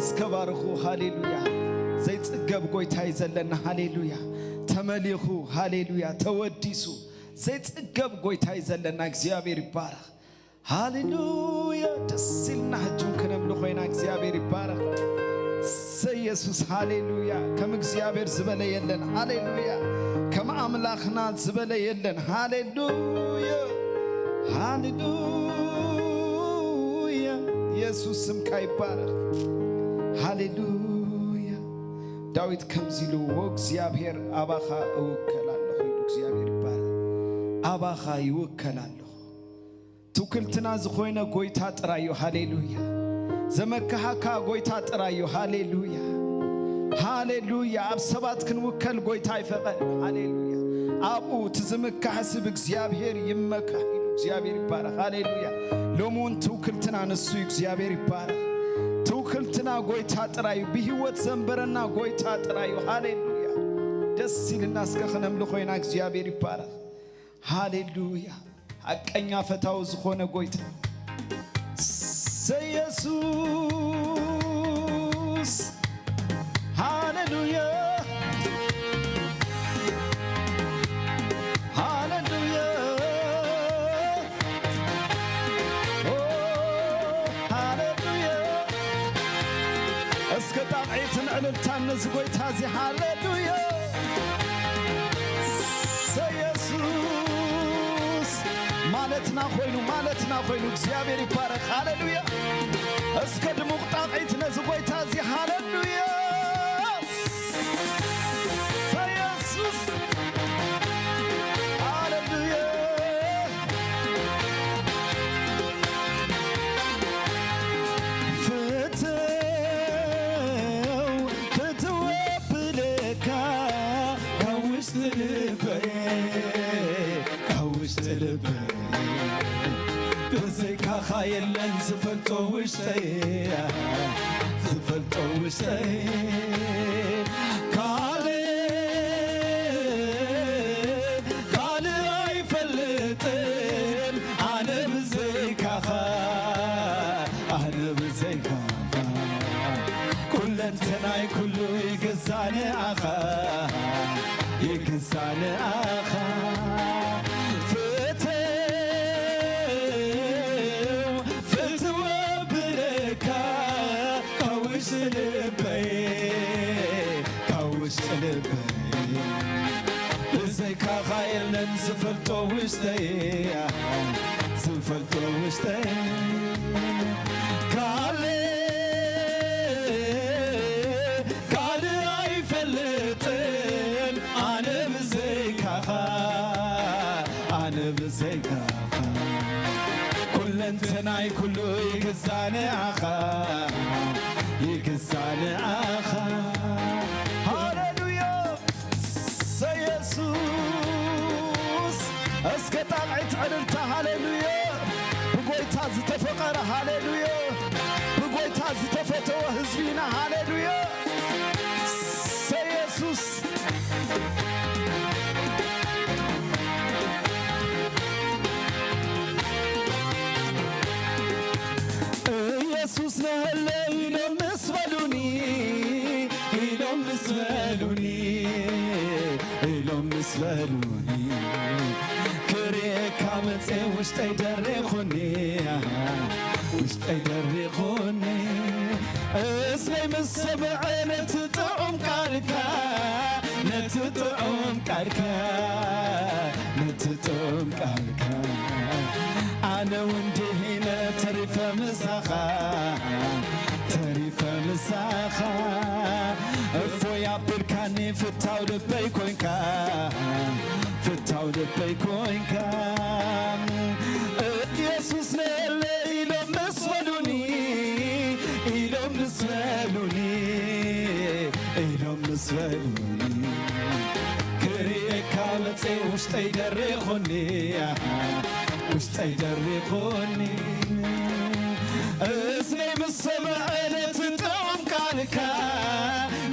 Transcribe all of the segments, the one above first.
እስከ ባርኹ። ሃሌሉያ። ዘይጽገብ ጎይታ እዩ ዘለና። ሃሌሉያ። ተመሊኹ። ሃሌሉያ። ተወዲሱ። ዘይጽገብ ጎይታ እዩ ዘለና። እግዚኣብሔር ይባረኽ። ሃሌሉያ። ደስ ኢልና ሕጂ እውን ከነምልኾ ኢና። እግዚኣብሔር ይባረኽ። እሰይ የሱስ። ሃሌሉያ። ከም እግዚኣብሔር ዝበለ የለን። ሃሌሉያ። ከም ኣምላኽና ዝበለ የለን። ሃሌሉያ። ሃሌሉያ። የሱስ ስምካ ይባረኽ። ሃሌሉያ። ዳዊት ከምዚ ኢሉ፣ "ዎ እግዚኣብሔር ኣባኻ እውከል ኣለኹ" ኢሉ። እግዚኣብሔር ይባረኽ። ኣባኻ ይውከል ኣለኹ። ትውክልትና ዝኾይነ ጎይታ ጥራይ እዩ። ሃሌሉያ። ዘመካሓካ ጎይታ ጥራይ እዩ። ሃሌሉያ። ሃሌሉያ። ኣብ ሰባት ክንውከል ጎይታ ኣይፈቐድን። ሃሌሉያ። ኣብኡ እቲ ዝምካሕ ሰብ እግዚኣብሔር ይመካሕ ኢሉ። እግዚኣብሔር ይባረኽ። ሃሌሉያ። ሎሚ እውን ትውክልትና ንሱ እዩ። እግዚኣብሔር ይባረኽ። ትውክልትና ጎይታ ጥራይ እዩ። ብህይወት ዘንበረና ጎይታ ጥራይ እዩ። ሃሌሉያ። ደስ ኢልና እስከ ክነምልኾ ኢና። እግዚኣብሔር ይባረኽ። ሃሌሉያ። ሓቀኛ ፈታዊ ዝኾነ ጎይታ ሰየሱስ። ሃሌሉያ። ሃሌሉያ። ኦ፣ ሃሌሉያ። እስከ ጣቕዒትን ዕልልታን ነዚ ጎይታ እዚ። ሃሌሉያ። ሰየሱስ ማለትና ኮይኑ፣ ማለትና ኮይኑ። እግዚኣብሔር ይባረኽ። ሃሌሉያ። እስከ ድሙቕ ጣቕዒት ነዚ ጎይታ እዚ። ሃሌሉያ። ሰየሱስ። ሃሌሉያ። ፍትው፣ ፍትው ብለካ ካብ ውሽጢ ልበይ፣ ካብ ውሽጢ ልበይ። ብዘይካኻ የለን ዝፈልጦ ውሽጠይ፣ ዝፈልጦ ውሽጠይ። ካልእ፣ ካልእ ኣይፈልጥን ኣነ ብዘይካኻ፣ ኣነ ብዘይካኻ። ኩለንተናይ ኩሉ ይግዛእ ንኣኻ፣ ይግዛእ ንኣኻ። ፍትው፣ ፍትው ብለካ ካብ ውሽጢ ልበይ፣ ካብ ውሽጢ ልበይ። ብዘይካኻ የለን ዝፈልጦ ውሽጠይ፣ ዝፈልጦ ውሽጠይ። ካልእ፣ ካልእ ኣይፈልጥን ኣነ ብዘይካኻ፣ ኣነ ብዘይካኻ። ኩለንተናይ ኩሉ ይግዛእ ንኣኻ፣ ይግዛእ ንኣኻ። ሃሌሉያ። ሰየሱስ። እስከ ጣቕዒት ዕልልታ። ሃሌሉያ። ብጎይታ ዝተፈቐረ፣ ሃሌሉያ፣ ብጎይታ ዝተፈተወ ህዝቢ ኢና። ሃሌሉያ። ሰየሱስ። ኢየሱስ ነህለ ኢሎም ምስ በሉኒ፣ ኢሎም ምስ በሉኒ፣ ኢሎም ምስ በሉኒ፣ ክርእየካ መጼ ውሽጠይ ደሪኹኒ፣ ውሽጠይ ደሪኹኒ። እዝነይ ምስ ሰምዐ ነቲ ጥዑም ቃልካ፣ ነቲ ጥዑም ቃልካ፣ ነቲ ጥዑም ቃልካ፣ ኣነ እውን ድሂነ ተሪፈ ምሳኻ፣ ተሪፈ ምሳኻ። እፎይ ኣቢልካኒ ፍታው ልበይ ኮንካ፣ ፍታው ልበይ ኮንካ። ኢየሱስ ነለ ኢሎም ምስ በሉኒ፣ ኢሎም ምስ በሉኒ፣ ኢሎም ምስ በሉኒ፣ ክርእየካ መጼ ውሽጠይ ደሪኹኒ፣ ውሽጠይ ደሪኹኒ። እዝነይ ምስ ሰምዐ ነቲ ጥዑም ቃልካ፣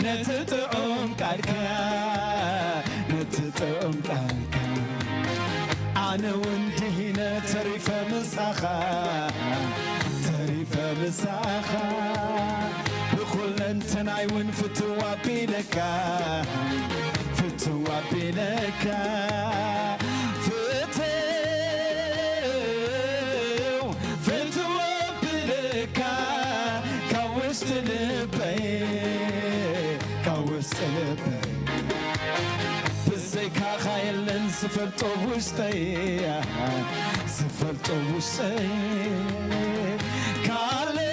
ነቲ ጥዑም ቃልካ፣ ነቲ ጥዑም ቃልካ፣ ኣነ እውን ድሂነ ተሪፈ ምሳኻ፣ ተሪፈ ምሳኻ። ብኹሉ ናይ እውን ፍትው ኣቢለካ፣ ፍትው ኣቢለካ፣ ፍትው፣ ፍትው ኣቢለካ፣ ካብ ውሽጢ ልበይ፣ ካብ ውሽጢ ልበይ። ብዘይካኻ የለን ዝፈልጦ ውሽጠይ፣ ዝፈልጦ ውሽጠይ። ካልእ፣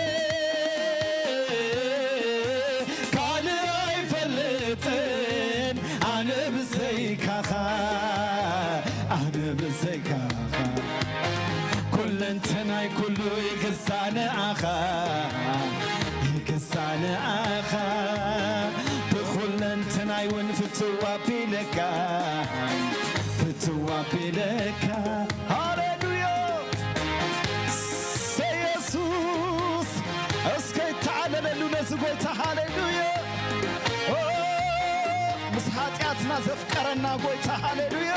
ካልእ ኣይፈልጥን ኣነ ብዘይካኻ፣ ኣነ ብዘይካኻ። ኩለንተናይ ኩሉ ይግዛእ ንኣኻ፣ ይግዛእ ንኣኻ። ብኹለንተናይ እውን ፍትው ኣቢለካ፣ ፍትው ኣቢለካ። ሃሌሉያ! ሰየሱስ! እስከ ይተዓለለሉ ነዚ ጎይታ። ሃሌሉያ! ኦ፣ ምስ ሓጢኣትና ዘፍቀረና ጎይታ። ሃሌሉያ!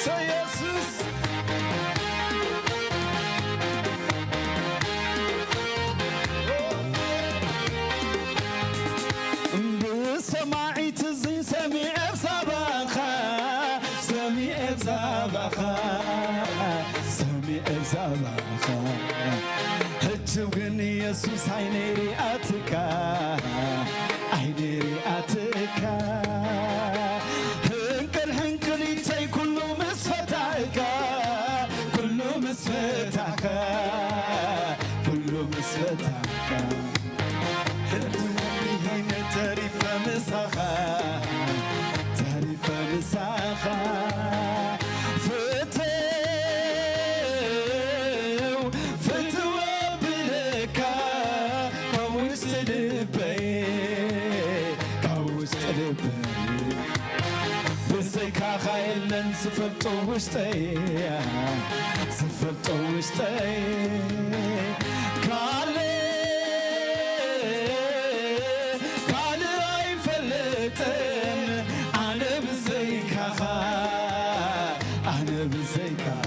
ሰየሱስ! ብሰማዒት እዚ ሰሚዐ ብዛዕባኻ፣ ሰሚዐ ብዛዕባኻ፣ ሰሚዐ ብዛዕባኻ። ሕጂ ግን የሱስ ዓይነይ ሪኣትካ፣ ዓይነይ ሪኣትካ። ሕንቅል ሕንቅሊተይ ኩሉ ምስ ፈታእካ፣ ኩሉ ምስ ፈታእካ፣ ኩሉ ምስ ፈታእካ። ሕልሚ ወዲሄነ ተሪፈ ምሳኻ፣ ተሪፈ ምሳኻ። ፍትው፣ ፍትው ኣብለካ ካብ ውሽጢ ልበይ፣ ካብ ውሽጢ ልበይ። ብዘይካኻ የለን ዝፈልጦ ውሽጠይ፣ ዝፈልጦ ውሽጠይ። ካልእ፣ ካልእ ኣይፈልጥን ኣነ ብዘይካኻ፣ ኣነ ብዘይካኻ።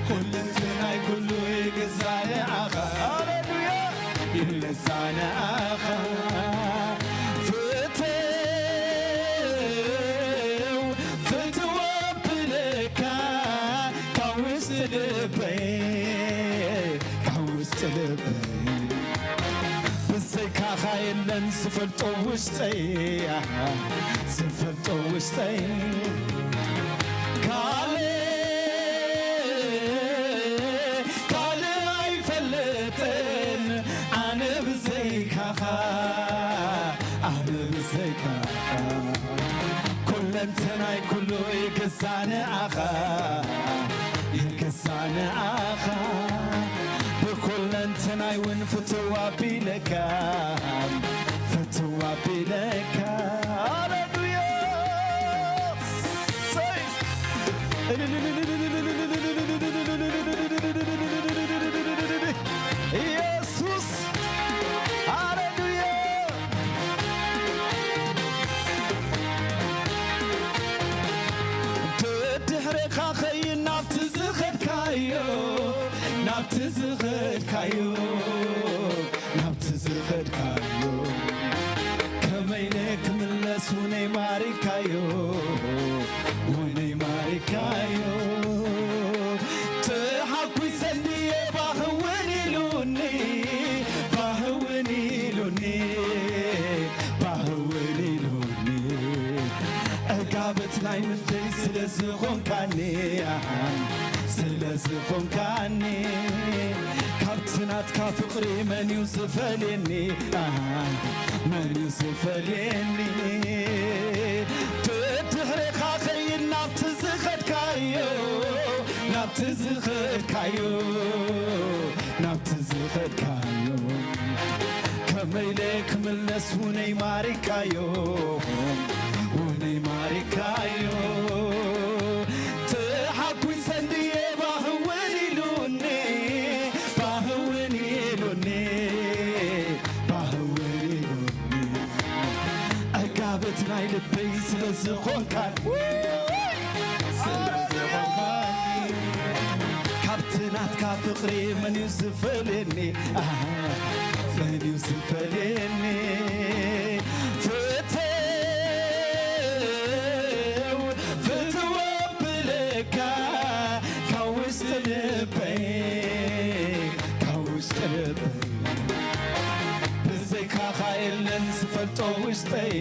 ኩለንተናይ ኩሉ ይግዛእ ንኣኻ። ሃሌሉያ! ይግዛእ ንኣኻ። ፍትው፣ ፍትው ኣብለካ ካብ ውሽጢ ልበይ፣ ካብ ውሽጢ ልበይ። ብዘይካኻ የለን ዝፈልጦ ውሽጠይ፣ ዝፈልጦ ውሽጠይ። ካልእ፣ ካልእ ኣይፈልጥን ኣነ ብዘይካኻ፣ ኣነ ብዘይካኻ። ኩለንተናይ ኩሉ ይግዛእ ንኣኻ፣ ይግዛእ ንኣኻ። ብኩለንተናይ እውን ፍትው ኣቢለካ፣ ፍትው ኣቢለካ። ሃሌሉያ! ሰይ! ኢየሱስ! ሃሌሉያ! ደድሕሬኻ ኸይድ ናብቲ ዝኸድካዮ፣ ናብቲ ዝኸድካዮ፣ ናብቲ ዝኸድካዮ። ከመይ ኢለ ክምለስ ውነይ ማሪካዮ፣ ውነይ ማሪካዮ። ተሓጒሰ እንድየ ባህውን ኢሉኒ፣ ባህውን ኢሉኒ፣ ባህውን ኢሉኒ። ዕጋበት ናይ ምድሪ ስለ ዝኾንካኒ፣ ስለ ዝኾንካኒ። ካብቲ ናትካ ፍቕሪ መን እዩ ዝፈልየኒ? መን እዩ ዝፈልየኒ? ድሕሬኻ ኸይድ ናብቲ ዝኸድካዮ፣ ናብቲ ዝኸድካዮ፣ ናብቲ ዝኸድካዮ። ከመይ ኢለ ክምለስ ውነይ ማሪካዮ፣ ውነይ ማሪካዮ። ተሓጒሰ እንድየ ባህውን ኢሉኒ፣ ባህውን ኢሉኒ፣ ባህውን ኢሉኒ። ዕጋበት ናይ ልበይ ስለ ዝኾንካኒ፣ ስለ ዝኾንካኒ። ካብቲ ናትካ ፍቕሪ መን እዩ ዝፈልየኒ? ኣሃ፣ መን እዩ ትፈልየኒ ፍተው ፍትው ኣብለካ ካብ ውሽጢ ልበይ ካብ ውሽጢ ልበይ ብዘይካኻ የለን ዝፈልጦ ውሽጠይ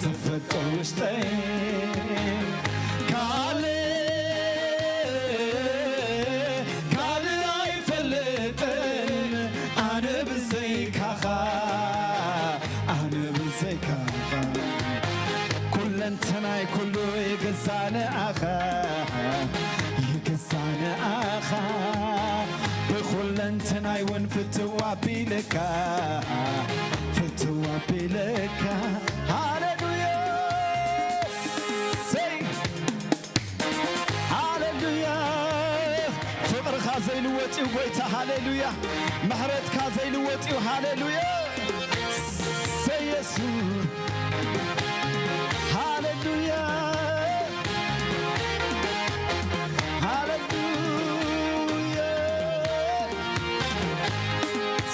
ዝፈልጦ ውሽጠይ ካልእ ካልእ ኣይፈልጥን ኣነ ብዘይካኻ ኣነ ብዘይካኻ ኩለንተናይ ኩሉ ይግዛእ ንኣኻ ይግዛእ ንኣኻ ብኹለንተናይ እውን ፍትው ኣቢለካ ፍትው ኣቢለካ ሃሌሉያ ሰይ ሃሌሉያ ፍቕርኻ ዘይልወጥ እዩ ጎይታ ሃሌሉያ ምሕረትካ ዘይልወጥ እዩ ሃሌሉያ ሰየሱ ሃሌሉያ ሃሌሉያ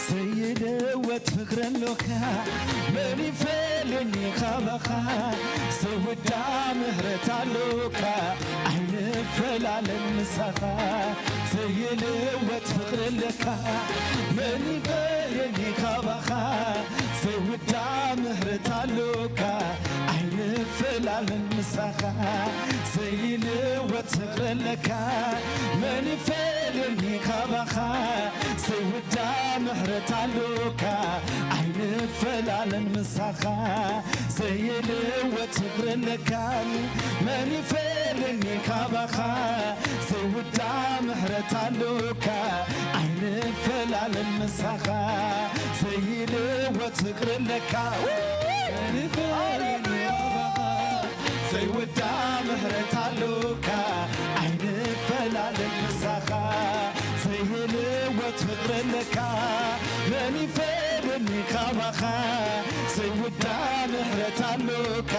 ዘይልወጥ ፍቕሪ ኣሎካ መን ይፈልየኒ ካባኻ ዘይውዳ ምህረት ኣሎካ ኣይንፈላለን ምሳኻ ዘይልወጥ ፍቕሪ ኣለካ መን ይፈልየኒ ካባኻ ዘይውዳ ምህረት ኣሎካ ኣይንፈላለን ምሳኻ ዘይልወጥ ፍቕሪ ኣለካ መን ይፈልየኒ ካባኻ ዘይውዳ ምሕረት ኣሎካ ኣይንፈላለን ምሳኻ ዘይልወጥ ፍቕሪ ኣለካ መን ይፈልየኒ ካባኻ ዘይውዳ ምሕረት ኣሎካ ኣይንፈላለን ምሳኻ ዘይልወጥ ፍቕሪ ኣለካ ዘይውዳ ምሕረት ኣሎካ ኣይንፈላለን ምሳኻ ዘይልወጥ ፍቕሪ ኣለካ መን ይፈልየኒ ካባኻ ዘይውዳ ምሕረት ኣሎካ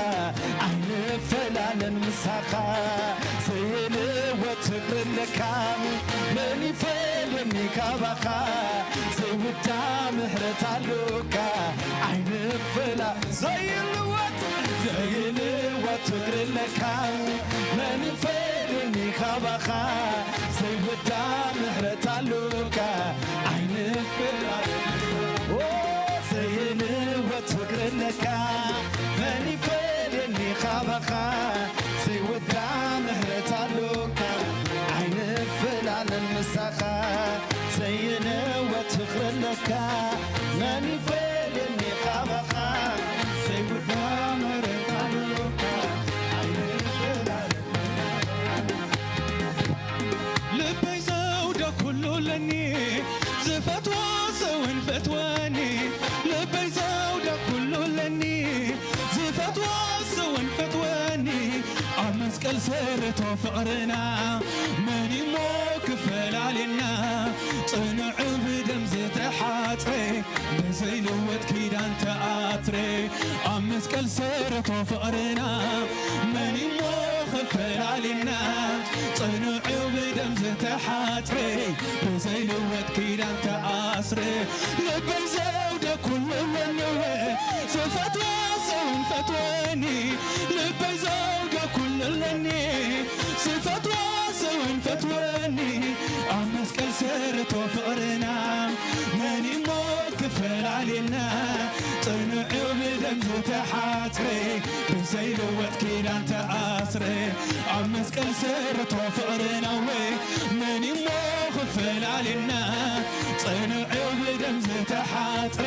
ኣይንፈላለን ምሳኻ ዘይልወጥ ፍቕሪ ኣለካ መን ይፈልየኒ ካባኻ ዘይውዳ ምሕረት ኣሎካ ኣይንፈላ ዘይልወጥ ዘይልወጥ ፍቕሪ ኣለካ መን ይፈልየኒ ካባኻ ዘይውዳ ምሕረት ኣሎካ ኣይንፈላ ዘይልወጥ ፍቕሪ ኣለካ መን ይፈልየኒ ካባኻ ዘይውዳ ምሕረት ኣሎካ ኣይንፈላለን ምሳኻ ዘይልወጥ ፍቕሪ ኣለካ መን ይፈልየኒ ካባኻ ዘይውዳ ምሕረት ኣሎካ ኣይንፈላለን ልበይ ዘውደ ኩሉ ለኒ ዝፈትዎ ሰውን ፈትወኒ ልበይ ዘውደ ኩሉ ለኒ ዝፈትዎ ሰውን ፈትወኒ ኣብ መስቀል ሰረቶ ፍቕርና መን እሞ ክፈላልና ጽኑዑ ብደም ዝተሓጽረ ብዘይልወጥ ኪዳን ተኣስረ ኣብ መስቀል ሰረቶ ፍቕርና መን እሞ ክፈላልና ጽኑዑ ብደም ዝተሓጽረ ብዘይልወጥ ኪዳን ተኣስረ ልበይ ዘውደ ኩሉ ለንወ ዝፈትዎ ሰውን ፈትወኒ ልበይ ዘውደ ኩሉ ለኒ ዝፈትዎ ሰውን ፈትወኒ ኣብ መስቀል ሰረቶ ፍቕርና መን እሞ ክፈላልና ጽኑዑ ብደም ዝተሓጽረ ብዘይልወጥ ኪዳን ተኣስረ ኣብ መስቀል ሰረቶ ፍቕርና ወ መን እሞ ክፈላልና ጽኑዑ ብደም ዝተሓጽረ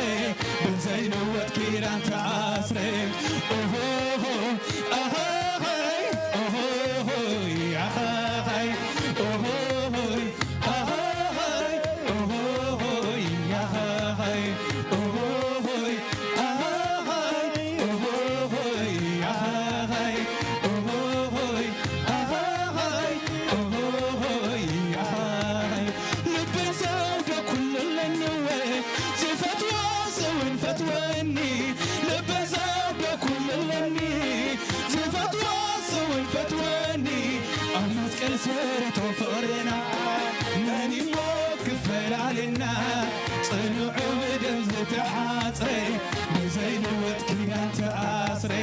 ብዘይልወጥ ኪዳን ተኣስረ ኦሆሆ ኣሃሃይ ኦሆሆይ ኣሃሃይ ኦሆሆይ ኣሃሃይ ኦሆሆይ ኣሃሃይ ኦሆሆይ ኣሃሃይ ኦሆሆይ ኣሃሃይ ኦሆሆይ ኣሃሃይ ኦሆሆይ ኣሃሃይ ልበይ ዘውደ ኩሉ ኣለኒ ወ ዝፈትዎ ሰውን ፈትወኒ ልበይ ዘውደ ኩሉ ኣለኒ ዝፈትዎ ሰውን ፈትወኒ ኣብ መስቀል ሰረቶ ፍቕርና መን እሞ ክፈላልና ጽኑዑ ብደም ተሓጽረ፣ ብዘይ ልወጥ ኪዳን ተኣስረ።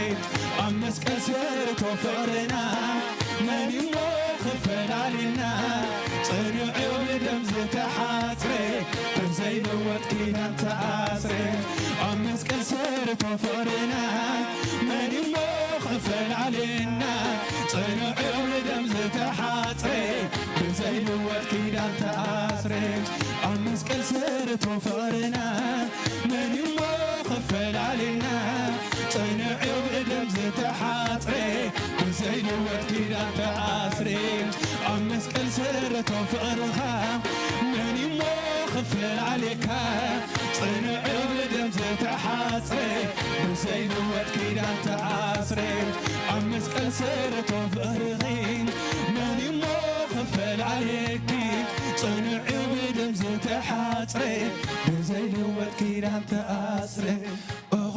ኣብ መስቀል ስርቶ ፍቕርና፣ መን እሞ ክፈላልና? ጽኑዕ እዩ ብደም ዝተሓጽረ፣ ብዘይ ልወጥ ኪዳን ተኣስረ። ኣብ መስቀል ስርቶ ፍቕርና፣ መን እሞ ክፈላልና? ጽኑዕ እዩ ብደም ዝተሓጽረ፣ ብዘይ ልወጥ ኪዳን ተኣስረ። ኣብ መስቀል ስርቶ ፍቕርና፣ መን እሞ ክፈላልና? ጽኑዕ እዩ ብደም ዝተሓጽረ፣ ብዘይ ልወጥ ኪዳን ተኣስረ። ኣብ መስቀል ስርቶ ፍቕርኻ፣ መን እሞ ክፈላልየካ? ጽኑዕ እዩ ብደም ዝተሓጽረ፣ ብዘይ ልወጥ ኪዳን ተኣስረ። ኣብ መስቀል ስርቶ ፍቕርኺ፣ መን እሞ ክፈላልየኪ? ጽኑዕ እዩ ብደም ዝተሓጽረ፣ ብዘይ ልወጥ ኪዳን ተኣስረ። ኦሆ፣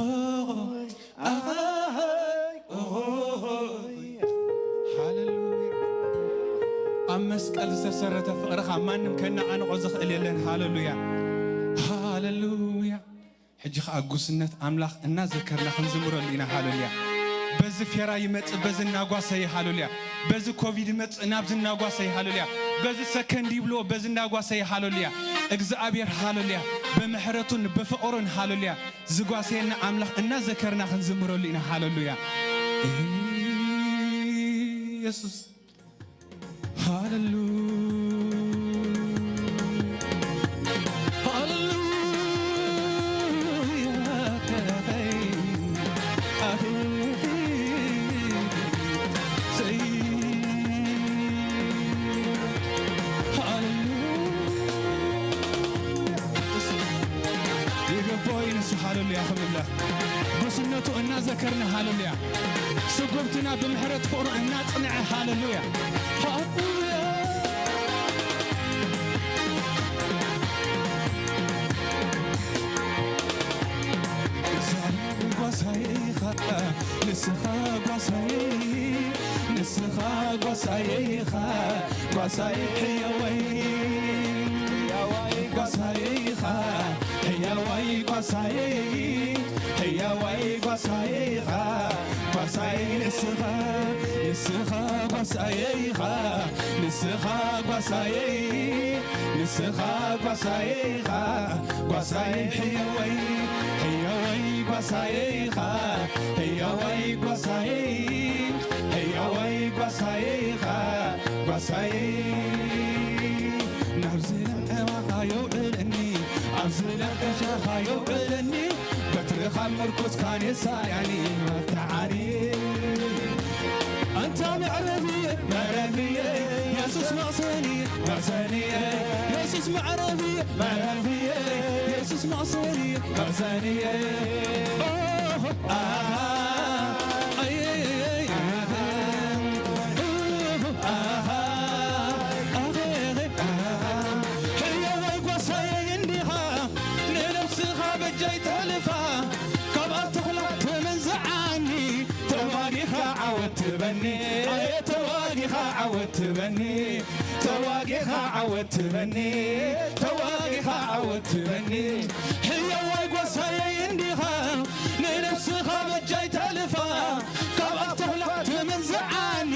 ኣሃይ፣ ኦሆ። ሃሌሉያ። ኣብ መስቀል ዝተሰረተ ፍቕርኻ ማንም ከነቓንቖ ዝኽእል የለን። ሃሌሉያ፣ ሃሌሉያ። ሕጂ ኸኣ ጉስነት ኣምላኽ እናዘከርና ክንዝምረሉ ኢና። ሃሌሉያ። በዚ ፌራ ይመጽእ፣ በዚ እናጓሰየ፣ ሃሌሉያ። በዚ ኮቪድ ይመጽእ፣ ናብዚ እናጓሰየ፣ ሃሌሉያ። በዚ ሰከንድ ይብልዎ፣ በዚ እናጓሰየ፣ ሃሌሉያ። እግዚኣብሔር፣ ሃሌሉያ፣ ብምሕረቱን ብፍቕሩን፣ ሃሌሉያ፣ ዝጓሰየና ኣምላኽ እናዘከርና ክንዝምረሉ ኢና። ሃሌሉያ። ኢየሱስ። ሃሌሉያ። ሃሌሉያ። ሃሌሉያ። ይገባኦ እዩ ንሱ። ሃሌሉያ ክብላ። ጉስነቱ እናዘከርና፣ ሃሌሉያ። ስጉምትና ብምሕረት ፍቕሩ እናጽንዐ፣ ሃሌሉያ። ሃሌሉያ። ዛሬ ጓሳዬ ኢኻ፣ ንስኻ ጓሳዬ፣ ንስኻ ጓሳዬ ኢኻ፣ ጓሳዬ ሕያዋይ፣ ሕያዋይ ጓሳዬ ኢኻ፣ ሕያዋይ ጓሳዬ፣ ሕያዋይ ጓሳዬ ኢኻ፣ ጓሳዬ ንስኻ፣ ንስኻ ጓሳዬ ኢኻ፣ ንስኻ ጓሳዬ፣ ንስኻ ጓሳዬ ኢኻ፣ ጓሳዬ ሕያዋይ፣ ሕያዋይ ጓሳዬ ኢኻ፣ ሕያዋይ ጓሳዬ፣ ሕያዋይ ጓሳዬ ኢኻ፣ ጓሳዬ። ናብዚ ለምዕባኻ የውዕለኒ፣ ኣብዚ ለምዕሻኻ የውዕለኒ፣ በትርኻ ምርኩስካን የሳልያኒ መፍትሓኒ። ኣንታ መዕረፊየ፣ መዕረፊየ፣ የሱስ መቕሰንየ፣ መቕሰንየ፣ የሱስ መዕረፊየ፣ መዕረፊየ፣ የሱስ መቕሰንየ፣ መቕሰንየ። ኦሆ፣ ኣሃ፣ ኣየየየ፣ ኣሃ፣ ኦሆ፣ ኣሃ፣ ኣኸ፣ ኣሃ። ሕያዋይ ጓሳየይ እንዲኻ፣ ንነብስኻ በጃይ ተልፋ፣ ካብ ኣተኹላ ትምንዝዓኒ፣ ተዋጊኻ ዓወት ትበኒ፣ ኣየ ተዋጊኻ ዓወት ትበኒ፣ ተዋጊኻ ዓወት ትበኒ፣ ተዋጊኻ ዓወት ትበኒ። ሕያዋይ ጓሳየይ እንዲኻ፣ ንነብስኻ በጃይ ተልፋ፣ ካብ ኣተኹላ ትምንዝዓኒ፣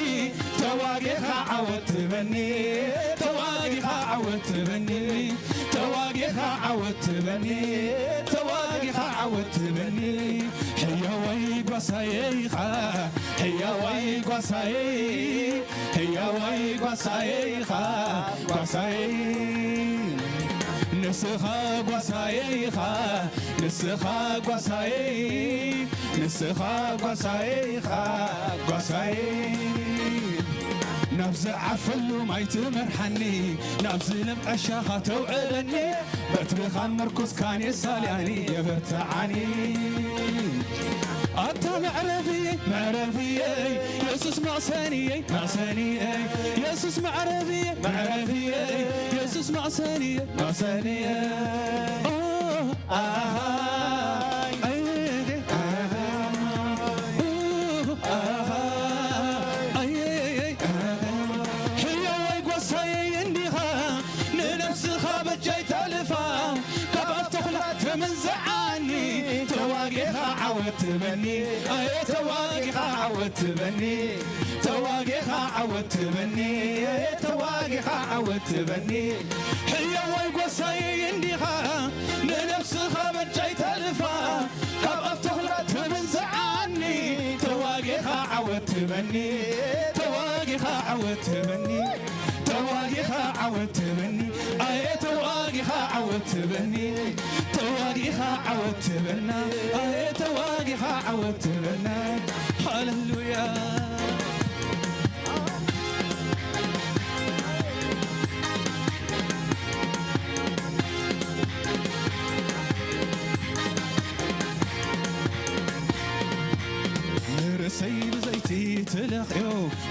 ተዋጊኻ ዓወት ትበኒ፣ ተዋጊኻ ዓወት ትበኒ፣ ተዋጊኻ ዓወት ትበኒ፣ ተዋጊኻ ዓወት ትበኒ። ሕያዋይ ጓሳየ ኢኻ፣ ሕያዋይ ጓሳየ፣ ሕያዋይ ጓሳየ ኢኻ፣ ጓሳየ። ንስኻ ጓሳየ ኢኻ፣ ንስኻ ጓሳየ፣ ንስኻ ጓሳየ ኢኻ፣ ጓሳየ። ናብ ዝዓፈሉ ማይ ትመርሓኒ፣ ናብ ዝለምዐ ሻኻ ተውዕለኒ፣ በትርኻ ምርኩስካን የሳልያኒ የበርትዓኒ። ኣታ መዕረፍየ፣ መዕረፍየ፣ የሱስ መቕሰንየ፣ መቕሰንየ፣ የሱስ መዕረፍየ፣ መዕረፍየ፣ የሱስ መቕሰንየ፣ መቕሰንየ። ኦ፣ ኣሃ፣ ኣይ፣ ኣሃ፣ ኡ፣ ኣሃ፣ ኣይ፣ ኣይ፣ ኣይ፣ ኣሃ። ሕያዋይ ጓሳየይ እንዲኻ፣ ንነብስኻ በጃይ ተልፋ፣ ካብ ኣፍ ተኹላ ትምንዝዓ፣ ትበኒ ኣየ ተዋጊኻ ዓወት ትበኒ ተዋጊኻ ዓወት ትበኒ ኣየ ተዋጊኻ ዓወት ትበኒ ሕያዋይ ጎሳይ እንዲኻ ንነፍስኻ በጃይ ተልፋ ካብ ኣፍ ተኹላ ትብዝዓኒ ተዋጊኻ ዓወት ትበኒ ተዋጊኻ ዓወት ትበኒ ተዋጊኻ ዓወት ትበኒ ኣየ ተዋጊኻ ዓወት ትበኒ ተዋጊኻ ዓወት ትበና ኣየ ተዋጊኻ ዓወት ትበና ሃሌሉያ ንርእሰይ ብዘይቲ ትለኽዮ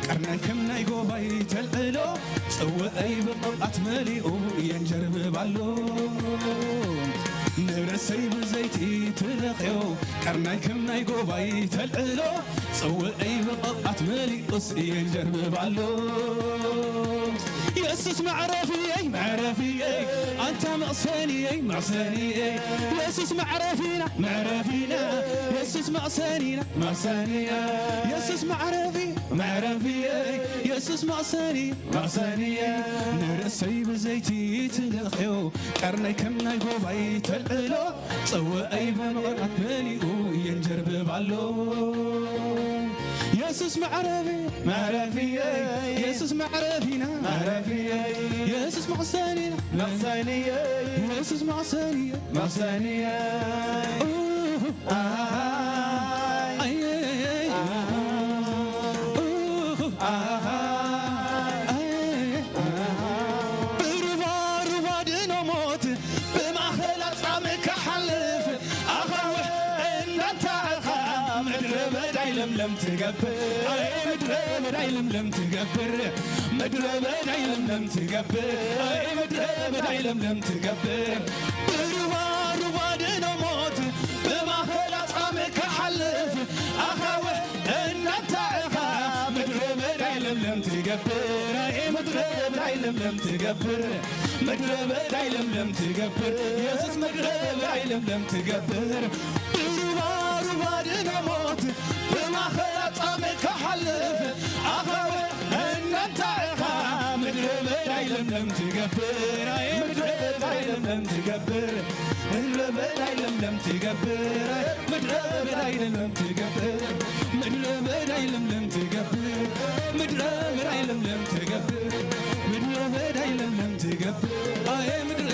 ቀርናይ ከም ናይ ጎባይ ተልዕሎ ጽውዐይ ብቕብኣት መሊኡ የንጀርብብ ኣሎ ንርእሰይ ብዘይቲ ትለኽዮ ቀርናይ ከም ናይ ጎባይ ተልዕሎ ጽውዐይ ብቕብኣት መሊኡስ የንጀርብብ ኣሎ የሱስ መዕረፍየይ መዕረፍየይ ኣንታ መቕሰንየይ መቕሰንየይ የሱስ መዕረፊና መዕረፊና የሱስ መቕሰኒና መቕሰንየ የሱስ መዕረፊ መዕረፊየይ የሱስ መቕሰኒ መቕሰንየ ንርእሰይ ብዘይቲ ትለኽዮ ቀርነይ ከም ናይ ጎባይ ተልዕሎ ጽውዐይ ብምቕራት መሊኡ የንጀርብብ ኣሎ የሱስ መዕረፊ መዕረፊየይ የሱስ መዕረፊና መዕረፊየይ የሱስ መቕሰኒና መቕሰንየይ የሱስ መቕሰንየ መቕሰንየ ብሩባ ሩባ ድኖ ሞት ብማእኸል ኣጻምእ ክሓልፍ ኣኻውሕ እንዳንታእኻ ምድረ በዳይ ለምለም ትገብር ኣይ ምድረ በዳይ ለምለም ትገብር ምድረ በዳይ ለምለም ትገብር ኣይ ምድረ በዳይ ለምለም ትገብር ብሩባ ሩባ ድኖ ሞት ብማእኸል ኣጻምእ ክሓልፍ ኣኻውሕ እናንታ ኢኻ ምድረ በዳይ ለምለም ትገብር ኣየ ምድረ በዳይ ለምለም ትገብር ምድረ በዳይ ለምለም ትገብር የሱስ ምድረ በዳይ ለምለም ትገብር ብሩባ ሩባ ድነ ሞት ብማኸራ ጻምእ ክሓልፍ ኣኻውሕ እናንታ ኢኻ ምድረ በዳይ ለምለም ትገብር ኣየ ምድረ በዳይ ለምለም ትገብር ምድረ በዳይ ለምለም ትገብር ምድረ በዳይ ለምለም ትገብር ምድረ በዳይ ለምለም ትገብር ምድረ በዳይ ለምለም ትገብር ምድረ በዳይ ለምለም ትገብር ኣየ ምድረ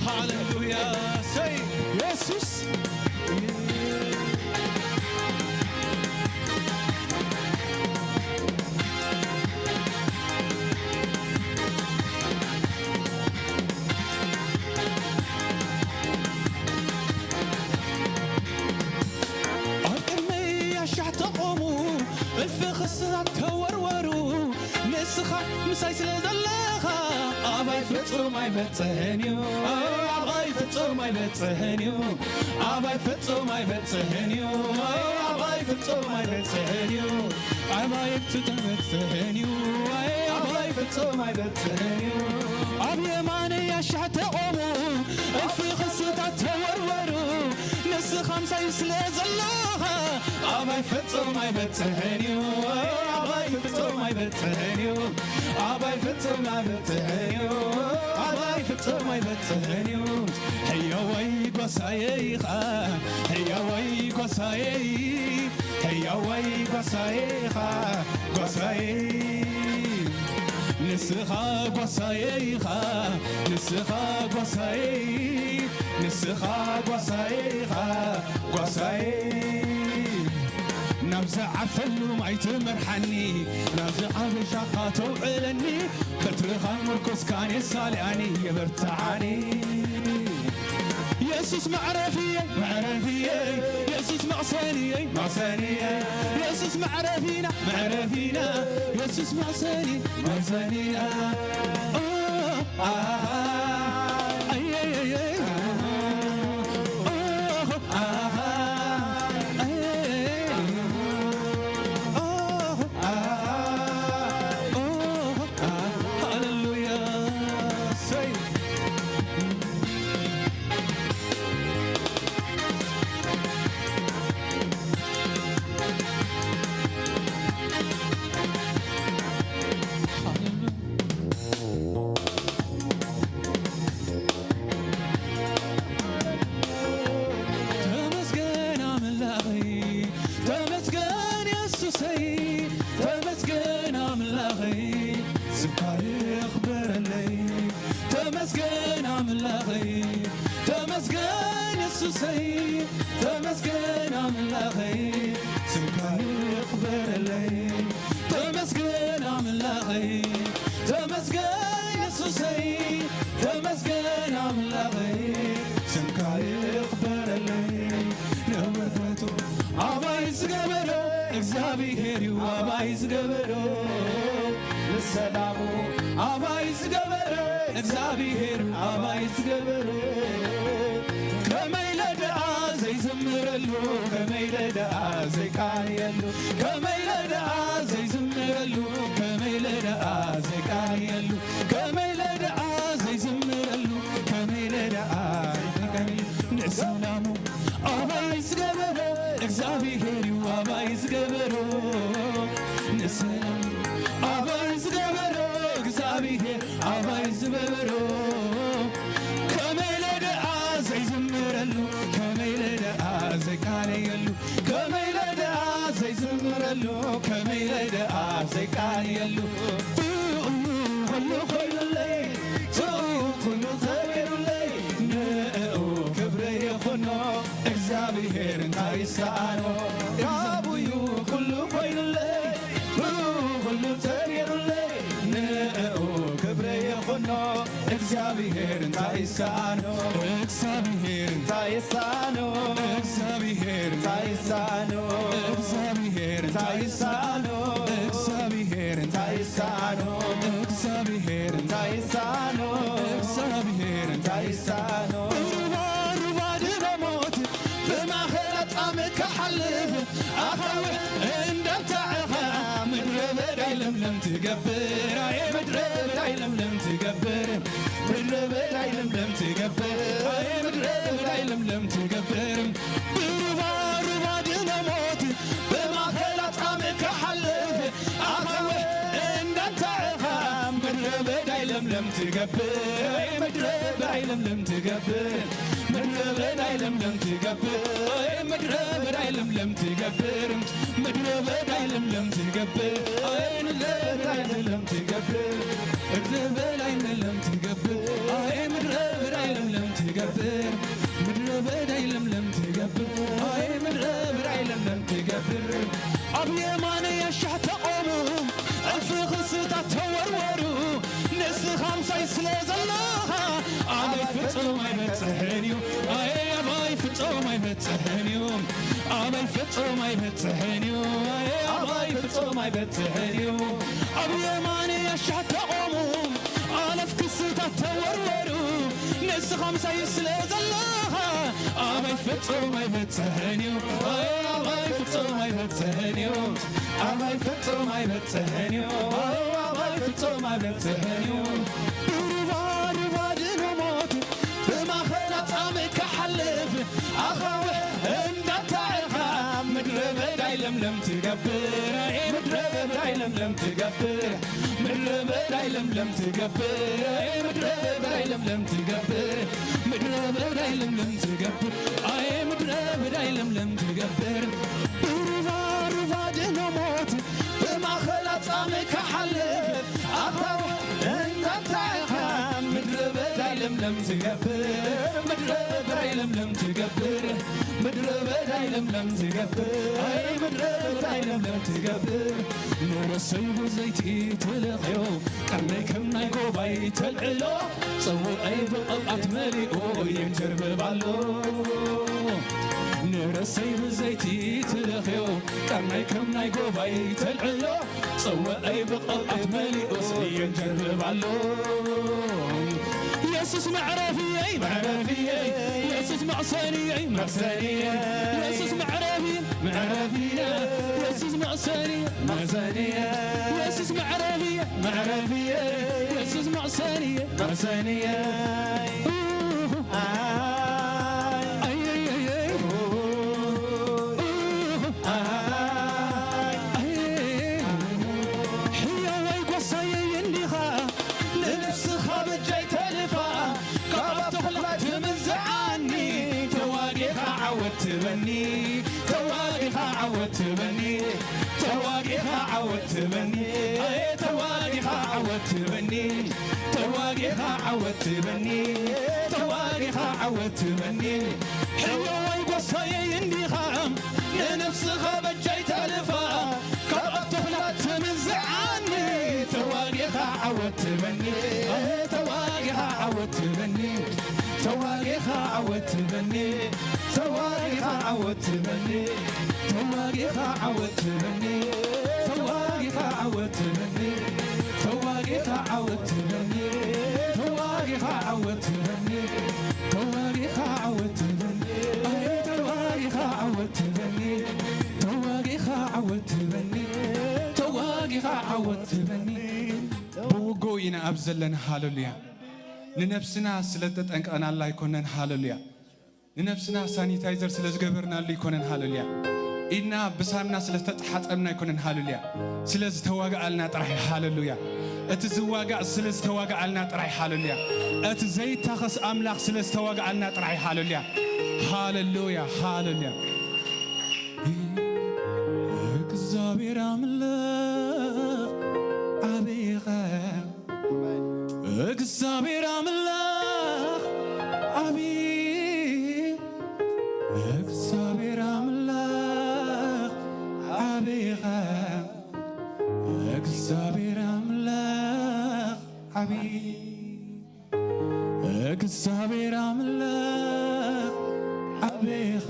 ሃሌሉያ ሰይ የሱስ ኣብ ቅድመይ ኣሻሕ ተቖሙ እልፊ ክስታት ተወርወሩ ንስኻ ምሳይ ስለ ዘለኻ ኣባይ ፍጹም ኣይበጽሕን እዩ ኣባይ ፍጹም ኣይበጽሕን እዩ ኣባይ ፍጹም ኣይበጽሕን እዩ ኣባይ ፍጹም ኣይበጽሕን እዩ ኣባይ ፍጹም ኣይበጽሕን እዩ ኣባይ ፍጹም ኣይበጽሕን እዩ ኣብ የማነይ ኣሻሕ ተቖሙ እልፊ ክስታት ተወርወሩ ንስኻ ምሳይ ስለ ዘለኻ ኣባይ ፍጹም ኣይበጽሕን እዩ ኣባይ ፍጹም ኣይበጽሕን እዩ ኣባይ ፍጹም ኣይበጽሕን እዩ ኣባይ ፍጹም ኣይበጽሕን እዩ ሕያዋይ ጓሳየ ኢኻ ሕያዋይ ጓሳየ ሕያዋይ ጓሳየ ኢኻ ጓሳየ ንስኻ ጓሳየ ኢኻ ንስኻ ጓሳየ ንስኻ ጓሳየ ኢኻ ጓሳየ ናብ ዝዓርፈሉ ማይ ትመርሓኒ ናብ ዝዓበሻኻ ተውዕለኒ በትርኻን ምርኮስካን የሳልያኒ የበርትዓኒ የሱስ መዕረፍየይ መዕረፍየይ የሱስ መቕሰንየይ መቕሰንየይ የሱስ መዕረፊና መዕረፊና የሱስ መቕሰኒ መቕሰኒና የሱሰይ፣ ተመስገን ኣምላኸይ፣ ስምካ ይኽበረለይ። ተመስገን ኣምላኸይ፣ ተመስገን የሱሰይ፣ ተመስገን ኣምላኸይ፣ ስምካ ይኽበረለይ። ንምህረቱ ኣባይ ዝገበረ እግዚኣብሔር እዩ፣ ኣባይ ዝገበረ። ንሰላሙ ኣባይ ዝገበረ እግዚኣብሔር ኣባይ ዝገበረ። ከመይ ኢለ ደኣ ዘይዝምረሉ፣ ከመይ ኢለ ደኣ ዘይቃንየሉ፣ ከመይ ኢለ ደኣ ዘይዝምረሉ፣ ከመይ ኢለ ደኣ ዘይቃንየሉ፣ ከመይ ኢለ ደኣ ዘይዝምረሉ፣ ከመይ ኢለ ደኣ ዘይቃንየሉ። ንሰላሙ ኣባይ ዝገበረ እግዚኣብሔር እዩ፣ ኣባይ ዝገበረ። ንሰላሙ ኣባይ ዝገበረ እግዚኣብሔር ኣባይ ዝበበሮ። ከመይ ኢለ ደኣ ዘይዝምረሉ፣ ከመይ ኢለ ደኣ ዘይቃነየሉ፣ ከመይ ኢለ ደኣ ዘይዝምረሉ፣ ከመይ ኢለ ደኣ ዘይቃነየሉ። ብኡ ኩሉ ኮይኑለይ፣ ብኡ ኩሉ ተገይሩለይ፣ ንእኡ ክብሪ ይኹኖ። እግዚኣብሔር እንታይ ይሰኣኖ? ካብኡ እዩ ኩሉ ኮይኑለይ፣ ብኡ ኩሉ ተገይሩለይ፣ ንእኡ ክብሪ ይኹኖ። እግዚኣብሔር እንታይ ይሰኣኖ? እግዚኣብሔር እንታይ ይሰኣኖ? እግዚኣብሔር እንታይ ይሰኣኖ? እግዚኣብሔር እንታይ ይሰኣኖ? እግዚኣብሔር እንታይ ይሰኣኖ? እግዚኣብሔር እንታይ ይሰኣኖ? እግዚኣብሔር እንታይ ይሰኣኖ? ሩባ ሩባ ድነ ሞት ብማእኸል ኣጻምእ ክሓልፍ ኣኻውሕ እንዳንታዕኻ ምድረ በዳይ ለምለም ትገብር፣ ኣየ ምድረ በዳይ ለምለም ትገብር፣ ምድረ በዳይ ለምለም ትገብር፣ ኣየ ምድረ በዳይ ለምለም ትገብር። ብሩባ ሩባ ድነ ሞት ብማእኸል ኣጻምእ ክሓልፍ ኣኻውሕ እንዳንታዕኻ ምድረ በዳይ ለምለም ትገብር፣ ምድረ በዳይ ለምለም ትገብር፣ ምድረ በዳይ ለምለም ትገብር፣ ምድረ በዳይ ለምለም ትገብር፣ ምድረ በዳይ ለምለም ትገብር፣ ምድረ በዳይ ለምለም ትገብር፣ ምድረ በዳይ ለምለም ትገብር፣ ምድረ በዳይ ለምለም ትገብር፣ ኣይ ምድረ በዳይ ለምለም ትገብር። ኣብ የማነይ ኣሻሕ ተቖሙ፣ እልፊ ክስታት ተወርወሩ፣ ንስኻ ምሳይ ስለ ዘለኻ፣ ኣበይ ፍጹም ኣይበጽሕን እዩ፣ ኣየ ኣበይ ፍጹም ኣይበጽሕን እዩ፣ ኣበይ ፍጹም ኣይበጽሕን እዩ፣ ኣየ ኣበይ ፍጹም ኣይበጽሕን እዩ። ኣብ የማነይ ኣሻሕ ተቖሙ፣ ኣለፍ ክስታት ተወርወሩ፣ ንስኻ ምሳይ ስለ ዘለኻ፣ ኣበይ ፍጹም ኣይበጽሕን እዩ፣ ኣበይ ፍጹም ኣይበጽሕን እዩ፣ ኣበይ ፍጹም ኣይበጽሕን እዩ፣ ኣበይ ፍጹም ኣይበጽሕን እዩ። ብሩባ ሩባ ድነ ሞት ብማእኸል ኣጻምእ ክሓልፍ ኣኻውሕ እንዳንታዕኻ ምድረ በዳይ ለምለም ትገብር፣ ኣየ ምድረ በዳይ ለምለም ትገብር፣ ምድረ በዳይ ለምለም ትገብር፣ ኣየ ምድረ በዳይ ለምለም ትገብር፣ ምድረ በዳይ ለምለም ትገብር፣ ኣየ ምድረ በዳይ ለምለም ትገብር። ብሩባ ሩባ ድነ ሞት ብማእኸል ኣጻምእ ክሓልፍ ኣኻውሕ እንዳንታዕኻ ምድረ በዳይ ለምለም ትገብር፣ ምድረ በዳይ ለምለም ትገብር፣ ምድረ በዳይ ለምለም ትገብር፣ ኣይ ምድረ በዳይ ለምለም ትገብር። ንረሰይ ብዘይቲ ትለኽዮ፣ ቀርነይ ከም ናይ ጎባይ ተልዕሎ፣ ጽዋኣይ ብቕብኣት መሊኡ የንጀርብብ ኣሎ። ንረሰይ ብዘይቲ ትለኽዮ፣ ቀርነይ ከም ናይ ጎባይ ተልዕሎ፣ ጽዋኣይ ብቕብኣት መሊኡስ የንጀርብብ ኣሎ። የሱስ መዕረፊየይ፣ መዕረፊየይ፣ የሱስ መቕሰንየይ፣ መቕሰንየይ፣ የሱስ መዕረፊየይ፣ መዕረፊየይ፣ የሱስ መቕሰንየይ፣ መቕሰንየይ፣ የሱስ መዕረፊየይ፣ መዕረፊየይ፣ የሱስ መቕሰንየይ፣ መቕሰንየይ። ኣይ፣ ኣይ፣ ኣይ፣ ኣይ። ኣይ፣ ኣይ፣ ኣይ። ሕያወይ ጓሳየይ እንዲኻ፣ ንነፍስኻ በጃይ ተልፋ፣ ካብ ተኹላ ትምንዝዓኒ፣ ተዋጊኻ ዓወት ትበኒ፣ ተዋጊኻ ዓወት ትበኒ፣ ተዋጊኻ ዓወት ትበኒ፣ ኣየ ተዋጊኻ ዓወት ትበኒ፣ ተዋጊኻ ዓወት ትበኒ፣ ተዋጊኻ ዓወት ትበኒ። ሕያዋይ ጎሳየይ እንዲኻ፣ ንነፍስኻ በጃይ ተልፋ፣ ካብ ኣብ ተኹላ ትምንዝዓኒ፣ ተዋጊኻ ዓወት ትበኒ፣ ኣየ ተዋጊኻ ዓወት ትበኒ። ተዋጊኻ ዓወት ትበኒ፣ ተዋጊኻ ዓወት ትበኒ፣ ተዋጊኻ ዓወት ትበኒ፣ ተዋጊኻ ዓወት ትበኒ፣ ተዋጊኻ ዓወት ትበኒ፣ ተዋጊኻ ዓወት ትበኒ፣ ተዋጊኻ ዓወት ትበኒ፣ ኣይ ተዋጊኻ ዓወት ትበኒ፣ ተዋጊኻ ዓወት ትበኒ፣ ተዋጊኻ ዓወት ትበኒ። ብውግኡ ኢና ኣብ ዘለና። ሃሌሉያ። ንነፍስና ስለ ተጠንቀቕናላ ኣይኮነን። ሃሌሉያ። ንነፍስና ሳኒታይዘር ስለ ዝገበርናሉ ኣይኮነን። ሃሌሉያ። ኢድና ብሳምና ስለ ዝተጠሓጠብና ኣይኮነን። ሃሌሉያ። ስለ ዝተዋግኣልና ጥራሕ። ሃሌሉያ። እቲ ዝዋጋእ ስለ ዝተዋግኣልና ጥራሕ። ሃሌሉያ። እቲ ዘይታኸስ ኣምላኽ ስለ ዝተዋግኣልና ጥራሕ። ሃሌሉያ። ሃሌሉያ። ሃሌሉያ። እግዚኣብሔር ኣምላኽ ዓቢኻ እግዚኣብሔር ኣምላኽ ዓቢ፣ እግዚኣብሔር ኣምላኽ ዓቢኻ፣ እግዚኣብሔር ኣምላኽ ዓቢ፣ እግዚኣብሔር ኣምላኽ ዓቢኻ፣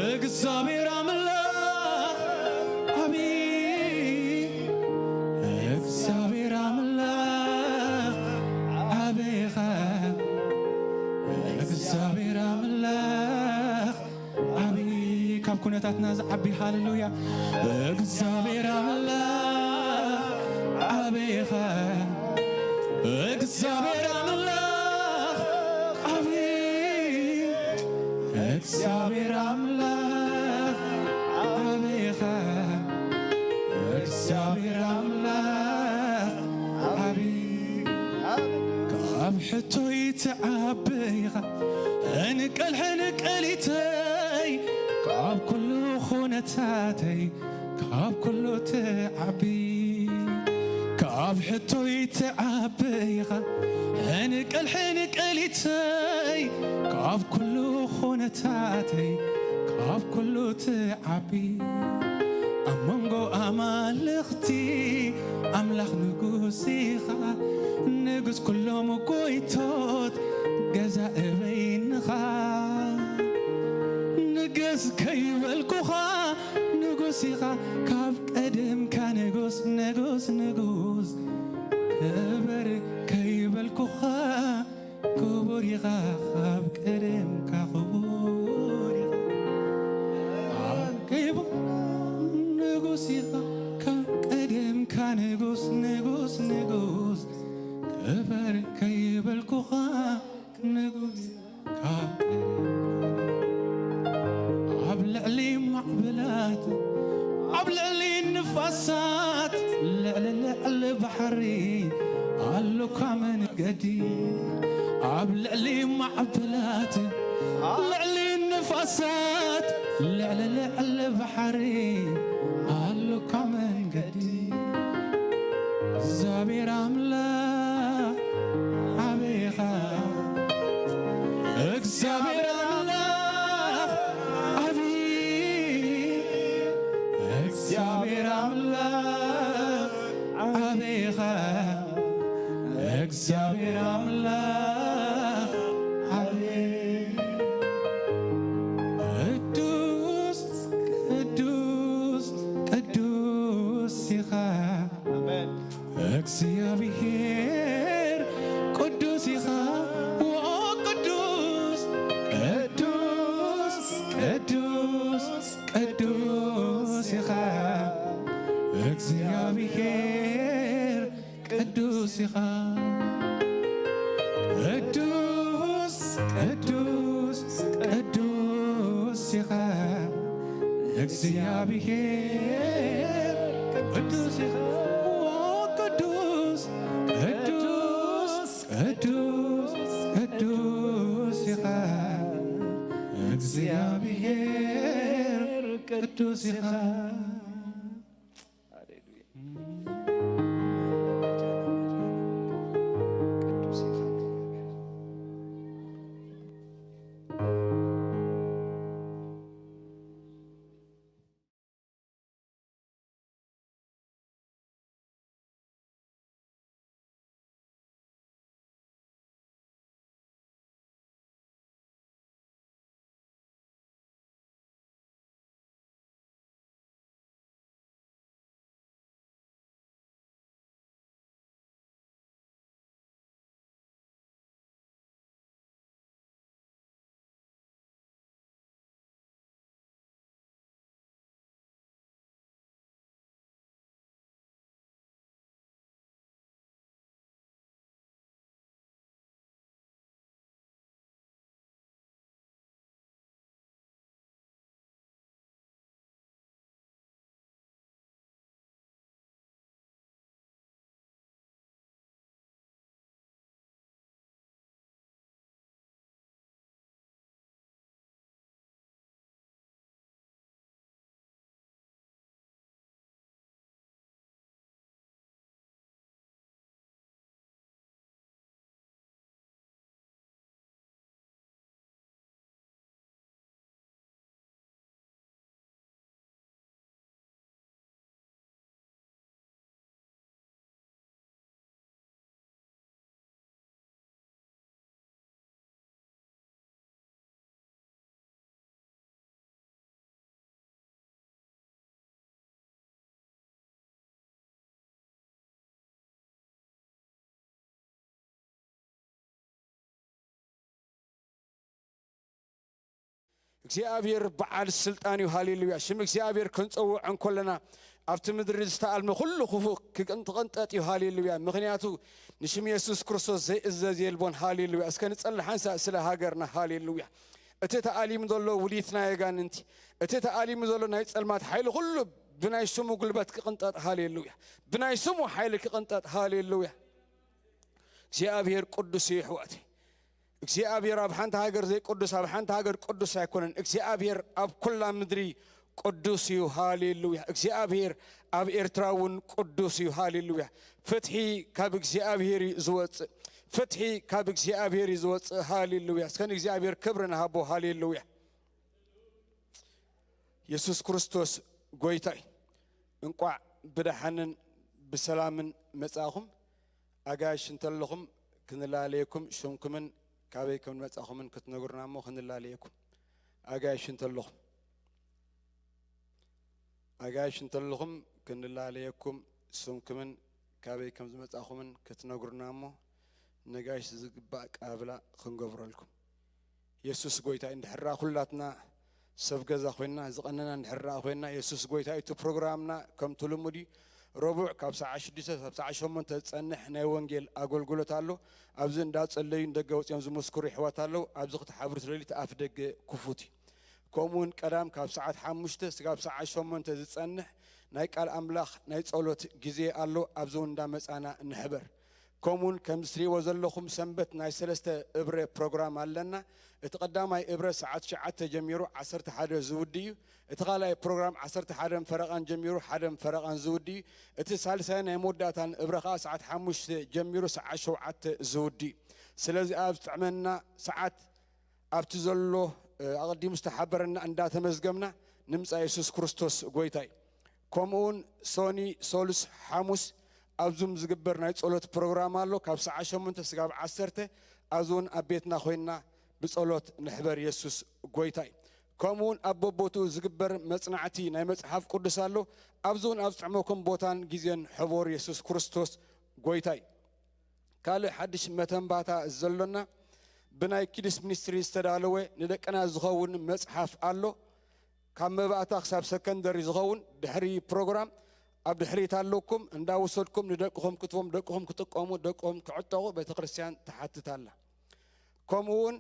እግዚኣብሔር ኣምላኽ ዓቢ፣ እግዚኣብሔር ኣምላኽ ዓቢኻ፣ እግዚኣብሔር ኣምላኽ ዓቢ፣ ካብ ኩነታትና ዝዓቢ። ሃሌሉያ። እግዚኣብሔር ኣምላኽ ዓቢኻ፣ እግዚኣብሔር ኣምላኽ ዓቢ፣ እግዚኣብሔር ኣምላኽ ዓቢኻ፣ እግዚኣብሔር ኣምላኽ ዓቢ። ካብ ሕቶይ ትዓቢ ኢኻ፣ ሕንቅል ሕንቅሊተይ፣ ካብ ኩሉ ኩነታተይ ካብ ኩሉ ትዓቢ፣ ካብ ሕቶይ ትዓቢ ኢኻ። ሕንቅል ሕንቅሊተይ ካብ ኩሉ ኹነታተይ ካብ ኩሉ ትዓቢ። ኣብ መንጎ ኣማልኽቲ ኣምላኽ ንጉስ ኢኻ። ንጉስ ኩሎም ጎይቶት ገዛኢ በይንኻ። ንገስ ከይበልኩኻ ንጉስ ኢኻ ካብ ቀደምካ ንጉስ፣ ንጉስ፣ ንጉስ። ክብር ከይበልኩኻ ክቡር ኢኻ ካብ ቀደምካ ክቡር ኢኻ። ኣብ ከይቡ ንጉስ ኢኻ ካብ ቀደምካ ንጉስ፣ ንጉስ፣ ንጉስ። ክብር ከይበልኩኻ ንጉስ ካብ ኣብ ልዕሊ ማዕበላት፣ ኣብ ልዕሊ ንፋሳት፣ ልዕሊ ልዕሊ ባሕሪ ኣሎካ መንገዲ። ኣብ ልዕሊ ማዕበላት፣ ልዕሊ ንፋሳት፣ ልዕሊ ልዕሊ ባሕሪ ኣሎካ መንገዲ። እግዚኣብሔር ኣምላኽ ዓቢኻ፣ እግዚኣብሔር ኣምላኽ ዓቢ፣ እግዚኣብሔር ኣምላኽ ዓቢኻ፣ እግዚኣብሔር ኣምላኽ ዓቢ። ቅዱስ፣ ቅዱስ፣ ቅዱስ ኢኻ። ኣሜን። እግዚኣብሔር ቅዱስ ኢኻ። ዎ ቅዱስ፣ ቅዱስ፣ ቅዱስ፣ ቅዱስ ኢኻ። እግዚኣብሔር ቅዱስ ኢኻ። ቅዱስ፣ ቅዱስ፣ ቅዱስ ኢኻ እግዚኣብሔር። ቅዱስ ኢኻ። ዎ ቅዱስ፣ ቅዱስ፣ ቅዱስ፣ ቅዱስ ኢኻ። እግዚኣብሔር ቅዱስ ኢኻ። እግዚኣብሔር በዓል ስልጣን እዩ። ሃሌሉያ። ሽም እግዚኣብሔር ክንጸውዕ እንኮለና ኣብቲ ምድሪ ዝተኣልመ ኩሉ ክፉእ ክቅንጥቕንጠጥ እዩ። ሃሌሉያ። ምኽንያቱ ንሽም የሱስ ክርስቶስ ዘይእዘዝ የልቦን። ሃሌሉያ። እስከ ንጸሊ ሓንሳእ ስለ ሃገርና። ሃሌሉያ። እቲ ተኣሊሙ ዘሎ ውዲት ናይ ኣጋንንቲ፣ እቲ ተኣሊሙ ዘሎ ናይ ጸልማት ሓይሊ ኩሉ ብናይ ሽሙ ጉልበት ክቕንጠጥ። ሃሌሉያ። ብናይ ስሙ ሓይሊ ክቕንጠጥ። ሃሌሉያ። እግዚኣብሔር ቅዱስ እዩ፣ ኣሕዋተይ። እግዚኣብሔር ኣብ ሓንቲ ሃገር ዘይቅዱስ፣ ኣብ ሓንቲ ሃገር ቅዱስ ኣይኮነን። እግዚኣብሔር ኣብ ኩላ ምድሪ ቅዱስ እዩ። ሃሌሉያ። እግዚኣብሔር ኣብ ኤርትራ እውን ቅዱስ እዩ። ሃሌሉያ። ፍትሒ ካብ እግዚኣብሔር እዩ ዝወጽእ። ፍትሒ ካብ እግዚኣብሔር እዩ ዝወጽእ። ሃሌሉያ። እስከ ንእግዚኣብሔር ክብሪ ንሃቦ። ሃሌሉያ። የሱስ ክርስቶስ ጎይታ እዩ። እንቋዕ ብደሓንን ብሰላምን መጻእኹም። ኣጋይሽ እንተለኹም ክንላለየኩም፣ ሽምኩምን ካበይ ከም መጻእኹምን ክትነግሩና እሞ ክንላለየኩም። ኣጋይሽ እንተለኹም፣ ኣጋይሽ እንተለኹም ክንላለየኩም፣ ሽምኩምን ካበይ ከም ዝመጻእኹምን ክትነግሩና እሞ ነጋይሽ ዝግባእ ኣቀባብላ ክንገብረልኩም። የሱስ ጎይታ እዩ። እንድሕር ደኣ ኩላትና ሰብ ገዛ ኮይንና፣ ዝቐነና እንድሕር ደኣ ኮይንና፣ የሱስ ጎይታ እዩ። እቲ ፕሮግራምና ከምቲ ልሙድ እዩ። ረቡዕ ካብ ሰዓት ሽዱሽተ ክሳብ ሰዓት ሸሞንተ ዝጸንሕ ናይ ወንጌል ኣገልግሎት ኣሎ። ኣብዚ እንዳጸለዩ ንደገ ወጺኦም ዝምስክሩ የሕዋት ኣለዉ። ኣብዚ ክትሓብሩ ትደልዩ እቲ ኣፍ ደገ ክፉት እዩ። ከምኡውን ቀዳም ካብ ሰዓት ሓሙሽተ ክሳብ ሰዓት ሸሞንተ ዝጸንሕ ናይ ቃል ኣምላኽ ናይ ጸሎት ግዜ ኣሎ። ኣብዚ እውን እንዳመጻና ንሕበር። ከምኡውን ከምዚ ትሪእዎ ዘለኹም ሰንበት ናይ ሰለስተ እብረ ፕሮግራም ኣለና። እቲ ቀዳማይ እብረ ሰዓት ትሽዓተ ጀሚሩ ዓሰርተ ሓደ ዝውዲ እዩ። እቲ ካልኣይ ፕሮግራም ዓሰርተ ሓደን ፈረቓን ጀሚሩ ሓደን ፈረቓን ዝውዲ እዩ። እቲ ሳልሳይ ናይ መወዳእታን እብረ ኸኣ ሰዓት ሓሙሽተ ጀሚሩ ሰዓት ሸውዓተ ዝውዲ እዩ። ስለዚ ኣብ ዝጥዕመና ሰዓት ኣብቲ ዘሎ፣ እ፣ ኣቐዲሙ ዝተሓበረና እንዳተመዝገብና ንምጻእ የሱስ ክርስቶስ ጎይታ እዩ። ከምኡውን ሶኒ፣ ሶሉስ፣ ሓሙስ ኣብ ዙም ዝግበር ናይ ጸሎት ፕሮግራም ኣሎ። ካብ ሰዓት ሸሞንተ ስጋብ ዓሰርተ ኣብዚ እውን ኣብ ቤትና ኮይንና ብጸሎት ንሕበር። የሱስ ጎይታ እዩ። ከምኡውን ኣብ በቦትኡ ዝግበር መጽናዕቲ ናይ መጽሓፍ ቅዱስ ኣሎ። ኣብዚ እውን ኣብ ዝጥዕመኩም ቦታን ግዜን ሕቦር። የሱስ ክርስቶስ ጎይታ እዩ። ካልእ ሓድሽ መተንባታ ዘሎና ብናይ ኪድስ ሚኒስትሪ ዝተዳለወ ንደቅና ዝኸውን መጽሓፍ ኣሎ። ካብ መባእታ ክሳብ ሰከንደሪ ዝኸውን ድሕሪ ፕሮግራም ኣብ ድሕሪት ኣለኩም። እንዳወሰድኩም ንደቅኹም ክትቦም፣ ደቅኹም ክጥቀሙ፣ ደቅኹም ክዕጠቑ ቤተ ክርስቲያን ትሓትት ኣላ። ከምኡ እውን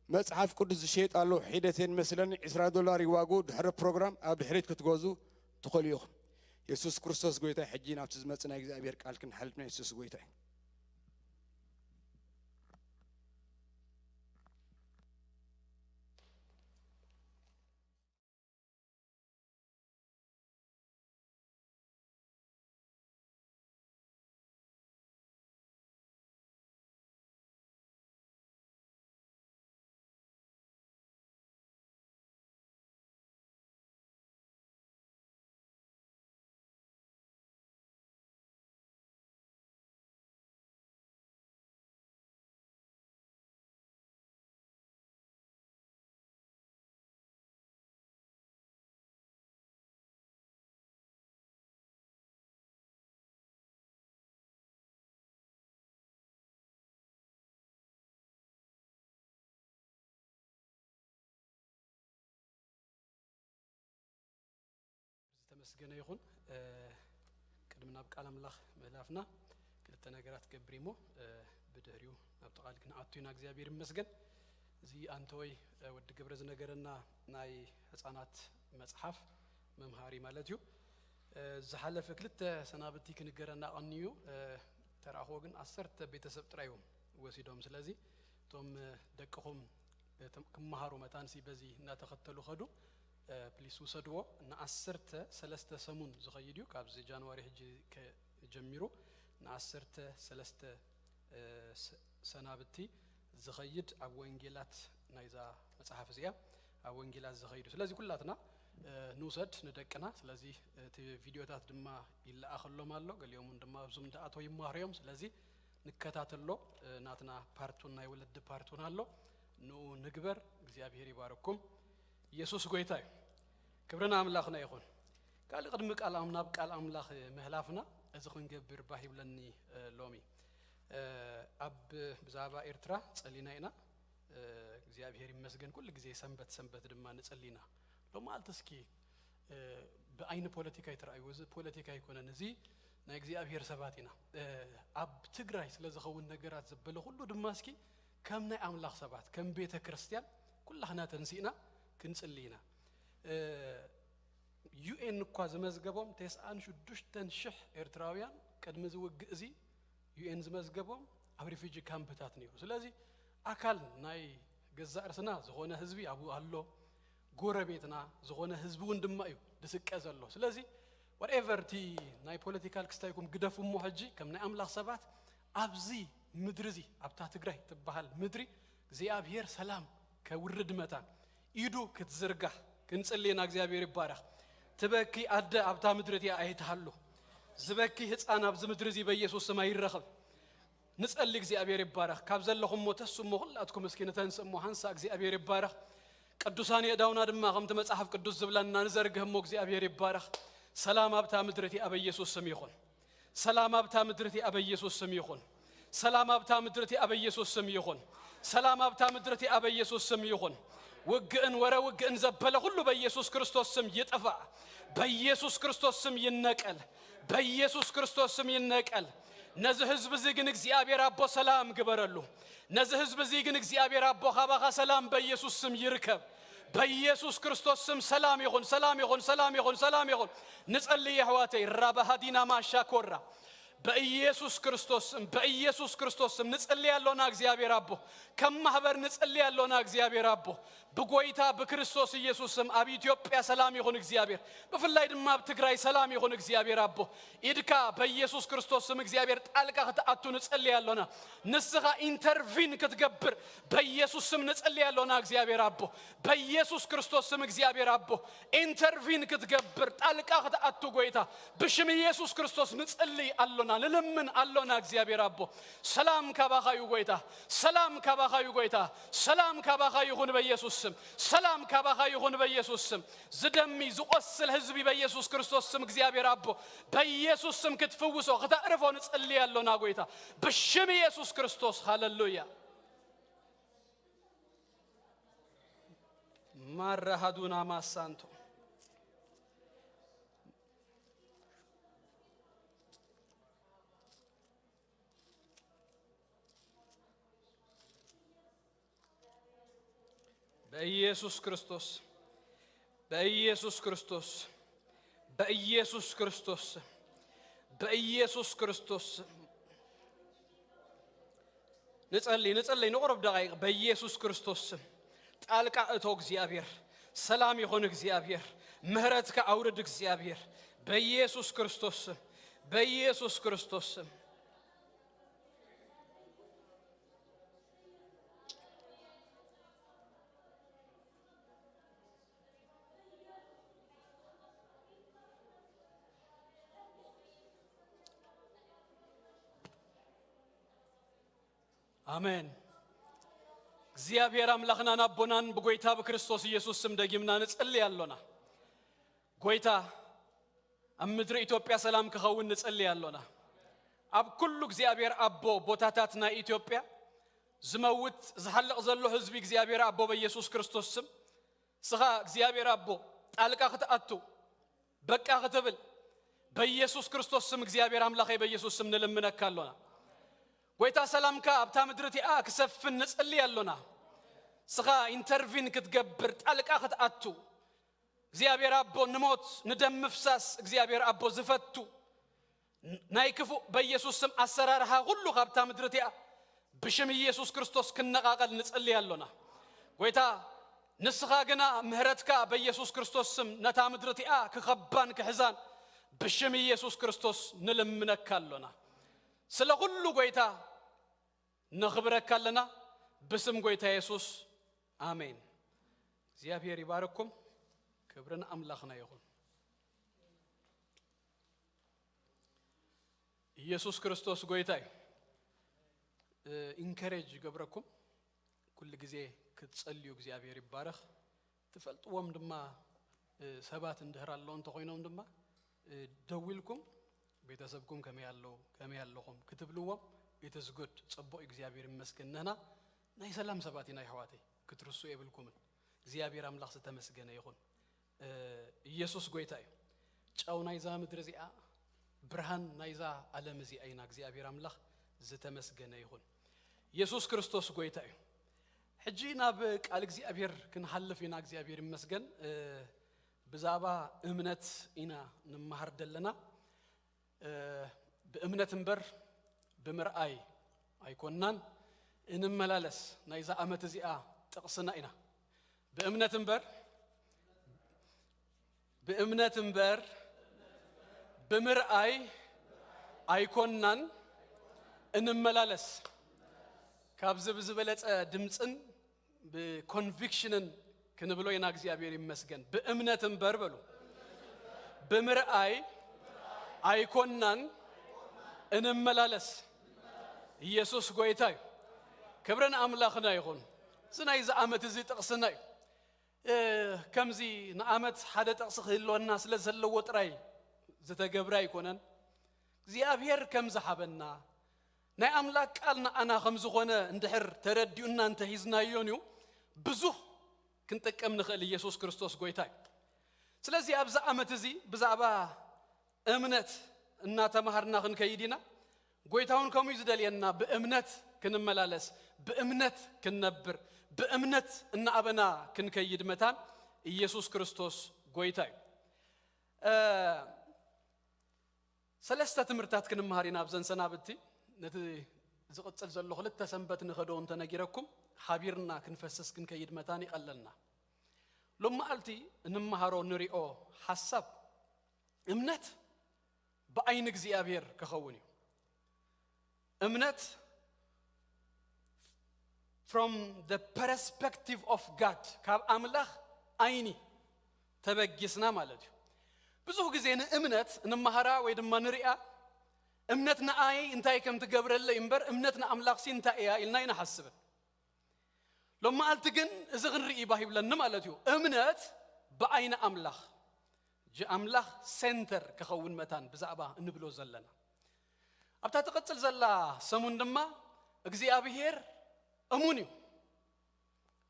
መጽሓፍ ቅዱስ ዝሸየጥ ኣሎ። ሒደቴን መስለኒ ዕስራ ዶላር እዩ ዋግኡ። ድሕሪ ፕሮግራም ኣብ ድሕሪት ክትገዙ ትኽእሉ ኢኹም። የሱስ ክርስቶስ ጎይታ። ሕጂ ናብቲ ዝመጽእ ናይ እግዚኣብሔር ቃል ክንሓልፍ ናይ የሱስ ጎይታ እዩ። መስገነ ይኹን። እ፣ ቅድሚ ናብ ቃል ኣምላኽ ምህላፍና ክልተ ነገራት ገብር እሞ፣ እ፣ ብድሕሪኡ ናብቲ ቃል ክንኣቱ ኢና። እግዚኣብሔር ይመስገን። እዚ ኣንተወይ፣ እ፣ ወዲ ገብረ ዝነገረና ናይ ህፃናት መጽሓፍ መምሃሪ ማለት እዩ። እ፣ ዝሓለፈ ክልተ ሰናብቲ ክንገረና ቀንዩ፣ እ፣ ተረኣኽዎ ግን ዓሰርተ ቤተሰብ ጥራይ እዮም ወሲዶም። ስለዚ እቶም፣ እ፣ ደቅኹም፣ እ፣ ተም-፣ ክመሃሩ መታንሲ በዚ እናተኸተሉ ኸዱ። እ፣ ፕሊስ ውሰድዎ። ንዓሰርተ ሰለስተ ሰሙን ዝኸይድ እዩ። ካብዚ ጃንዋሪ ሕጂ ከ-፣ ጀሚሩ ንዓሰርተ ሰለስተ፣ እ፣ ሰ-፣ ሰናብቲ ዝኸይድ ኣብ ወንጌላት ናይዛ መጽሓፍ እዚኣ ኣብ ወንጌላት ዝኸይዱ። ስለዚ ኩላትና፣ እ፣ ንውሰድ ንደቅና። ስለዚ እቲ ቪድዮታት ድማ ይለኣኸሎም ኣሎ። ገሊኦም እውን ድማ ኣብዙም እንዳኣተው ይመሃሩ እዮም። ስለዚ ንከታተሎ። እ፣ ናትና ፓርቱን ናይ ወለዲ ፓርቱን ኣሎ። ንኡ ንግበር። እግዚኣብሔር ይባርኩም። ኢየሱስ ጎይታ እዩ። ክብሪ ንኣምላኽና ይኹን። ካልእ ቅድሚ ቃል ኣም-፣ ናብ ቃል ኣምላኽ ምህላፍና እዚ ክንገብር ባህ ይብለኒ፣ እ፣ ሎሚ፣ እ፣ ኣብ ብዛዕባ ኤርትራ ጸሊና ኢና። እ፣ እግዚኣብሔር ይመስገን ኩሉ ግዜ ሰንበት ሰንበት ድማ ንጸሊ ኢና። ሎማዓልቲ እስኪ፣ እ፣ ብኣይኒ ፖለቲካ ይትረኣዩ። እዚ ፖለቲካ ኣይኮነን፣ እዚ ናይ እግዚኣብሔር ሰባት ኢና። እ፣ ኣብ ትግራይ ስለ ዝኸውን ነገራት ዘበለ ኩሉ ድማ እስኪ ከም ናይ ኣምላኽ ሰባት፣ ከም ቤተ ክርስቲያን ኩላህና ተንሲእና ክንጽሊ ኢና። እ፣ ዩ ኤን እኳ ዝመዝገቦም ተስዓን ሽዱሽተን ሽሕ ኤርትራውያን ቅድሚ እዚ ውግእ እዚ ዩ ኤን ዝመዝገቦም ኣብ ሪፊጂ ካምፕታት ነይሩ። ስለዚ ኣካል ናይ ገዛእ ርስና ዝኾነ ህዝቢ ኣብኡ ኣሎ፣ ጎረቤትና ዝኾነ ህዝቢ እውን ድማ እዩ ዝስቀ ዘሎ። ስለዚ whatever እቲ ናይ ፖለቲካል ክስታይኩም ግደፉ እሞ ሕጂ ከም ናይ ኣምላኽ ሰባት ኣብዚ ምድሪ እዚ ኣብታ ትግራይ ትበሃል ምድሪ እግዚኣብሔር ሰላም ከውርድ መታን ኢዱ ክትዝርጋሕ ክንጽሊ ኢና። እግዚኣብሔር ይባረኽ። ትበኪ ኣደ ኣብታ ምድሪ እቲኣ ኣይትሃሉ። ዝበኪ ህፃን ኣብዚ ምድሪ እዚ በኢየሱስ ስም ኣይረኸብ። ንጸሊ። እግዚኣብሔር ይባረኽ። ካብ ዘለኹም እሞ ተሱ እሞ ኩላትኩም እስኪ ንተንስ እሞ ሓንሳ። እግዚኣብሔር ይባረኽ። ቅዱሳን የእዳውና ድማ ከምቲ መጽሓፍ ቅዱስ ዝብለና ንዘርግህ እሞ እግዚኣብሔር ይባረኽ። ሰላም ኣብታ ምድሪ እቲኣ በኢየሱስ ስም ይኹን። ሰላም ኣብታ ምድሪ እቲኣ በኢየሱስ ስም ይኹን። ሰላም ኣብታ ምድሪ እቲኣ በኢየሱስ ስም ይኹን። ሰላም ኣብታ ምድሪ እቲኣ በኢየሱስ ስም ይኹን። ውግእን ወረ ውግእን ዘበለ ኩሉ በኢየሱስ ክርስቶስ ስም ይጥፋእ። በኢየሱስ ክርስቶስ ስም ይነቀል። በኢየሱስ ክርስቶስ ስም ይነቀል። ነዚ ህዝቢ እዚ ግን እግዚኣብሔር ኣቦ ሰላም ግበረሉ። ነዚ ህዝቢ እዚ ግን እግዚኣብሔር ኣቦ ካባኻ ሰላም በኢየሱስ ስም ይርከብ። በኢየሱስ ክርስቶስ ስም ሰላም ይኹን፣ ሰላም ይኹን፣ ሰላም ይኹን፣ ሰላም ይኹን። ንጸሊ የሕዋተይ። ራባሃዲና ማሻኮራ። በኢየሱስ ክርስቶስ ስም፣ በኢየሱስ ክርስቶስ ስም ንጸሊ ኣሎና እግዚኣብሔር ኣቦ። ከም ማህበር ንጸሊ ኣሎና እግዚኣብሔር ኣቦ። ብጎይታ ብክርስቶስ ኢየሱስ ስም ኣብ ኢትዮጵያ ሰላም ይኹን እግዚኣብሔር። ብፍላይ ድማ ኣብ ትግራይ ሰላም ይኹን እግዚኣብሔር ኣቦ። ኢድካ በኢየሱስ ክርስቶስ ስም እግዚኣብሔር ጣልቃ ክትኣቱ ንጸሊ ኣሎና። ንስኻ ኢንተርቪን ክትገብር በኢየሱስ ስም ንጸሊ ኣሎና እግዚኣብሔር ኣቦ። በኢየሱስ ክርስቶስ ስም እግዚኣብሔር ኣቦ ኢንተርቪን ክትገብር ጣልቃ ክትኣቱ ጎይታ ብሽም ኢየሱስ ክርስቶስ ንጸሊ ኣሎና፣ ንልምን ኣሎና እግዚኣብሔር ኣቦ። ሰላም ካባኻ እዩ ጎይታ። ሰላም ካባኻ እዩ ጎይታ። ሰላም ካባኻ ይኹን በኢየሱስ ስም። ሰላም ካባኻ ይኹን በኢየሱስ ስም። ዝደሚ ዝቆስል ህዝቢ በኢየሱስ ክርስቶስ ስም እግዚኣብሔር ኣቦ በኢየሱስ ስም ክትፍውሶ ክተዕርፎ ንጸሊ ኣሎና ጎይታ ብሽም ኢየሱስ ክርስቶስ። ሃሌሉያ። ማራሃዱና ማሳንቶ። በኢየሱስ ክርስቶስ፣ በኢየሱስ ክርስቶስ፣ በኢየሱስ ክርስቶስ፣ በኢየሱስ ክርስቶስ። ንጸሊ፣ ንጸሊ፣ ንቑሩብ ደቓይቕ። በኢየሱስ ክርስቶስ ስም ጣልቃ እቶ እግዚኣብሔር። ሰላም ይኹን እግዚኣብሔር። ምህረትካ ኣውርድ እግዚኣብሔር። በኢየሱስ ክርስቶስ ስም፣ በኢየሱስ ክርስቶስ ስም። ኣሜን። እግዚኣብሔር ኣምላኽናን ኣቦናን ብጎይታ ብክርስቶስ ኢየሱስ ስም ደጊምና ንጸሊ ኣሎና። ጎይታ ኣብ ምድሪ ኢትዮጵያ ሰላም ክኸውን ንጸሊ ኣሎና። ኣብ ኩሉ እግዚኣብሔር ኣቦ ቦታታት ናይ ኢትዮጵያ ዝመውት ዝሓልቕ ዘሎ ህዝቢ እግዚኣብሔር ኣቦ በኢየሱስ ክርስቶስ ስም ስኻ እግዚኣብሔር ኣቦ ጣልቃ ክትኣቱ በቃ ክትብል በኢየሱስ ክርስቶስ ስም እግዚኣብሔር ኣምላኸይ በኢየሱስ ስም ንልምነካ ኣሎና። ጎይታ ሰላምካ ኣብታ ምድሪ እቲኣ ክሰፍን ንጽሊ ኣሎና። ስኻ ኢንተርቪን ክትገብር ጣልቃ ክትኣቱ እግዚኣብሔር ኣቦ ንሞት ንደም ምፍሳስ እግዚኣብሔር ኣቦ ዝፈቱ ናይ ክፉእ በኢየሱስ ስም ኣሰራርሓ ኩሉ ካብታ ምድሪ እቲኣ ብሽም ኢየሱስ ክርስቶስ ክነቓቐል ንጽሊ ኣሎና። ጎይታ ንስኻ ግና ምህረትካ በኢየሱስ ክርስቶስ ስም ነታ ምድሪ እቲኣ ክኸባን ክሕዛን ብሽም ኢየሱስ ክርስቶስ ንልምነካ ኣሎና። ስለ ኩሉ ጎይታ ነኽብረካ ኣለና ብስም ጎይታ የሱስ ኣሜን። እግዚኣብሔር ይባርኩም። ክብርን ኣምላኽና ይኹን። ኢየሱስ ክርስቶስ ጎይታ እዩ። ኢንከሬጅ ይገብረኩም። ኩሉ ግዜ ክትጸልዩ እግዚኣብሔር ይባረኽ። ትፈልጥዎም ድማ ሰባት እንድህር ኣለዉ እንተኾይኖም ድማ ደዊልኩም ቤተሰብኩም ከመይ ኣለዉ ከመይ ኣለኹም ክትብልዎም ኢትስ ጉድ። ጽቡቕ እግዚኣብሔር ይመስገን። ንህና ናይ ሰላም ሰባት ኢና ይሕዋተይ። ክትርሱ የብልኩምን። እግዚኣብሔር ኣምላኽ ዝተመስገነ ይኹን። ኢየሱስ ጎይታ እዩ። ጨው ናይዛ ምድሪ እዚኣ ብርሃን ናይዛ ዓለም እዚኣ ኢና እግዚኣብሔር ኣምላኽ ዝተመስገነ ይኹን። ኢየሱስ ክርስቶስ ጎይታ እዩ። ሕጂ ናብ ቃል እግዚኣብሔር ክንሓልፍ ኢና። እግዚኣብሔር ይመስገን። ብዛዕባ እምነት ኢና ንመሃር ዘለና። ብእምነት እምበር ብምርኣይ ኣይኮንናን እንመላለስ። ናይዛ ዓመት እዚኣ ጥቕስና ኢና። ብእምነት እምበር ብእምነት እምበር ብምርኣይ ኣይኮንናን እንመላለስ። ካብዚ ብዝበለጸ ድምፅን ብኮንቪክሽንን ክንብሎ ኢና። እግዚኣብሔር ይመስገን። ብእምነት እምበር በሉ ብምርኣይ ኣይኮናን እንመላለስ። ኢየሱስ ጎይታ እዩ። ክብርን ኣምላኽና ይኹን። እዚ ናይዚ ዓመት እዚ ጥቕስና እዩ። ከምዚ ንዓመት ሓደ ጥቕሲ ክህልወና ስለ ዘለዎ ጥራይ ዝተገብረ ኣይኮነን። እግዚኣብሔር ከም ዝሃበና ናይ ኣምላክ ቃል ንኣና ከም ዝኾነ እንድሕር ተረዲኡና እንተሂዝናዮን እዩ ብዙህ ክንጥቀም ንኽእል። ኢየሱስ ክርስቶስ ጎይታ እዩ። ስለዚ ኣብዚ ዓመት እዚ ብዛዕባ እምነት እናተማሃርና ክንከይድ ኢና። ጎይታ እውን ከምኡ እዩ ዝደልየና። ብእምነት ክንመላለስ፣ ብእምነት ክንነብር፣ ብእምነት እናኣበና ክንከይድ መታን ኢየሱስ ክርስቶስ ጎይታ እዩ። ሰለስተ ትምህርታት ክንመሃር ኢና ኣብዘን ሰናብቲ። ነቲ ዝቕጽል ዘሎ ክልተ ሰንበት ንኸዶ እንተነጊረኩም ሓቢርና ክንፈስስ ክንከይድ መታን ይቐለልና። ሎመዓልቲ እንመሃሮ ንሪኦ ሓሳብ እምነት ብኣይኒ እግዚኣብሔር ክኸውን እዩ። እምነት from the perspective of God፣ ካብ ኣምላኽ ኣይኒ ተበጊስና ማለት እዩ። ብዙሕ ግዜ ንእምነት እንመሃራ ወይ ድማ ንሪኣ እምነት ንኣይ እንታይ ከም ትገብረለይ እምበር እምነት ንኣምላኽሲ እንታይ እያ ኢልና ኣይንሓስብን። ሎመዓልቲ ግን እዚ ክንርኢ ባህ ይብለኒ ማለት እዩ። እምነት ብኣይኒ ኣምላኽ ጂ ኣምላኽ ሴንተር ክኸውን መታን ብዛዕባ እንብሎ ዘለና ኣብታ ትቕጽል ዘላ ሰሙን ድማ እግዚኣብሔር እሙን እዩ።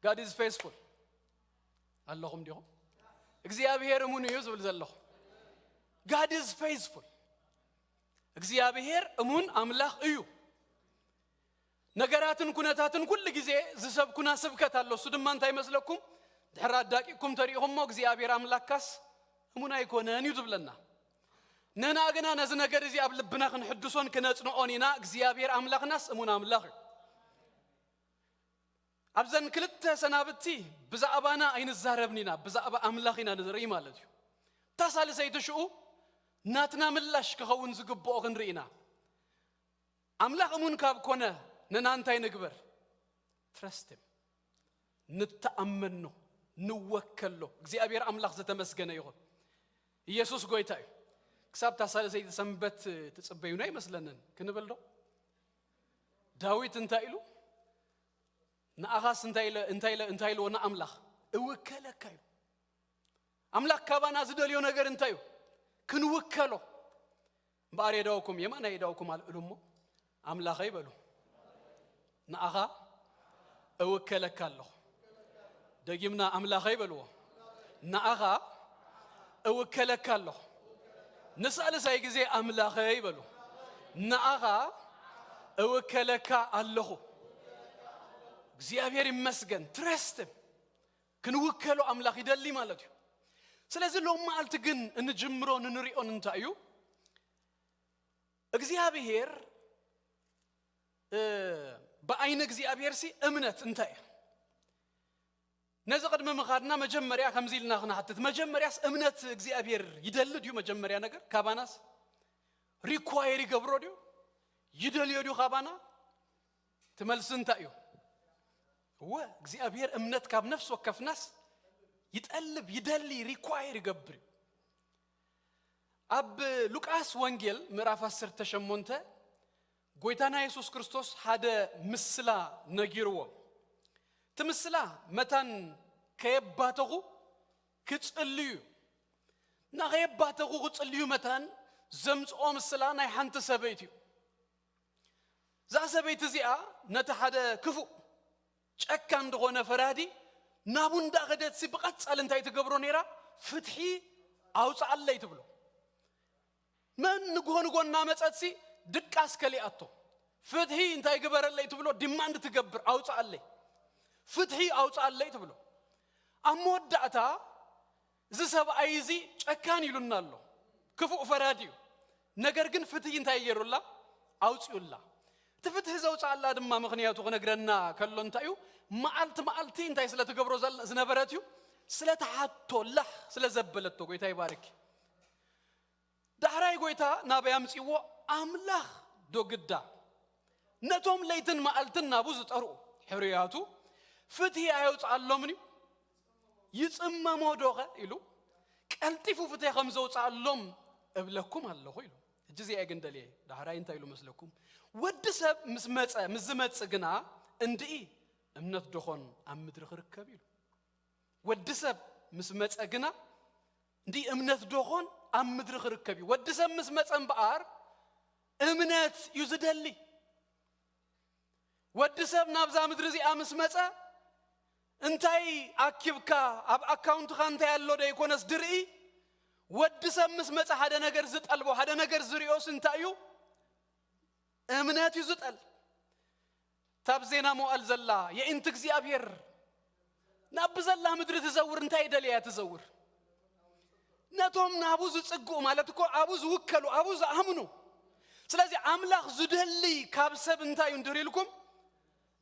God is faithful። ኣለኹም ዲኹም? እግዚኣብሔር እሙን እዩ ዝብል ዘለኹ። God is faithful። እግዚኣብሔር እሙን ኣምላኽ እዩ። ነገራትን ኩነታትን ኩሉ ግዜ ዝሰብኩና ስብከት ኣሎ። እሱ ድማ እንታይ ይመስለኩም? ድሕር ኣዳቂኩም ተሪኢኹሞ እግዚኣብሔር ኣምላካስ እሙን ኣይኮነን እዩ ዝብለና። ንህና ግና ነዚ ነገር እዚ ኣብ ልብና ክንሕድሶን ክነጽንኦን ኢና። እግዚኣብሔር ኣምላኽናስ እሙን ኣምላኽ እዩ። ኣብዘን ክልተ ሰናብቲ ብዛዕባና ኣይንዛረብን ኢና፣ ብዛዕባ ኣምላኽ ኢና ንርኢ ማለት እዩ። እታ ሳልሰይቲ ሽኡ ናትና ምላሽ ክኸውን ዝግብኦ ክንርኢ ኢና። ኣምላኽ እሙን ካብ ኮነ ንና እንታይ ንግበር? ትረስት ንተኣመኖ ንወከሎ። እግዚኣብሔር ኣምላኽ ዝተመስገነ ይኹን። ኢየሱስ ጎይታ እዩ። ክሳብ እታ ሳልሰይቲ ሰንበት ትጽበዩና ኣይመስለንን ክንብል ዶ? ዳዊት እንታይ ኢሉ? ንኣኻስ እንታይ ኢለ እንታይ ኢለ እንታይ ኢልዎ ንኣምላኽ? እውከለካ እዩ። ኣምላኽ ካባና ዝደልዮ ነገር እንታይ እዩ? ክንውከሎ። እምበኣር የዳውኩም የማናይ የዳውኩም ኣልዕሉ እሞ ኣምላኸይ በሉ። ንኣኻ እውከለካ ኣለኹ። ደጊምና ኣምላኸይ በልዎ። ንኣኻ እውከለካ ኣለኹ። ንሳልሳይ ግዜ ኣምላኸይ በሉ፣ ንኣኻ እውከለካ ኣለኹ። እግዚኣብሔር ይመስገን። ትረስት ክንውከሎ ኣምላኽ ይደሊ ማለት እዩ። ስለዚ ሎም መዓልቲ ግን እንጅምሮ ንንሪኦን እንታይ እዩ? እግዚኣብሔር እ፣ ብኣይኒ እግዚኣብሔር ሲ እምነት እንታይ እያ? ነዚ ቅድሚ ምኻድና መጀመርያ ከምዚ ኢልና ክንሓትት፣ መጀመርያስ እምነት እግዚኣብሔር ይደሊ ድዩ? መጀመርያ ነገር ካባናስ ሪኳየር ይገብሮ ድዩ? ይደልዮ ድዩ ካባና? ትመልሲ እንታይ እዩ? እወ፣ እግዚኣብሔር እምነት ካብ ነፍሲ ወከፍናስ ይጠልብ፣ ይደሊ፣ ሪኳየር ይገብር እዩ። ኣብ ሉቃስ ወንጌል ምዕራፍ ዓሰርተ ሸሞንተ ጎይታና የሱስ ክርስቶስ ሓደ ምስላ ነጊርዎም። እቲ ምስላ መታን ከየባተኹ ክጽልዩ እዩ። እና ከየባተኹ ክጽልዩ መታን ዘምጽኦ ምስላ ናይ ሓንቲ ሰበይቲ እዩ። እዛ ሰበይቲ እዚኣ ነቲ ሓደ ክፉእ ጨካን ዝኾነ ፈራዲ ናቡ እንዳኸደትሲ ብቐጻሊ እንታይ ትገብሮ ነይራ? ፍትሒ ኣውፅኣለይ ትብሎ። መን ንግሆ ንግሆ እናመፀትሲ ድቃስ ከሊኣቶ። ፍትሒ እንታይ ግበረለይ ትብሎ? ዲማንድ ትገብር፣ ኣውፅኣለይ፣ ፍትሒ ኣውፅኣለይ ትብሎ። ኣብ መወዳእታ እዚ ሰብኣይ እዚ ጨካን ኢሉና ኣሎ፣ ክፉእ ፈራዲ እዩ። ነገር ግን ፍትሒ እንታይ ገይሩላ? ኣውፂኡላ። እቲ ፍትሒ ዘውፅኣላ ድማ ምኽንያቱ ክነግረና ከሎ እንታይ እዩ? መዓልቲ መዓልቲ እንታይ ስለ ትገብሮ ዘል-፣ ዝነበረት እዩ? ስለ ትሓቶ፣ ላኽ ስለ ዘበለቶ። ጎይታ ይባርኪ። ዳሕራይ ጎይታ ናበይ ኣምፅዎ? ኣምላኽ ዶ ግዳ ነቶም ለይትን መዓልትን ናቡ ዝጠርኡ ሕሩያቱ ፍትሒ ኣየውፅኣሎምን እዩ? ይፅመሞ ዶኸ ኢሉ ቀልጢፉ ፍትሒ ከም ዘውፅኣሎም እብለኩም ኣለኹ ኢሉ። ሕጂ እዚኣ ግን ደልየ ዳሕራይ እንታይ ኢሉ መስለኩም? ወዲ ሰብ ምስ መፀ፣ ምስ ዝመፅእ ግና እንድኢ እምነት ዶኾን ኣብ ምድሪ ክርከብ ኢሉ። ወዲ ሰብ ምስ መፀ ግና እንድኢ እምነት ዶኾን ኣብ ምድሪ ክርከብ እዩ። ወዲ ሰብ ምስ መፀ እምበኣር እምነት እዩ ዝደሊ። ወዲ ሰብ ናብዛ ምድሪ እዚኣ ምስ መፀ እንታይ ኣኪብካ፣ ኣብ ኣካውንትኻ እንታይ ኣሎ ዶ ኣይኮነስ ድርኢ። ወዲ ሰብ ምስ መፀ ሓደ ነገር ዝጠልቦ፣ ሓደ ነገር ዝሪኦስ እንታይ እዩ? እምነት እዩ ዝጠል። ታብ ዜና መዋእል ዘላ የኢንቲ እግዚኣብሔር ናብ ብዘላ ምድሪ ትዘውር እንታይ ደልያ ትዘውር? ነቶም ናቡ ዝጽግኡ ማለት እኮ ኣብኡ ዝውከሉ፣ ኣብኡ ዝኣምኑ። ስለዚ ኣምላኽ ዝደሊ ካብ ሰብ እንታይ እዩ እንድሪ ኢልኩም?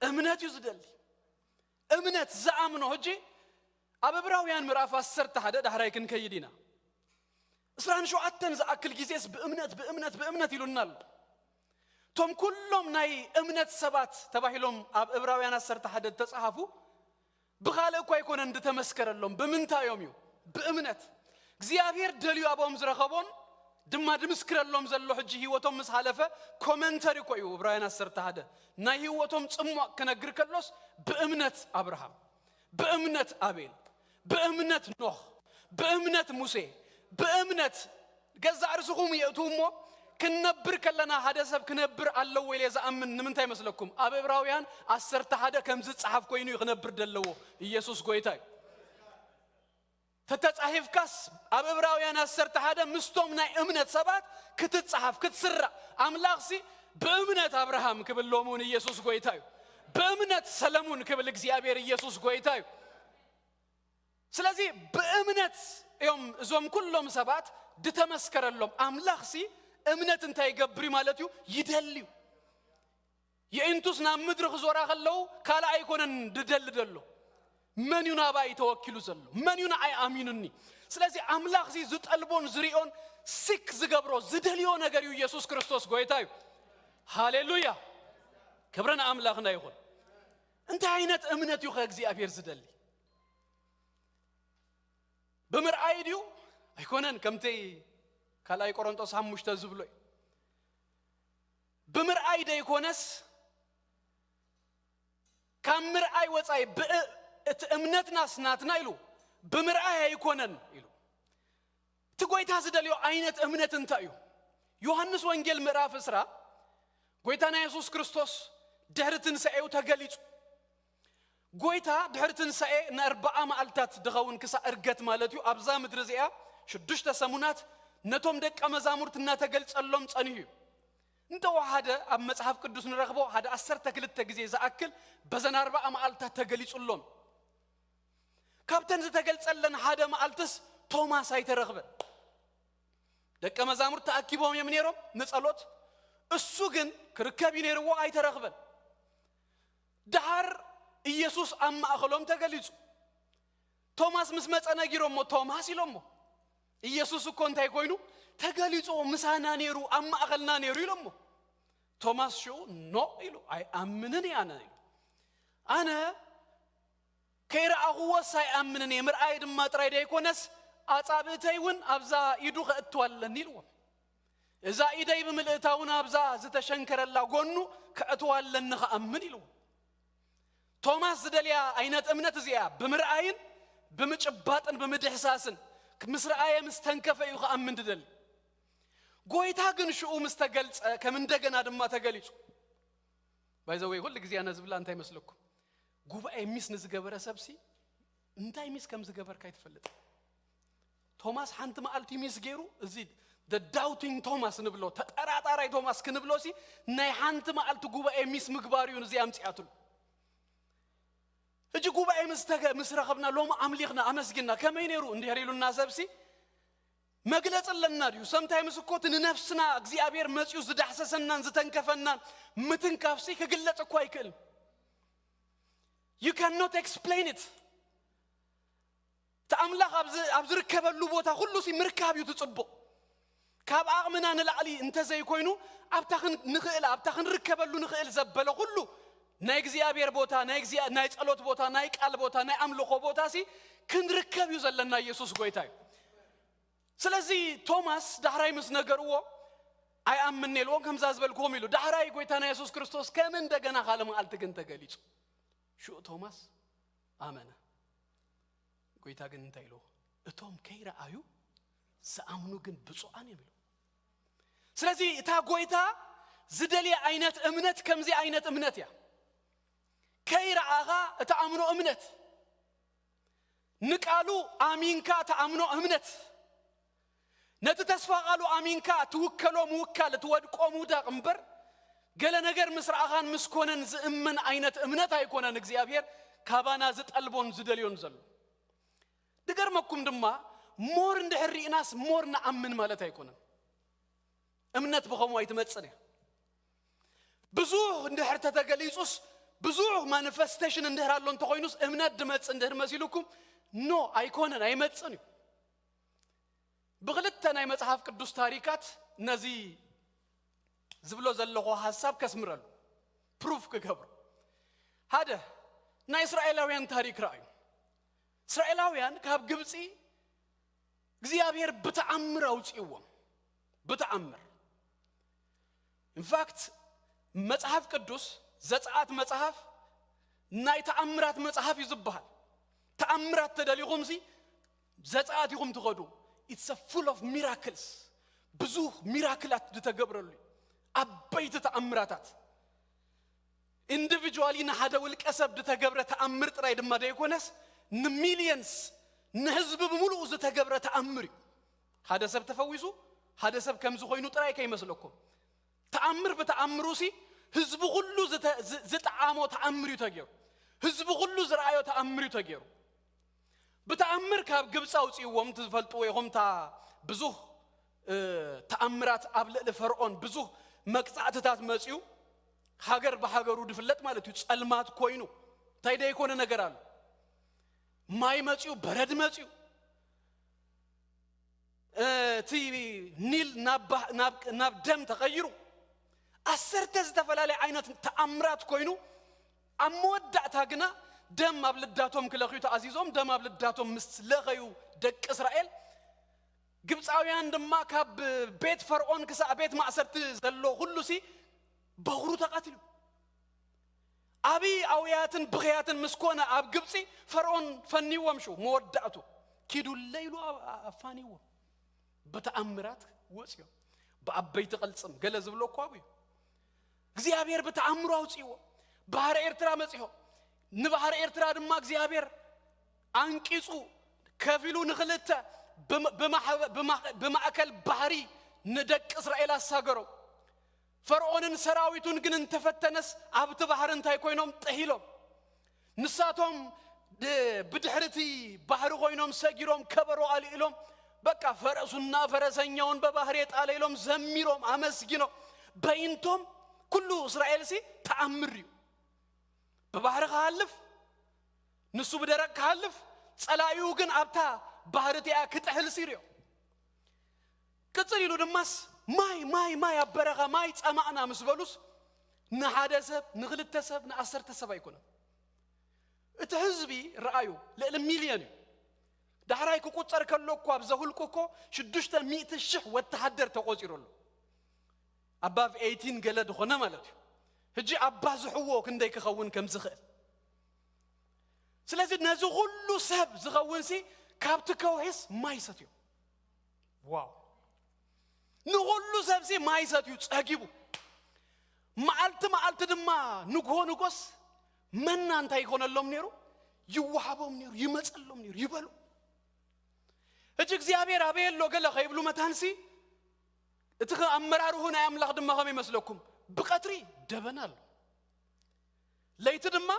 እምነት እዩ ዝደሊ። እምነት ዝኣምኖ። ሕጂ ኣብ ዕብራውያን ምዕራፍ ዓሰርተ ሓደ ዳሕራይ ክንከይድ ኢና። ዕስራን ሸውዓተን ዝኣክል ግዜስ ብእምነት፣ ብእምነት፣ ብእምነት ኢሉና ኣሎ። እቶም ኩሎም ናይ እምነት ሰባት ተባሂሎም ኣብ ዕብራውያን ዓሰርተ ሓደ ዝተጻሓፉ ብኻልእ እኳ ኣይኮነን ዝተመስከረሎም። ብምንታይ እዮም እዩ? ብእምነት። እግዚኣብሔር ደልዩ ኣብኦም ዝረኸቦን ድማ ድምስክረሎም ዘሎ ሕጂ ህይወቶም ምስ ሓለፈ ኮመንተሪ እኮ እዩ። ዕብራውያን ዓሰርተ ሓደ ናይ ህይወቶም ጽሟቕ ክነግር ከሎስ ብእምነት ኣብርሃም፣ ብእምነት ኣቤል፣ ብእምነት ኖህ፣ ብእምነት ሙሴ፣ ብእምነት ገዛእ ርእስኹም የእትዉ እሞ፣ ክንነብር ከለና ሓደ ሰብ ክነብር ኣለዎ ኢለ ዝኣምን ንምንታይ መስለኩም? ኣብ ዕብራውያን ዓሰርተ ሓደ ከም ዝጸሓፍ ኮይኑ እዩ ክነብር ደለዎ። ኢየሱስ ጎይታ እዩ። ተተጻሒፍካስ ኣብ ዕብራውያን ዓሰርተ ሓደ ምስቶም ናይ እምነት ሰባት ክትጸሓፍ፣ ክትስራዕ። ኣምላኽሲ ብእምነት ኣብርሃም ክብል ሎሙን ኢየሱስ ጎይታ እዩ። ብእምነት ሰለሙን ክብል እግዚኣብሔር ኢየሱስ ጎይታ እዩ። ስለዚ ብእምነት እዮም እዞም ኩሎም ሰባት ድተመስከረሎም። ኣምላኽሲ እምነት እንታይ ይገብር እዩ ማለት እዩ? ይደሊ እዩ። የኢንቱስ ናብ ምድሪ ክዞራ ከለዉ ካልእ ኣይኮነን ድደሊ ደሎ። መን እዩ ናባይ ተወኪሉ ዘሎ? መን እዩ ንዓይ ኣሚኑኒ? ስለዚ ኣምላኽሲ ዝጠልቦን ዝሪኦን ሲክ ዝገብሮ ዝደልዮ ነገር እዩ። ኢየሱስ ክርስቶስ ጎይታ እዩ። ሃሌሉያ! ክብሪ ንኣምላኽና ይኹን። እንታይ ዓይነት እምነት እዩ ከ እግዚኣብሔር ዝደሊ? ብምርኣይ ድዩ? ኣይኮነን። ከምቲ ካልኣይ ቆሮንጦስ ሓሙሽተ ዝብሎ እዩ። ብምርኣይ ደይኮነስ ካብ ምርኣይ ወጻኢ ብእ-፣ እቲ እምነትናስ ናትና ኢሉ ብምርኣይ ኣይኮነን ኢሉ። እቲ ጎይታ ዝደልዮ ዓይነት እምነት እንታይ እዩ? ዮሃንስ ወንጌል ምዕራፍ ዕስራ ጎይታና የሱስ ክርስቶስ ድሕሪ ትንሳኤኡ ተገሊጹ። ጎይታ ድሕሪ ትንሳኤ ንኣርብዓ መዓልታት ድኸውን ክሳእ እርገት ማለት እዩ። ኣብዛ ምድሪ እዚኣ ሽዱሽተ ሰሙናት ነቶም ደቀ መዛሙርት እናተገልጸሎም ጸኒሑ እዩ። እንተወሓደ ኣብ መጽሓፍ ቅዱስ ንረኽቦ ሓደ ዓሰርተ ክልተ ግዜ ዝኣክል በዘን ኣርባዓ መዓልታት ተገሊጹሎም። ካብተን ዝተገልጸለን ሓደ መዓልትስ ቶማስ ኣይተረኽበን። ደቀ መዛሙርት ተኣኪቦም እዮም ነይሮም ንጸሎት። እሱ ግን ክርከብ እዩ ነይርዎ፣ ኣይተረኽበን። ደሓር ኢየሱስ ኣብ ማእኸሎም ተገሊጹ። ቶማስ ምስ መጸ ነጊሮሞ፣ "ቶማስ" ኢሎሞ። ኢየሱስ እኮ እንታይ ኮይኑ? "ተገሊጹ ምሳና ነይሩ፣ ኣብ ማእኸልና ነይሩ" ኢሎሞ። ቶማስ ሽዑ "ኖ" ኢሉ፣ "ኣይኣምንን እየ ኣነ" ኢሉ። "ኣነ ከይረኣኹዎስ ኣይኣምንን እየ፣ ምርኣይ ድማ ጥራይ ደይኮነስ ኣጻብእተይ እውን ኣብዛ ኢዱ ከእትዋ ኣለኒ" ኢልዎም። "እዛ ኢደይ ብምልእታ እውን ኣብዛ ዝተሸንከረላ ጎኑ ከእትዋ ኣለኒ ክኣምን" ኢልዎም። ቶማስ ዝደልያ ዓይነት እምነት እዚኣ ብምርኣይን ብምጭባጥን ብምድሕሳስን ምስ ረኣየ ምስ ተንከፈ እዩ ክኣምን ድደሊ። ጎይታ ግን ሽኡ ምስ ተገልጸ ከም እንደገና ድማ ተገሊጹ። ባይዘወይ ኩሉ ግዜ ኣነ ዝብላ እንታይ መስለኩም? ጉባኤ ሚስ ንዝገበረ ሰብሲ እንታይ ሚስ ከም ዝገበርካ ኣይትፈልጥ። ቶማስ ሓንቲ መዓልቲ ሚስ ገይሩ፣ እዚ the doubting ቶማስ ንብሎ፣ ተጠራጣራይ ቶማስ ክንብሎ ሲ ናይ ሓንቲ መዓልቲ ጉባኤ ሚስ ምግባር እዩ እዚ ኣምጽኣትሉ። ሕጂ ጉባኤ ምስ ተገ-፣ ምስ ረኸብና ሎሚ ኣምሊኽና ኣመስጊና ከመይ ነይሩ እንድሕር ኢሉና ሰብሲ መግለጺ ኣለና ድዩ? ሰምታይምስ እኮ እቲ ንነፍስና እግዚኣብሔር መጺኡ ዝዳሕሰሰናን ዝተንከፈናን ምትንካፍሲ ክግለጽ እኮ ኣይክእልን። You cannot explain it። እቲ ኣምላኽ ኣብ ዝ-፣ ኣብ ዝርከበሉ ቦታ ኩሉ ሲ ምርካብ እዩ ትጽቡቕ። ካብ ዓቕምና ንላዕሊ እንተዘይኮይኑ ኣብታ ክን-፣ ንኽእል፣ ኣብታ ክንርከበሉ ንኽእል ዘበለ ኩሉ ናይ እግዚኣብሔር ቦታ፣ ናይ እግዚኣብ-፣ ናይ ጸሎት ቦታ፣ ናይ ቃል ቦታ፣ ናይ ኣምልኾ ቦታ ሲ ክንርከብ እዩ ዘለና። ኢየሱስ ጎይታ እዩ። ስለዚ ቶማስ ዳሕራይ ምስ ነገርዎ ኣይኣምንን ኢልዎም፣ ከምዛ ዝበልክዎም ኢሉ። ዳሕራይ ጎይታና የሱስ ክርስቶስ ከም እንደገና ካልእ መዓልቲ ግን ተገሊጹ። ሽዑ ቶማስ ኣመነ። ጎይታ ግን እንታይ ኢልዎ? "እቶም ከይረኣዩ ዝኣምኑ ግን ብፁዓን እዮም" ኢሉ። ስለዚ እታ ጎይታ ዝደልያ ዓይነት እምነት ከምዚ ዓይነት እምነት እያ። ከይረኣኻ እትኣምኖ እምነት፣ ንቃሉ ኣሚንካ እትኣምኖ እምነት፣ ነቲ ተስፋ ቃሉ ኣሚንካ ትውከሎ ምውካል፣ ትወድቆ ምውዳቕ እምበር፣ ገለ ነገር ምስ ረኣኻን ምስ ኮነን ዝእመን ዓይነት እምነት ኣይኮነን እግዚኣብሔር ካባና ዝጠልቦን ዝደልዮን ዘሎ። ድገርመኩም ድማ፣ ሞር እንድሕር ርኢናስ ሞር ንኣምን ማለት ኣይኮነን። እምነት ብኸምኡ ኣይትመጽን እያ። ብዙሕ እንድሕር ተተገሊጹስ፣ ብዙሕ ማኒፌስቴሽን እንድሕር ኣሎ እንተኾይኑስ፣ እምነት ድመጽእ እንድሕር መሲሉኩም፣ ኖ፣ ኣይኮነን፣ ኣይመጽን እዩ። ብኽልተ ናይ መጽሓፍ ቅዱስ ታሪካት ነዚ ዝብሎ ዘለኹ ሓሳብ ከስምረሉ፣ ፕሩፍ ክገብሮ። ሓደ፣ ናይ እስራኤላውያን ታሪክ ረኣዩ። እስራኤላውያን ካብ ግብጺ እግዚኣብሔር ብተኣምር ኣውጽእዎም። ብተኣምር። ኢንፋክት፣ መጽሓፍ ቅዱስ፣ ዘጸኣት መጽሓፍ፣ ናይ ተኣምራት መጽሓፍ እዩ ዝበሃል። ተኣምራት ተደሊኹምሲ፣ ዘጸኣት ኢኹም ትኸዱ። It's a full of miracles። ብዙህ ሚራክላት ዝተገብረሉ እዩ። ዓበይቲ ተኣምራታት። ኢንዲቪጁዋሊ ንሓደ ውልቀ ሰብ ዝተገብረ ተኣምር ጥራይ ድማ ዘይኮነስ፣ ንሚልየንስ፣ ንህዝቢ ብምሉኡ ዝተገብረ ተኣምር እዩ። ሓደ ሰብ ተፈዊሱ፣ ሓደ ሰብ ከምዚ ኮይኑ ጥራይ ከይመስለኩም። ተኣምር ብተኣምሩሲ፣ ህዝቢ ኩሉ ዝተ-፣ ዝ-፣ ዝጠዓሞ ተኣምር እዩ ተገይሩ። ህዝቢ ኩሉ ዝረኣዮ ተኣምር እዩ ተገይሩ። ብተኣምር ካብ ግብፂ ኣውፅእዎም ትፈልጥዎ ኢኹም። እታ ብዙህ፣ እ፣ ተኣምራት ኣብ ልዕሊ ፈርዖን ብዙህ መቅፃዕትታት መፅዩ፣ ሃገር ብሃገሩ ድፍለጥ ማለት እዩ። ፀልማት ኮይኑ፣ እንታይ ደይኮነ ነገር ኣሎ። ማይ መፅዩ፣ በረድ መፅዩ፣ እ፣ እቲ ኒል ናብ ባህ-፣ ናብ፣ ናብ ደም ተቐይሩ፣ ዓሰርተ ዝተፈላለየ ዓይነት ተኣምራት ኮይኑ፣ ኣብ መወዳእታ ግና ደም ኣብ ልዳቶም ክለኽዩ ተኣዚዞም። ደም ኣብ ልዳቶም ምስ ለኸዩ ደቂ እስራኤል፣ ግብፃውያን ድማ ካብ ቤት ፈርዖን ክሳዕ ቤት ማእሰርቲ ዘሎ ኩሉሲ በኹሩ ተቐትሉ። ዓብዪ ኣውያትን ብኽያትን ምስ ኮነ ኣብ ግብፂ፣ ፈርዖን ፈንይዎም። ሽው መወዳእቱ ኪዱለይ ኢሉ ኣ-፣ ኣ-፣ ኣፋንይዎም። ብተኣምራት ወፅዮም። ብዓበይቲ ቅልፅም ገለ ዝብሎ እኳ ኣብዩ። እግዚኣብሔር ብተኣምሩ ኣውፅእዎ። ባህሪ ኤርትራ መፂሆ። ንባህሪ ኤርትራ ድማ እግዚኣብሔር ኣንቂፁ፣ ከፊሉ ንኽልተ፣ ብማእከል ባሕሪ ንደቂ እስራኤል ኣሳገሮም። ፈርዖንን ሰራዊቱን ግን እንተፈተነስ ኣብቲ ባሕሪ እንታይ ኮይኖም? ጥሒሎም። ንሳቶም ብድሕርቲ ባሕሪ ኮይኖም ሰጊሮም ከበሮ ኣልኢሎም፣ በቃ ፈረሱና ፈረሰኛውን በባህር የጣለ ኢሎም ዘሚሮም ኣመስጊኖም። በይንቶም ኩሉ እስራኤልሲ ተኣምር እዩ። ብባህሪ ክሃልፍ፣ ንሱ ብደረቕ ክሃልፍ፣ ጸላኢኡ ግን ኣብታ ባህሪ እቲኣ ክጥሕል ሲርዮ። ቅጽል ኢሉ ድማስ ማይ ማይ ማይ ኣብ በረኻ ማይ ጸማእና ምስ በሉስ ንሓደ ሰብ ንኽልተ ሰብ ንዓሰርተ ሰብ ኣይኮነን። እቲ ህዝቢ ረኣዩ ልዕሊ ሚልዮን እዩ። ዳሕራይ ክቁጸር ከሎ እኮ ኣብ ዘሁልቁ እኮ ሽዱሽተ ሚእቲ ሽሕ ወተሃደር ተቆጺሩ ኣሎ። ኣባቭ ኤይቲን ገለ ዝኾነ ማለት እዩ። ሕጂ ኣባዝሕዎ ክንደይ ክኸውን ከም ዝኽእል። ስለዚ ነዚ ኩሉ ሰብ ዝኸውን ሲ ካብቲ ከውሒስ ማይ ሰትዩ። ዋው! ንኹሉ ሰብ ሲ ማይ ሰትዩ ጸጊቡ። መዓልቲ መዓልቲ ድማ ንግሆ ንጎስ መና እንታይ ይኾነሎም ነይሩ? ይወሃቦም ነይሩ፣ ይመጸሎም ነይሩ፣ ይበሉ። ሕጂ እግዚኣብሔር ኣበየ ኣሎ ገለ ከይብሉ መታንሲ እቲ ኣመራርሁ ናይ ኣምላኽ ድማ ከመይ ይመስለኩም? ብቐትሪ ደበና ኣሎ፣ ለይቲ ድማ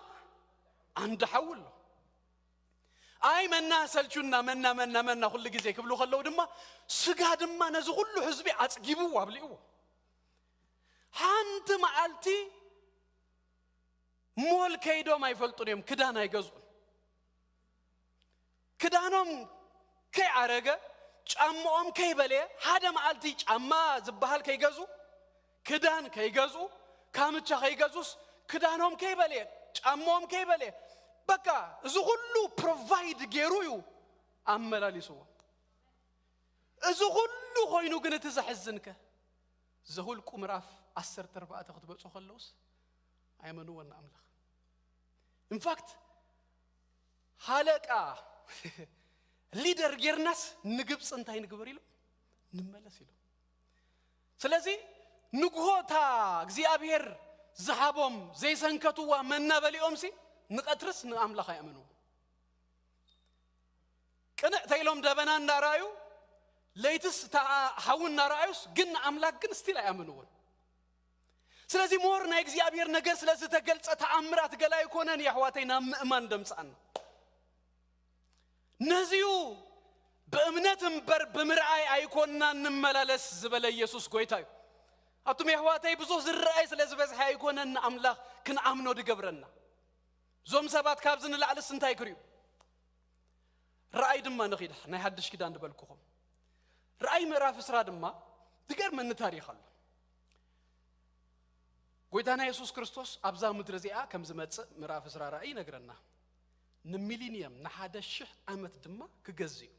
ኣንዳ ሓዊ ኣሎ። ኣይ መና ሰልቹና፣ መና መና መና ኩሉ ግዜ ክብሉ ከለዉ ድማ ስጋ ድማ ነዚ ኩሉ ህዝቢ ኣጽጊብዎ ኣብሊእዎ። ሓንቲ መዓልቲ ሞል ከይዶም ኣይፈልጡን እዮም፣ ክዳን ኣይገዝኡን። ክዳኖም ከይዓረገ፣ ጫምኦም ከይበለየ፣ ሓደ መዓልቲ ጫማ ዝበሃል ከይገዙ፣ ክዳን ከይገዙ፣ ካምቻ ከይገዙስ፣ ክዳኖም ከይበለየ፣ ጫምኦም ከይበለየ፣ በቃ እዚ ኩሉ ፕሮቫይድ ገይሩ እዩ ኣመላሊስዎ። እዚ ኩሉ ኮይኑ ግን እቲ ዘሕዝንከ ዘሁልቁ ምዕራፍ ዓሰርተ ኣርባዕተ ክትበጹ ከለውስ ኣየመንዎን ንኣምላኽ። ኢንፋክት ሃለቃ ሊደር ጌርናስ ንግብፂ እንታይ ንግበር ኢሉ ንመለስ ኢሉ። ስለዚ ንግሆ እታ እግዚኣብሔር ዝሃቦም ዘይሰንከትዋ መና በሊኦምሲ ንቐትርስ ንኣምላኽ ኣይኣመንዎ። ቅንዕ ተኢሎም ደበና እንዳረኣዩ ለይትስ እታ ሓዊ እናረኣዩስ ግን ንኣምላክ ግን ስቲል ኣይኣመንዎን። ስለዚ ሞር ናይ እግዚኣብሔር ነገር ስለ ዝተገልጸ ተኣምራት ገላ ኣይኮነን የሕዋተይ ናብ ምእማን ደምጽኣና። ነዚዩ ብእምነት እምበር ብምርኣይ ኣይኮንና እንመላለስ ዝበለ ኢየሱስ ጎይታ እዩ። ኣቱም የሕዋተይ ብዙህ ዝረኣይ ስለ ዝበዝሐ ኣይኮነን ንኣምላኽ ክንኣምኖ ድገብረና። እዞም ሰባት ካብዚ ንላዕልስ እንታይ ክርእዩ? ረኣይ ድማ ንኺድ ናይ ሓድሽ ኪዳን ዝበልኩኹም። ረኣይ ምዕራፍ ዕስራ ድማ ዝገርመኒ ታሪኽ ኣሎ። ጎይታና የሱስ ክርስቶስ ኣብዛ ምድሪ እዚኣ ከም ዝመጽእ ምዕራፍ ዕስራ ራእይ ይነግረና። ንሚሊኒየም ንሓደ ሽሕ ዓመት ድማ ክገዝ እዩ።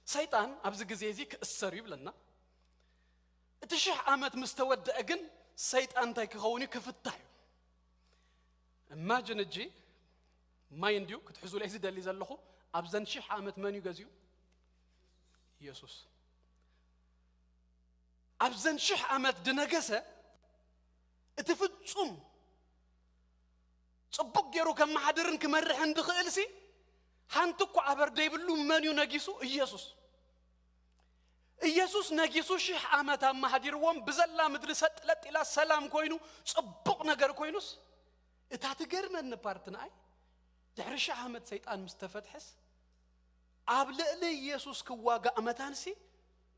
ሰይጣን ኣብዚ ግዜ እዚ ክእሰር እዩ ይብለና። እቲ ሽሕ ዓመት ምስ ተወደአ ግን ሰይጣን እንታይ ክኸውን እዩ? ክፍታሕ እዩ። እማጅን እጂ ማይ እንድዩ ክትሕዙለይ ዝደሊ ዘለኹ ኣብዘን ሽሕ ዓመት መን እዩ ገዚኡ? ኢየሱስ። ኣብዘን ሽሕ ዓመት ድነገሰ እቲ ፍጹም ጽቡቕ ገይሩ ከመሓድርን ክመርሕን ድኽእል ሲ ሓንቲ እኮ ኣበር ደይብሉ መን እዩ ነጊሱ? ኢየሱስ። ኢየሱስ ነጊሱ ሽሕ ዓመት ኣመሓዲርዎም ብዘላ ምድሪ ሰጥ ለጥ ኢላ ሰላም ኮይኑ ጽቡቕ ነገር ኮይኑስ እታ ትገርመኒ ፓርት ንኣይ ድሕሪ ሽሕ ዓመት ሰይጣን ምስ ተፈትሐስ ኣብ ልዕሊ ኢየሱስ ክዋጋእ መታንሲ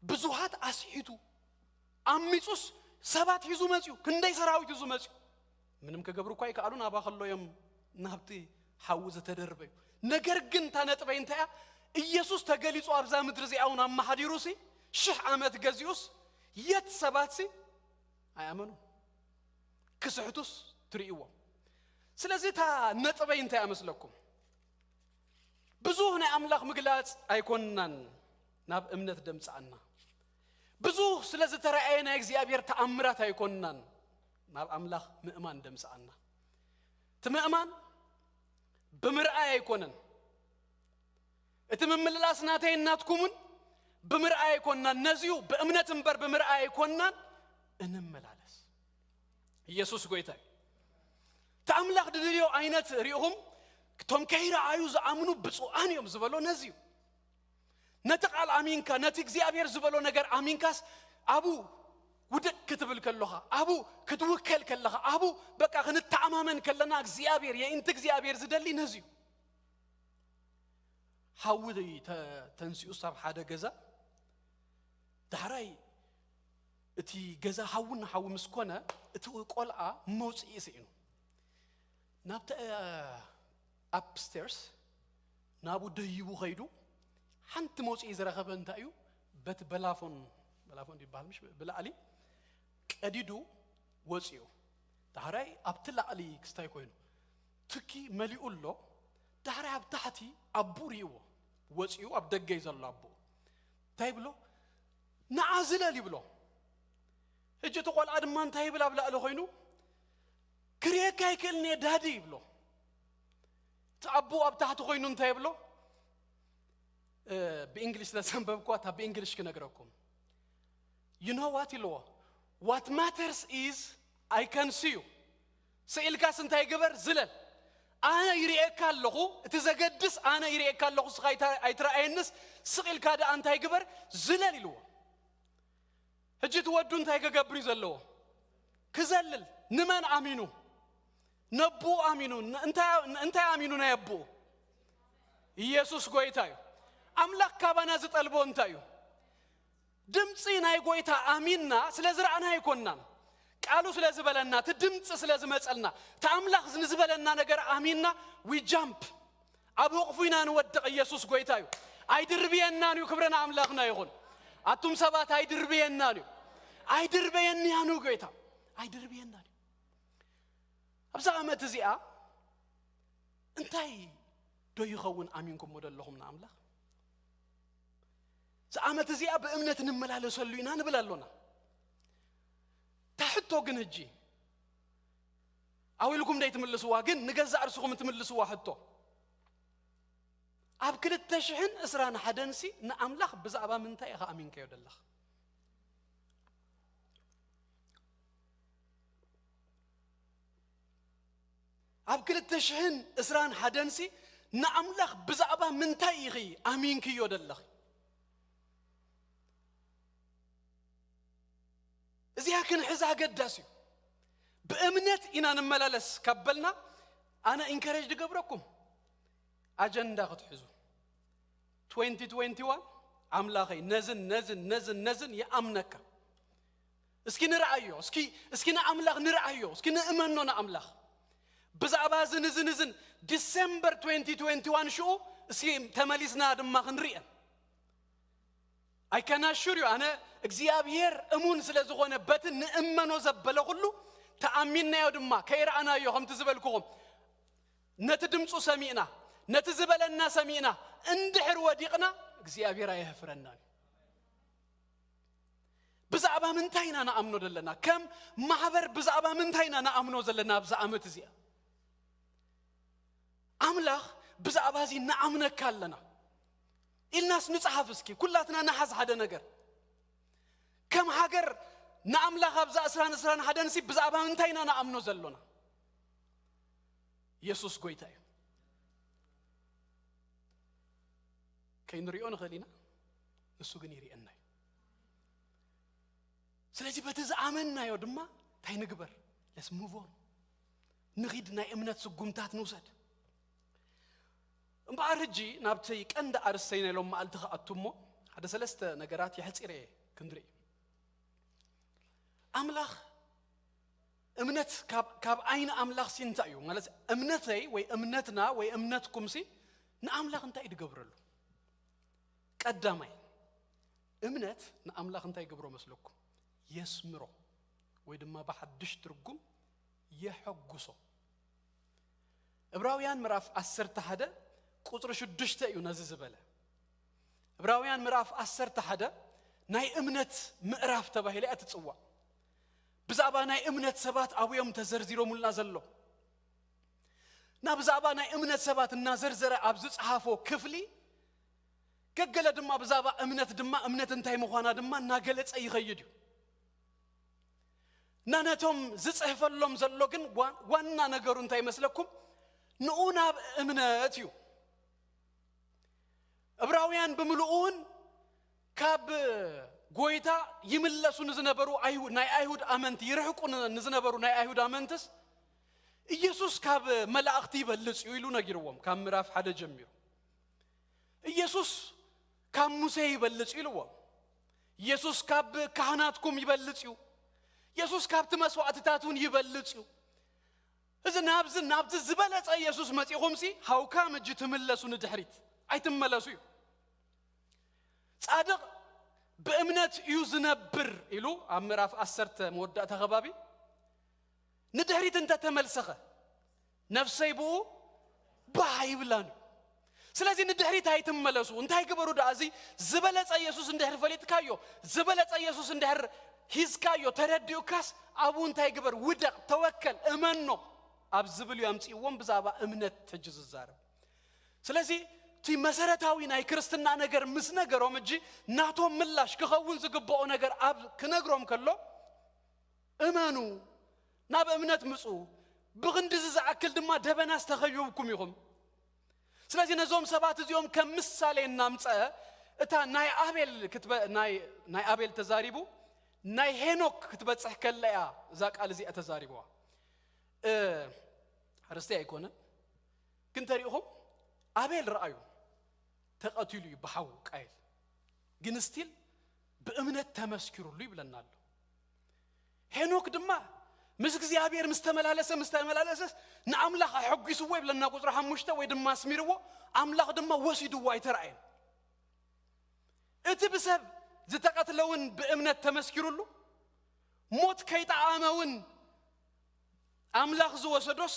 ብዙሃት ኣስሒቱ ኣሚጹስ ሰባት ሒዙ መጽዩ ክንደይ ሰራዊት ሒዙ መጽዩ ምንም ክገብሩ እኳ ኣይከኣሉን ኣባ ከሎ እዮም ናብቲ ሓዊ ዝተደርበዩ። ነገር ግን እታ ነጥበይ እንታይ እያ? ኢየሱስ ተገሊጹ ኣብዛ ምድሪ እዚኣ እውን ኣመሓዲሩሲ ሽሕ ዓመት ገዚኡስ የት ሰባትሲ ኣይኣመኑን። ክስሕቱስ ትርእይዎም። ስለዚ እታ ነጥበይ እንታይ እመስለኩም? ብዙህ ናይ ኣምላኽ ምግላጽ ኣይኮንናን ናብ እምነት ደምጽኣና። ብዙህ ስለ ዝተራእየ ናይ እግዚኣብሔር ተኣምራት ኣይኮንናን ናብ ኣምላኽ ምእማን ደምጽኣና። እቲ ምእማን ብምርኣይ ኣይኮነን። እቲ ምምልላስ ናተይን ናትኩምን ብምርኣይ ኣይኮንናን። ነዚዩ ብእምነት እምበር ብምርኣይ ኣይኮንናን እንመላለስ። ኢየሱስ ጎይታ እዩ። እቲ ኣምላኽ ድድልዮ ዓይነት ርኢኹም፣ እቶም ከይረኣዩ ዝኣምኑ ብፁዓን እዮም ዝበሎ ነዚ እዩ። ነቲ ቃል ኣሚንካ፣ ነቲ እግዚኣብሔር ዝበሎ ነገር ኣሚንካስ፣ ኣቡ ውድቅ ክትብል ከለኻ፣ ኣቡ ክትውከል ከለኻ፣ ኣቡ በቃ ክንተኣማመን ከለና፣ እግዚኣብሔር፣ የእንቲ እግዚኣብሔር ዝደሊ ነዚ እዩ። ሓዊ ተ-፣ ተንሲኡ ሳብ ሓደ ገዛ፣ ዳሕራይ እቲ ገዛ ሓዊ ንሓዊ ምስ ኮነ፣ እቲ ቆልዓ መውፅኢ ስኢኑ። ናብቲ፣ እ፣ ኣፕስቴርስ ናብኡ ደይቡ ኸይዱ፣ ሓንቲ መውፅኢ ዝረኸበ እንታይ እዩ? በቲ በላፎን፣ በላፎን ይበሃል ምሽ? ብላዕሊ ቀዲዱ ወፂኡ። ዳሕራይ ኣብቲ ላዕሊ ክስታይ ኮይኑ፣ ትኪ መሊኡ ኣሎ። ዳሕራይ ኣብ ታሕቲ ኣቡ ርእይዎ። ወፂኡ ኣብ ደገ እዩ ዘሎ ኣቡ። እንታይ ይብሎ? "ንዓ ዝለል" ይብሎ። ሕጂ እቲ ቆልዓ ድማ እንታይ ይብል? ኣብ ላዕሊ ኮይኑ፣ "ክርእየካ ኣይክእልን እየ ዳዲ" ይብሎ። እቲ ኣቡ ኣብ ታሕቲ ኮይኑ እንታይ ይብሎ? እ፣ ብእንግሊሽ ስለ ዘንበብኳ፣ እታ ብእንግሊሽ ክነግረኩም። "You know what?" ኢልዎ። "What matters is I can see you." ስቕ ኢልካስ እንታይ ግበር? ዝለል። "ኣነ ይርእየካ ኣለኹ፣ እቲ ዘገድስ ኣነ ይርእየካ ኣለኹ፣ ስኻ ኣይታ-፣ ኣይትረኣየንስ፣ ስቕ ኢልካ ደኣ እንታይ ግበር? ዝለል" ኢልዎ። ሕጂ እቲ ወዱ እንታይ ክገብር እዩ ዘለዎ? ክዘልል። ንመን ኣሚኑ? ነብኡ ኣሚኑ። ን-፣ እንታይ፣ እንታይ ኣሚኑ? ናይ ኣቦኡ። ኢየሱስ ጎይታ እዩ። ኣምላኽ ካባና ዝጠልቦ እንታይ እዩ? ድምፂ ናይ ጎይታ ኣሚንና ስለ ዝረኣና ኣይኮንናን። ቃሉ ስለ ዝበለና፣ እቲ ድምፂ ስለ ዝመፀልና፣ እቲ ኣምላኽ ንዝበለና ነገር ኣሚንና፣ we jump። ኣብ ህቕፉ ኢና ንወድቕ። ኢየሱስ ጎይታ እዩ። ኣይድርብየናን እዩ። ክብሪ ንኣምላኽና ይኹን። ኣቱም ሰባት ኣይድርብየናን እዩ። ኣይድርበየንያን እዩ ጎይታ። ኣይድርብየናን እዩ። ኣብዛ ዓመት እዚኣ እንታይ ዶ ይኸውን ኣሚንኩሞ ዘለኹም ንኣምላኽ? እዛ ዓመት እዚኣ ብእምነት ንመላለሰሉ ኢና ንብል ኣሎና። እታ ሕቶ ግን ሕጂ ኣው ኢልኩም ደይትምልስዋ፣ ግን ንገዛእ ርእስኹም ትምልስዋ ሕቶ። ኣብ ክልተ ሽሕን ዕስራን ሓደንሲ ንኣምላኽ ብዛዕባ ምንታይ ኢኻ ኣሚንካዮ ደለኻ? ኣብ ክልተ ሽሕን ዕስራን ሓደንሲ ንኣምላኽ ብዛዕባ ምንታይ ኢኺ ኣሚንክዮ ደለኺ? እዚኣ ክንሕዛ ኣገዳሲ እዩ። ብእምነት ኢና ንመላለስ ካብ በልና፣ ኣነ ኢንከሬጅ ድገብረኩም ኣጀንዳ ክትሕዙ። ትወንቲ ትወንቲ ዋን ኣምላኸይ ነዝን ነዝን ነዝን ነዝን ይኣምነካ። እስኪ ንርኣዮ፣ እስኪ፣ እስኪ ንኣምላኽ ንርኣዮ፣ እስኪ ንእመኖ ንኣምላኽ። ብዛዕባ እዝን እዝን እዝን ዲሴምበር ትወንቲ ትወንቲ ዋን ሽኡ እስኪ ተመሊስና ድማ ክንርእየን። I can assure you፣ ኣነ እግዚኣብሔር እሙን ስለ ዝኾነ በቲ ንእመኖ ዘበለ ኩሉ ተኣሚንናዮ ድማ ከይረኣናዮ፣ ከምቲ ዝበልኩኹም ነቲ ድምፁ ሰሚዕና፣ ነቲ ዝበለና ሰሚዕና እንድሕር ወዲቕና እግዚኣብሔር ኣየህፍረናን እዩ። ብዛዕባ ምንታይ ኢና ንኣምኖ ዘለና? ከም ማሕበር ብዛዕባ ምንታይ ኢና ንኣምኖ ዘለና ኣብዚ ዓመት እዚኣ? ኣምላኽ ብዛዕባ እዚ ንኣምነካ ኣለና ኢልናስ ንጽሓፍ እስኪ። ኩላትና ንሓዝ ሓደ ነገር። ከም ሃገር ንኣምላኽ ኣብዛ ዕስራን ዕስራን ሓደንሲ ብዛዕባ ምንታይ ኢና ንኣምኖ ዘሎና? የሱስ ጎይታ እዩ። ከይንሪኦ ንኽእል ኢና፣ ንሱ ግን ይሪኤና እዩ። ስለዚ በቲ ዝኣመንናዮ ድማ እንታይ ንግበር? Let's move on። ንኺድ፣ ናይ እምነት ስጉምታት ንውሰድ። እምበኣር ሕጂ ናብቲ ቀንዲ ኣርእስተይ ናይ ሎም መዓልቲ ክኣቱ እሞ፣ ሓደ ሰለስተ ነገራት የሕጺረ እየ ክንርኢ። ኣምላኽ፣ እምነት ካብ፣ ካብ ዓይኒ ኣምላኽ ሲ እንታይ እዩ? ማለት እምነተይ ወይ እምነትና ወይ እምነትኩም ሲ ንኣምላኽ እንታይ እዩ ዝገብረሉ? ቀዳማይ፣ እምነት ንኣምላኽ እንታይ ይገብሮ መስለኩም? የስምሮ፣ ወይ ድማ ብሓድሽ ትርጉም የሐጉሶ። ዕብራውያን ምዕራፍ ዓሰርተ ሓደ ቁጽሪ ሽዱሽተ እዩ ነዚ ዝበለ። ዕብራውያን ምዕራፍ ዓሰርተ ሓደ ናይ እምነት ምዕራፍ ተባሂላ እያ ትጽዋዕ። ብዛዕባ ናይ እምነት ሰባት ኣብዮም ተዘርዚሮሙልና ዘሎ። እና ብዛዕባ ናይ እምነት ሰባት እናዘርዘረ ኣብ ዝጸሓፎ ክፍሊ፣ ገገለ ድማ ብዛዕባ እምነት ድማ፣ እምነት እንታይ ምዃና ድማ እናገለጸ ይኸይድ እዩ። እና ነቶም ዝጽሕፈሎም ዘሎ ግን ዋ-፣ ዋና ነገሩ እንታይ ይመስለኩም? ንኡ ናብ እምነት እዩ። ዕብራውያን ብምልኡ እውን ካብ ጎይታ ይምለሱ ንዝነበሩ ኣይሁ-፣ ናይ ኣይሁድ ኣመንቲ፣ ይርሕቁ ን-፣ ንዝነበሩ ናይ ኣይሁድ ኣመንትስ፣ ኢየሱስ ካብ መላእኽቲ ይበልጽ እዩ ኢሉ ነጊርዎም፣ ካብ ምዕራፍ ሓደ ጀሚሩ። ኢየሱስ ካብ ሙሴ ይበልጽ እዩ ኢልዎም። ኢየሱስ ካብ ካህናትኩም ይበልጽ እዩ። ኢየሱስ ካብቲ መስዋዕትታት እውን ይበልጽ እዩ። እዚ ናብዚ፣ ናብቲ ዝበለጸ ኢየሱስ መጺኹምሲ፣ how come ሕጂ ትምለሱ ንድሕሪት? ኣይትመለሱ እዩ። ጻድቕ ብእምነት እዩ ዝነብር ኢሉ ኣብ ምዕራፍ ዓሰርተ መወዳእታ ከባቢ፣ ንድሕሪት እንተተመልሰኸ፣ ነፍሰይ ብኡ ባህ ኣይብላን እዩ። ስለዚ ንድሕሪት ኣይትመለሱ። እንታይ ግበሩ ደኣ? እዚ ዝበለጸ ኢየሱስ እንድሕር ፈሊጥካዮ፣ ዝበለጸ ኢየሱስ እንድሕር ሂዝካዮ፣ ተረዲኡካስ፣ ኣብኡ እንታይ ግበር? ውደቕ፣ ተወከል፣ እመኖ ኣብ ዝብል እዩ ኣምጽእዎም ብዛዕባ እምነት ሕጂ ዝዛረብ። ስለዚ እቲ መሰረታዊ ናይ ክርስትና ነገር ምስ ነገሮም፣ እጂ ናቶም ምላሽ ክኸውን ዝግብኦ ነገር ኣብ ክነግሮም ከሎ፣ እመኑ፣ ናብ እምነት ምጹ፣ ብኽንድዚ ዝኣክል ድማ ደበናስ ተኸቢብኩም ኢኹም። ስለዚ ነዞም ሰባት እዚኦም ከም ምሳሌ እናምጸ፣ እታ ናይ ኣቤል ክትበ-፣ ናይ፣ ናይ ኣቤል ተዛሪቡ፣ ናይ ሄኖክ ክትበጽሕ ከላ እያ እዛ ቃል እዚኣ ተዛሪብዋ። እ፣ ኣርእስተይ ኣይኮነን፣ ግን ተሪእኹም፣ ኣቤል ረኣዩ፣ ተቐቲሉ እዩ ብሓዉ ቃየል። ግን ስቲል ብእምነት ተመስኪሩሉ ይብለና ኣሎ። ሄኖክ ድማ ምስ እግዚኣብሔር ምስ ተመላለሰ፣ ምስ ተመላለሰስ ንኣምላኽ ኣሐጒስዎ ይብለና ቁጽሪ ሓሙሽተ፣ ወይ ድማ ኣስሚርዎ፣ ኣምላኽ ድማ ወሲድዎ ኣይተራእየን። እቲ ብሰብ ዝተቐትለ እውን ብእምነት ተመስኪሩሉ፣ ሞት ከይጠዓመ እውን ኣምላኽ ዝወሰዶስ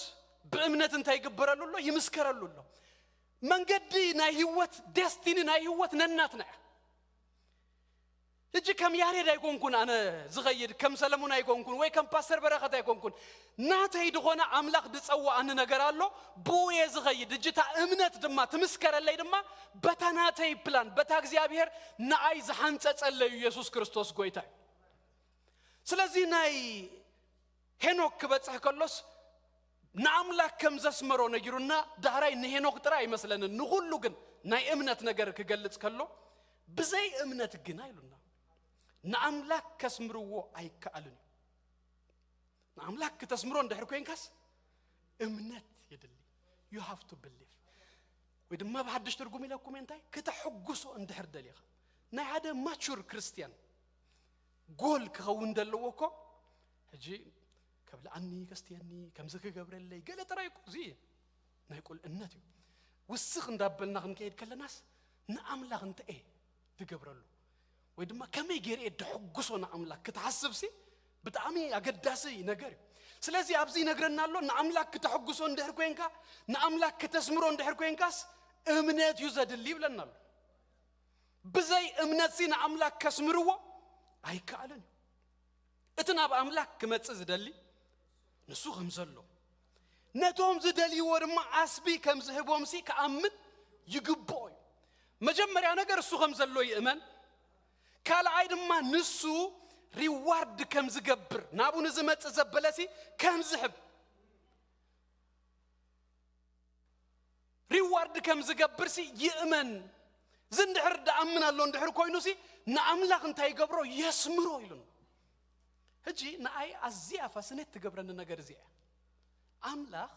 ብእምነት እንታይ ይግበረሉ ኣሎ? ይምስከረሉ ኣሎ። መንገዲ ናይ ህይወት፣ ዴስቲኒ ናይ ህይወት ነናትና እያ። ሕጂ ከም ያሬድ ኣይኮንኩን ኣነ ዝኸይድ፣ ከም ሰለሙን ኣይኮንኩን፣ ወይ ከም ፓስተር በረኸት ኣይኮንኩን። ናተይ ዝኾነ ኣምላኽ ዝጸዋኣኒ ነገር ኣሎ፣ ብኡ እየ ዝኸይድ። ሕጂ እታ እምነት ድማ ትምስከረለይ ድማ በታ ናተይ ፕላን፣ በታ እግዚኣብሔር ንኣይ ዝሓንጸጸለይ እዩ የሱስ ክርስቶስ ጎይታ እዩ። ስለዚ ናይ ሄኖክ ክበጽሕ ከሎስ ንኣምላኽ ከም ዘስመሮ ነጊሩና፣ ዳሕራይ ንሄኖክ ጥራይ ኣይመስለንን፣ ንኹሉ ግን ናይ እምነት ነገር ክገልጽ ከሎ፣ ብዘይ እምነት ግና ኢሉና፣ ንኣምላኽ ከስምርዎ ኣይከኣልን እዩ። ንኣምላኽ ክተስምሮ እንድሕር ኮይንካስ እምነት የድሊ። You have to believe። ወይ ድማ ብሓድሽ ትርጉም ኢለኩም እንታይ? ክተሐጉሶ እንድሕር ደሊኻ። ናይ ሓደ ማቹር ክርስትያን ጎል ክኸውን ዘለዎ እኮ፣ ሕጂ ከብልዓኒ፣ ከስትየኒ፣ ከምዚ ክገብረለይ፣ ገለ ጥራይ እኮ፣ እዚ ናይ ቁልዕነት እዩ። ውስኽ እንዳበልና ክንከይድ ከለናስ፣ ንኣምላኽ እንታይ እየ ዝገብረሉ? ወይ ድማ ከመይ ገይረ እየ ደሐጉሶ ንኣምላኽ ክትሓስብሲ፣ ብጣዕሚ ኣገዳሲ ነገር እዩ። ስለዚ ኣብዚ ይነግረና ኣሎ፣ ንኣምላኽ ክተሐጉሶ እንድሕር ኮይንካ፣ ንኣምላኽ ክተስምሮ እንድሕር ኮይንካስ፣ እምነት እዩ ዘድሊ ይብለና ኣሎ። ብዘይ እምነትሲ ንኣምላኽ ከስምርዎ ኣይከኣልን እዩ። እቲ ናብ ኣምላኽ ክመጽእ ዝደሊ ንሱ ከም ዘሎ፣ ነቶም ዝደልይዎ ድማ ዓስቢ ከም ዝህቦምሲ ክኣምን ይግብኦ እዩ። መጀመርያ ነገር እሱ ከም ዘሎ ይእመን። ካልኣይ ድማ ንሱ ሪዋርድ ከም ዝገብር፣ ናብኡ ንዝመጽእ ዘበለሲ ከም ዝህብ። ሪዋርድ ከም ዝገብርሲ ይእመን። እዚ እንድሕር ደኣምን ኣሎ እንድሕር ኮይኑሲ ንኣምላኽ እንታይ ይገብሮ? የስምሮ ኢሉን። ሕጂ ንኣይ ኣዝያ ፋስኔት ትገብረኒ ነገር እዚኣ እያ። ኣምላኽ፣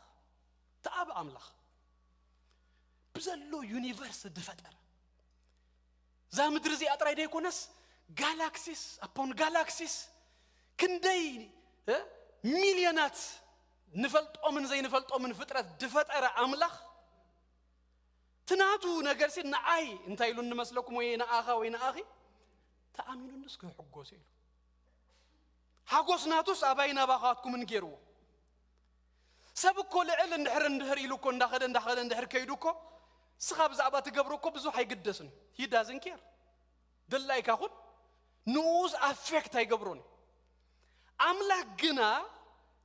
እቲ ኣብ ኣምላኽ ብዘሎ ዩኒቨርስ ዝፈጠረ፣ እዛ ምድሪ እዚኣ ጥራይ ደይኮነስ ጋላክሲስ ኣፖን ጋላክሲስ፣ ክንደይ፣ እ፣ ሚልዮናት ንፈልጦምን ዘይንፈልጦምን ፍጥረት ዝፈጠረ ኣምላኽ፣ እቲ ናቱ ነገርሲ ንኣይ እንታይ ኢሉ እንመስለኩም? ወይ ንኣኻ ወይ ንኣኺ፣ ተኣሚኑንስ ክሕጎስ ኢሉ። ሓጎስ ናቱስ ኣባይ ናባኻትኩምን ገይርዎ። ሰብ እኮ ልዕል እንድሕር እንድሕር ኢሉ እኮ እንዳኸደ እንዳኸደ እንድሕር ከይዱ እኮ፣ እስኻ ብዛዕባ ትገብሮ እኮ ብዙሕ ኣይግደስን። He doesn't care። ድላይካ ኩን፣ ንኡስ ኣፌክት ኣይገብሮን። ኣምላኽ ግና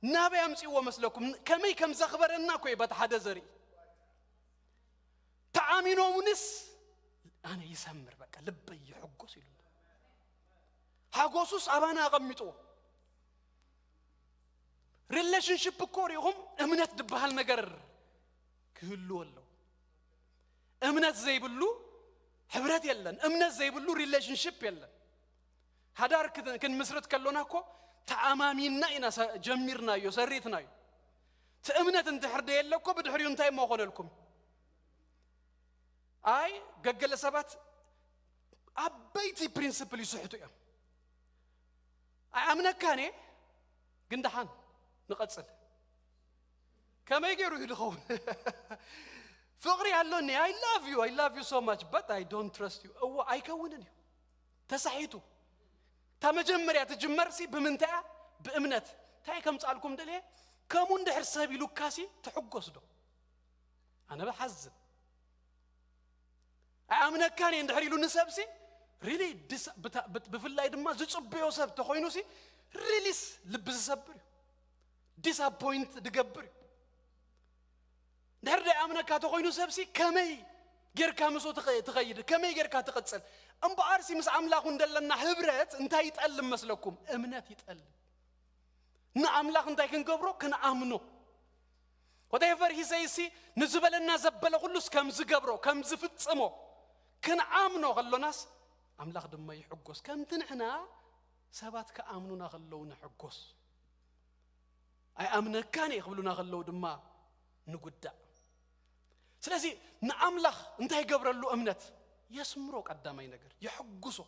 ናበይ ኣምጽእዎ መስለኩም? ከመይ ከም ዘኽበረና እኮ እዩ በቲ ሓደ ዘርኢ። ተኣሚኖምንስ ኣነ ይሰምር፣ በቃ ልበይ ይሕጎስ ኢሉ። ሓጎሱስ ኣባና ኣቐሚጥዎ። ሪሌሽንሽፕ እኮ ሪኹም እምነት ዝበሃል ነገር ክህልዎ ኣለዎ። እምነት ዘይብሉ ሕብረት የለን። እምነት ዘይብሉ ሪሌሽንሽፕ የለን። ሓዳር ክት- ክንምስርት ከሎና እኮ ተኣማሚና ኢና ሰ- ጀሚርናዮ፣ ሰሪትናዮ። እቲ እምነት እንድሕር ደየለ እኮ ብድሕሪኡ እንታይ እሞ ኾነልኩም? ኣይ፣ ገገለ ሰባት ዓበይቲ ፕሪንስፕል ይስሕቱ እዮም። ኣይኣምነካን እየ፣ ግን ደሓን ንቐጽል። ከመይ ገይሩ እዩ ዝኸውን? ፍቕሪ ኣለኒ፣ I love you, I love you so much, but I don't trust you. እዎ፣ ኣይከውንን እዩ። ተሳሒቱ። እታ መጀመርያ ትጅመርሲ ብምንታይ እያ? ብእምነት። እንታይ ከምጻልኩም ደልየ? ከምኡ እንድሕር ሰብ ኢሉካሲ ትሕጎስ ዶ? ኣነ ብሓዝን። ኣይኣምነካን እየ እንድሕር ኢሉ ንሰብሲ፣ ሪሊ ድስ- ብታ- ብት- ብፍላይ ድማ ዝጽበዮ ሰብ ተኾይኑሲ፣ ሪሊስ ልቢ ዝሰብር እዩ። ዲስኣፖይንት ድገብር እዩ። እንድሕር ደይኣምነካ ተኾይኑ ሰብሲ፣ ከመይ ጌርካ ምስኡ ትኸ- ትኸይድ? ከመይ ጌርካ ትቕጽል? እምበኣርሲ ምስ ኣምላኹ እንደለና ህብረት እንታይ ይጠልም መስለኩም? እምነት ይጠልም። ንኣምላኽ እንታይ ክንገብሮ? ክንኣምኖ። ወደየፈር ሂሰይሲ ንዝበለና ዘበለ ኩሉስ ከም ዝገብሮ፣ ከም ዝፍጽሞ ክንኣምኖ ከሎናስ፣ ኣምላኽ ድማ ይሕጎስ። ከምቲ ንሕና ሰባት ክኣምኑና ከለዉ ንሕጎስ። ኣይኣምነካን እየ ክብሉና ከለዉ ድማ ንጉዳእ። ስለዚ ንኣምላኽ እንታይ ይገብረሉ እምነት? የስምሮ፣ ቀዳማይ ነገር የሕጉሶ።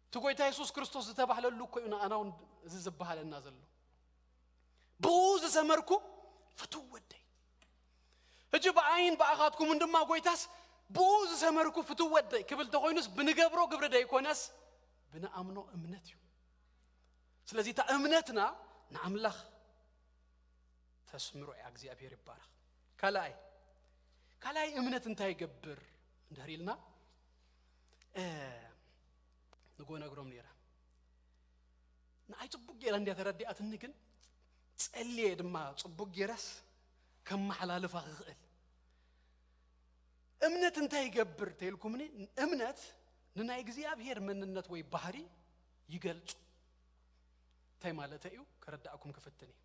እቲ ጎይታ የሱስ ክርስቶስ ዝተባህለሉ እኮ እዩ ንኣና እውን እዚ ዝበሃለና ዘሎ። ብኡ ዝሰመርኩ ፍትው ወደይ። ሕጂ ብኣይን ብኣኻትኩምን ድማ ጎይታስ ብኡ ዝሰመርኩ ፍትው ወደይ ክብል ተኾይኑስ ብንገብሮ ግብሪ ደይኮነስ ብንኣምኖ እምነት እዩ። ስለዚ እታ እምነትና ንኣምላኽ ተስምሮ እያ። እግዚኣብሔር ይባረኽ። ካልኣይ ካልኣይ እምነት እንታይ ይገብር እንድሕር ኢልና፣ እ፣ ንጎ ነግሮም ነይረ። ንኣይ ጽቡቅ ገይራ እንድያ ተረዲኣትኒ፣ ግን ጸልየ ድማ ጽቡቅ ገይራስ ከመሓላልፋ ክኽእል። እምነት እንታይ ይገብር ተይልኩምኒ፣ እምነት ንናይ እግዚኣብሔር መንነት ወይ ባህሪ ይገልጹ። እንታይ ማለት እዩ? ከረዳእኩም ክፍትን እዩ።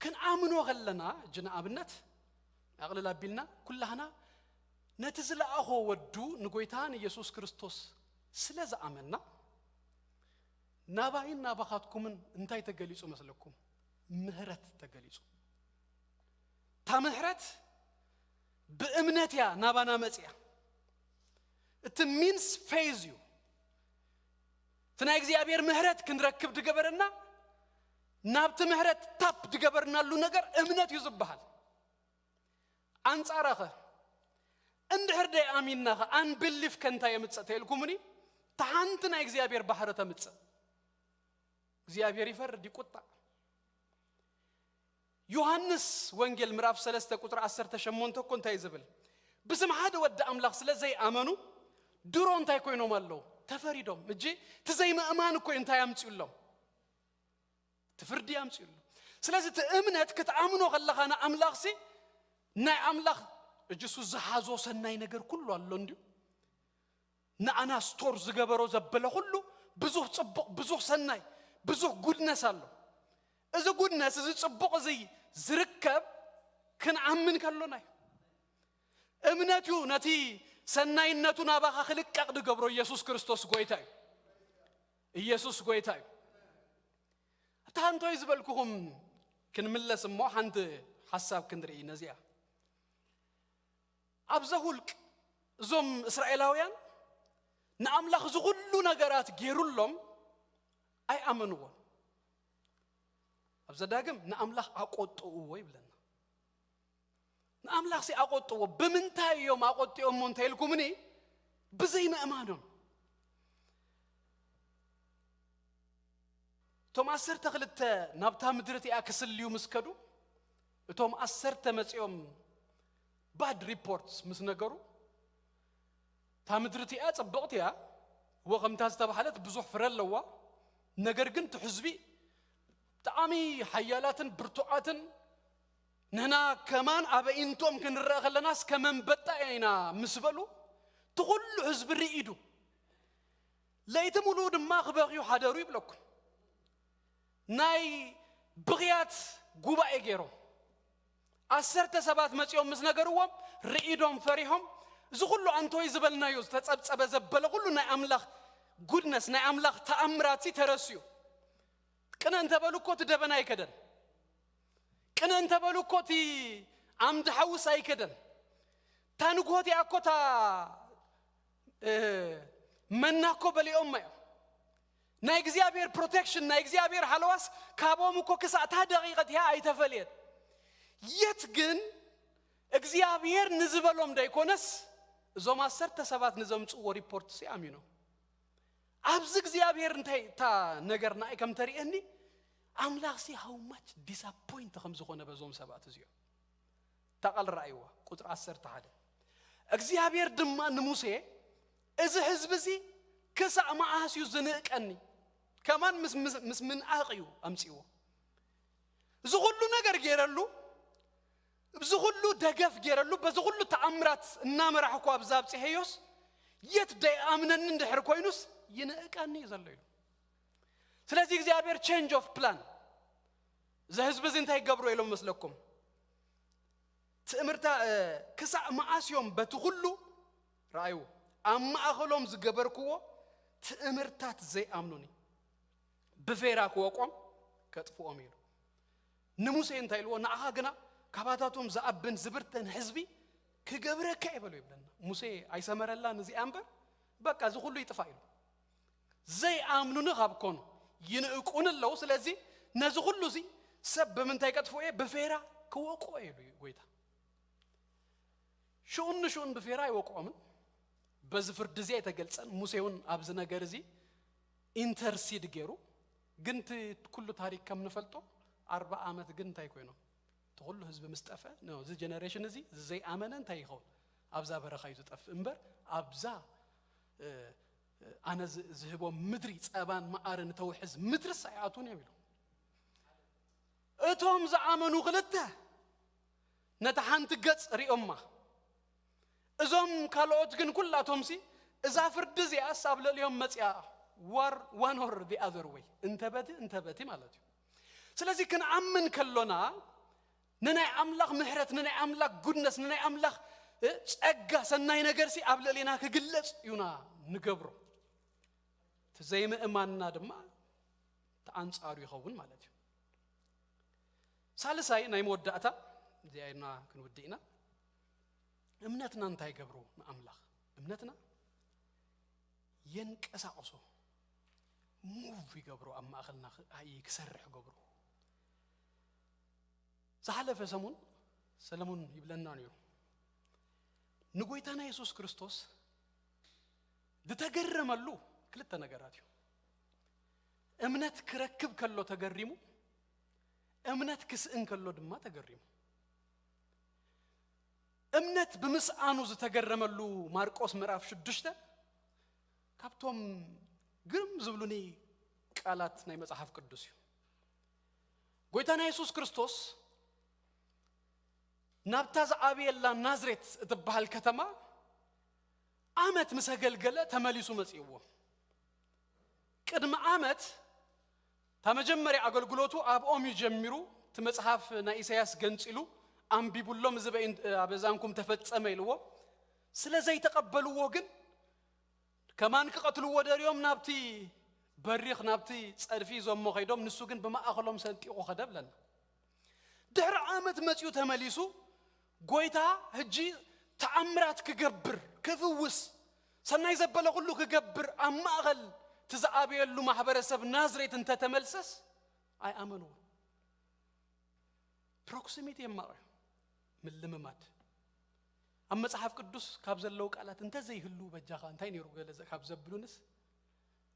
ክንኣምኖ ከለና፣ እጂ ንኣብነት ኣቕልል ኣቢልና፣ ኩላህና ነቲ ዝለኣኾ ወዱ ንጎይታ ንየሱስ ክርስቶስ ስለ ዝኣመንና፣ ናባይን ናባኻትኩምን እንታይ ተገሊጹ መስለኩም? ምህረት ተገሊጹ። እታ ምህረት ብእምነት እያ ናባና መጽያ። እቲ ሚንስ ፌዝ እዩ። እቲ ናይ እግዚኣብሔር ምህረት ክንረክብ ድገበረና፣ ናብቲ ምህረት ታፕ ድገበርናሉ ነገር እምነት እዩ ዝበሃል። ኣንጻራኸ እንድሕር ደይ ኣሚንናኸ፣ ኣንብሊፍ ከ እንታይ የምጽእ ተይልኩምኒ? እታ ሓንቲ ናይ እግዚኣብሔር ባሕሪ ተምጽእ። እግዚኣብሔር ይፈርድ፣ ይቁጣዕ። ዮሃንስ ወንጌል ምዕራፍ ሰለስተ ቁጽሪ ዓሰርተ ሸሞንተ እኮ እንታይ ዝብል? ብስም ሓደ ወዲ ኣምላኽ ስለ ዘይኣመኑ ድሮ እንታይ ኮይኖም ኣለዉ? ተፈሪዶም። እጂ እቲ ዘይምእማን እኮ እንታይ ኣምጺኡሎም? እቲ ፍርዲ ኣምጺኡሎም። ስለዚ እቲ እምነት ክትኣምኖ ከለኻ ንኣምላኽሲ፣ ናይ ኣምላኽ እጂ እሱ ዝሓዞ ሰናይ ነገር ኩሉ ኣሎ እንድዩ። ንኣና ስቶር ዝገበሮ ዘበለ ኩሉ ብዙሕ ጽቡቕ፣ ብዙሕ ሰናይ፣ ብዙሕ ጉድነስ ኣሎ። እዚ ጉድነስ፣ እዚ ጽቡቕ እዚ ዝርከብ ክንኣምን ከሎና እዩ። እምነት እዩ ነቲ ሰናይነቱ ናባኻ ክልቀቕ ዝገብሮ። ኢየሱስ ክርስቶስ ጎይታ እዩ። ኢየሱስ ጎይታ እዩ። ኣብታ እንቶይ ዝበልኩኹም ክንምለስ እሞ ሓንቲ ሓሳብ ክንርኢ ነዚኣ። ኣብ ዘሁልቅ እዞም እስራኤላውያን ንኣምላኽ እዚ ኩሉ ነገራት ገይሩሎም ኣይኣመንዎን። ኣብ ዘዳግም ንኣምላኽ ኣቆጥእዎ ይብለና። ንኣምላኽሲ ኣቆጥዎ። ብምንታይ እዮም ኣቆጢኦሞ እንተ ኢልኩምኒ፣ ብዘይምእማኖም። እቶም ዓሰርተ ክልተ ናብታ ምድሪ እቲኣ ክስልዩ ምስ ከዱ፣ እቶም ዓሰርተ መጺኦም ባድ ሪፖርትስ ምስ ነገሩ፣ እታ ምድሪ እቲኣ ጽብቕቲ እያ፣ እወ፣ ከምታ ዝተባህለት ብዙሕ ፍረ ኣለዋ። ነገር ግን እቲ ህዝቢ ብጣዕሚ ሓያላትን ብርቱዓትን፣ ንሕና ከማን ኣብ ኣዒንቶም ክንረአ ከለናስ ከም ኣንበጣ ኢና ምስ በሉ፣ እቲ ኩሉ ህዝቢ ርኢዱ። ለይቲ ሙሉእ ድማ ክበኽዩ ሓደሩ ይብለኩም። ናይ ብኽያት ጉባኤ ገይሮም። ዓሰርተ ሰባት መጺኦም ምስ ነገርዎም፣ ርኢዶም ፈሪሖም፣ እዚ ኩሉ ኣንቶይ ዝበልናዮ ዝተጸብጸበ ዘበለ ኩሉ ናይ ኣምላኽ ጉድነስ ናይ ኣምላኽ ተኣምራት ሲ ተረስዩ። ቅነ እንተበሉ እኮ እቲ ደበና ኣይከደን። ቅነ እንተበሉ እኮ እቲ ዓምዲ ሓውስ ኣይከደን። እታ ንግሆት እያ እኮ እታ መና እኮ በሊኦማ እዮም። ናይ እግዚኣብሔር ፕሮቴክሽን ናይ እግዚኣብሔር ሓለዋስ ካብኦም እኮ ክሳእታ ደቂቐት እያ ኣይተፈልየን። የት ግን እግዚኣብሔር ንዝበሎም ደይኮነስ እዞም ኣሰርተ ሰባት ንዘምፅዎ ሪፖርት ሲ ኣሚኖም። ኣብዚ እግዚኣብሔር እንታይ እታ ነገር ንኣይ ከም ተርእየኒ ኣምላኽ ሲ how much disappoint ከም ዝኾነ በዞም ሰባት እዚኦም። እታ ቃል ረኣይዋ ቁፅሪ ዓሰርተ ሓደ እግዚኣብሔር ድማ ንሙሴ እዚ ህዝቢ እዚ ክሳእ መዓስ እዩ ዝንእቀኒ? ከማን ምስ- ምስ- ምስ ምንኣቕ እዩ ኣምፅዎ። እዚ ኩሉ ነገር ገይረሉ፣ እዚ ኩሉ ደገፍ ገይረሉ፣ በዚ ኩሉ ተኣምራት እናመራሕኩ ኣብዛ ኣብፅሐዮስ የት ደይኣምነኒ እንድሕር ኮይኑስ ይንእቀኒ እዩ ዘሎ ኢሉ። ስለዚ እግዚኣብሔር ቼንጅ ኦፍ ፕላን እዚ ህዝቢ እዚ እንታይ ይገብሩ ኢሎም መስለኩም? ትእምርታ ክሳዕ መዓስ እዮም በቲ ኩሉ ረኣዩ ኣብ ማእኸሎም ዝገበርክዎ ትእምርታት ዘይኣምኑኒ ብፌራ ክወቆም ከጥፍኦም ኢሉ። ንሙሴ እንታይ ኢልዎ? ንዓኻ ግና ካባታቶም ዝኣብን ዝብርተን ህዝቢ ክገብረካ ይበሎ ይብለና። ሙሴ ኣይሰመረላን እዚኣ እምበር በቃ እዚ ኩሉ ይጥፋ ኢሉ። ዘይኣምኑኒ ካብ ኮኑ ይንእቁኒ ኣለዉ። ስለዚ ነዚ ኩሉ እዚ ሰብ ብምንታይ ቀጥፍኦ እየ? ብፌራ ክወቅኦ እየ ኢሉ ጎይታ። ሽኡን ንሽኡን ብፌራ ኣይወቅኦምን። በዚ ፍርዲ እዚ ኣይተገልጸን። ሙሴ እውን ኣብዚ ነገር እዚ ኢንተርሲድ ገይሩ። ግን እቲ ኩሉ ታሪክ ከም ንፈልጦ ኣርባ ዓመት ግን እንታይ ኮይኖም? እቲ ኩሉ ህዝቢ ምስ ጠፍአ፣ ኖ፣ እዚ ጀነሬሽን እዚ፣ እዚ ዘይኣመነ እንታይ ይኸውን? ኣብዛ በረኻ እዩ ዝጠፍእ እምበር ኣብዛ ኣነ ዝህቦም ምድሪ ጸባን መዓርን እተውሕዝ ምድርስ ኣይኣትዉን እዮም ኢሉ። እቶም ዝኣመኑ ክልተ ነታ ሓንቲ ገጽ ሪኦማ። እዞም ካልኦት ግን ኩላቶምሲ እዛ ፍርዲ እዚኣስ ኣብ ልዕሊኦም መጽያ ዋር ዋን ኦር ዲ ኣዘር ወይ እንተበቲ እንተበቲ ማለት እዩ። ስለዚ ክንኣምን ከሎና ንናይ ኣምላኽ ምሕረት ንናይ ኣምላኽ ጉድነስ ንናይ ኣምላኽ ጸጋ ሰናይ ነገርሲ ኣብ ልዕሊና ክግለጽ እዩና ንገብሮ። እቲ ዘይምእማንና ድማ ተኣንጻሩ ይኸውን ማለት እዩ። ሳልሳይ ናይ መወዳእታ እዚኣና ክንውድእ ኢና። እምነትና እንታይ ገብሮ ንኣምላኽ? እምነትና የንቀሳቕሶ፣ ሙቭ ይገብሮ፣ ኣብ ማእኸልና ክሰርሕ ገብሮ። ዝሓለፈ ሰሙን ሰለሙን ይብለና ነይሩ። ንጎይታና የሱስ ክርስቶስ ዝተገረመሉ ክልተ ነገራት እዩ። እምነት ክረክብ ከሎ ተገሪሙ፣ እምነት ክስእን ከሎ ድማ ተገሪሙ። እምነት ብምስኣኑ ዝተገረመሉ ማርቆስ ምዕራፍ ሽዱሽተ ካብቶም ግርም ዝብሉኒ ቃላት ናይ መጽሓፍ ቅዱስ እዩ። ጎይታና የሱስ ክርስቶስ ናብታ ዝዓብየላ ናዝሬት እትበሃል ከተማ ዓመት ምስ ኣገልገለ ተመሊሱ መጺእዎ። ቅድሚ ዓመት እታ መጀመርያ ኣገልግሎቱ ኣብኦም እዩ ጀሚሩ። እቲ መጽሓፍ ናይ ኢሳያስ ገንጺሉ ኣንቢቡሎም፣ እዚ በይ- ኣበዛንኩም ተፈጸመ ኢልዎ። ስለ ዘይተቐበልዎ ግን ከማን ክቐትልዎ ደርዮም ናብቲ በሪኽ ናብቲ ጸድፊ ዞሞ ከይዶም፣ ንሱ ግን ብማእኸሎም ሰንጢቑ ከደ ብለና። ድሕሪ ዓመት መጺኡ ተመሊሱ፣ ጎይታ ሕጂ ተኣምራት ክገብር፣ ክፍውስ፣ ሰናይ ዘበለ ኩሉ ክገብር ኣብ ማእኸል እቲ ዝዓበየሉ ማሕበረሰብ ናዝሬት እንተተመልሰስ ኣይኣመንዎ። ፕሮክሲሚቲ የማቕ እዩ። ምልምማድ ኣብ መጽሓፍ ቅዱስ ካብ ዘለዉ ቃላት እንተዘይህሉ በጃኻ እንታይ ነይሩ ገለ ዘ- ካብ ዘብሉንስ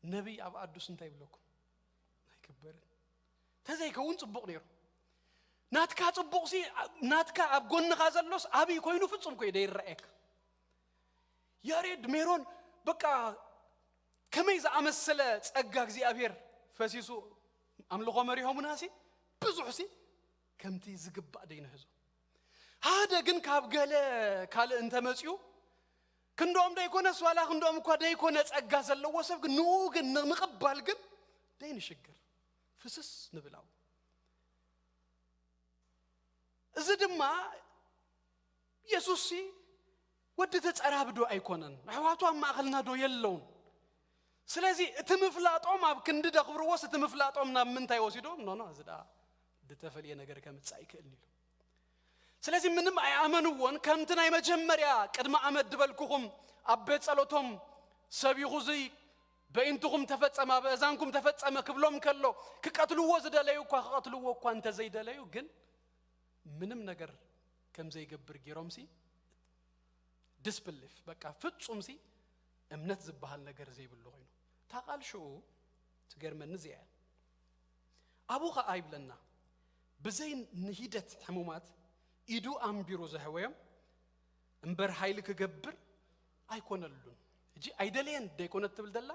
ነቢይ ኣብ ኣዱስ እንታይ ይብለኩም? ኣይክበርን። ተዘይከውን ጽቡቕ ነይሩ። ናትካ ጽቡቕ ሲ ናትካ ኣብ ጎንኻ ዘሎስ ኣብይ ኮይኑ ፍጹም ኮይ ደይረኣየካ። ያሬድ ሜሮን በቃ ከመይ ዝኣመሰለ ጸጋ እግዚኣብሔር ፈሲሱ ኣምልኾ መሪሆሙና ሲ ብዙሕ ሲ ከምቲ ዝግባእ ደይንህዞ። ሓደ ግን ካብ ገለ ካልእ እንተመጽኡ ክንዶም ደይኮነስ ዋላ ክንዶም እኳ ደይኮነ ጸጋ ዘለዎ ሰብ ግን ንኡ ግን ንምቕባል ግን ደይንሽግር ፍስስ ንብላው። እዚ ድማ የሱስ ሲ ወዲ ተጸራቢ ዶ ኣይኮነን? ኣሕዋቱ ኣብ ማእኸልና ዶ የለውን? ስለዚ እቲ ምፍላጦም ኣብ ክንዲ ደኽብርዎስ፣ እቲ ምፍላጦም ናብ ምንታይ ወሲዶ? ኖ፣ ኖ፣ እዚ ደኣ ዝተፈልየ ነገር ከምጽእ ኣይክእልን ኢሉ። ስለዚ ምንም ኣይኣመንዎን። ከምቲ ናይ መጀመርያ ቅድሚ ኣመት ድበልኩኹም ኣብ ቤት ጸሎቶም ሰቢኹ እዙይ በኢንትኹም ተፈጸመ፣ ኣብ እዛንኩም ተፈጸመ ክብሎም ከሎ፣ ክቀትልዎ ዝደለዩ እኳ፣ ክቐትልዎ እኳ እንተዘይደለዩ፣ ግን ምንም ነገር ከም ዘይገብር ገይሮምሲ ዲስብሊፍ፣ በቃ ፍጹምሲ እምነት ዝበሃል ነገር ዘይብሉ ኮይኑ። እታ ቃል ሽኡ ትገርመኒ እዚኣ እያ። ኣብኡ ኸዓ ይብለና፣ ብዘይ ንሂደት ሕሙማት ኢዱ ኣንቢሩ ዘህወዮም እምበር፣ ሓይሊ ክገብር ኣይኮነሉን። እጂ ኣይደለየን ደይኮነት ትብል ደላ፣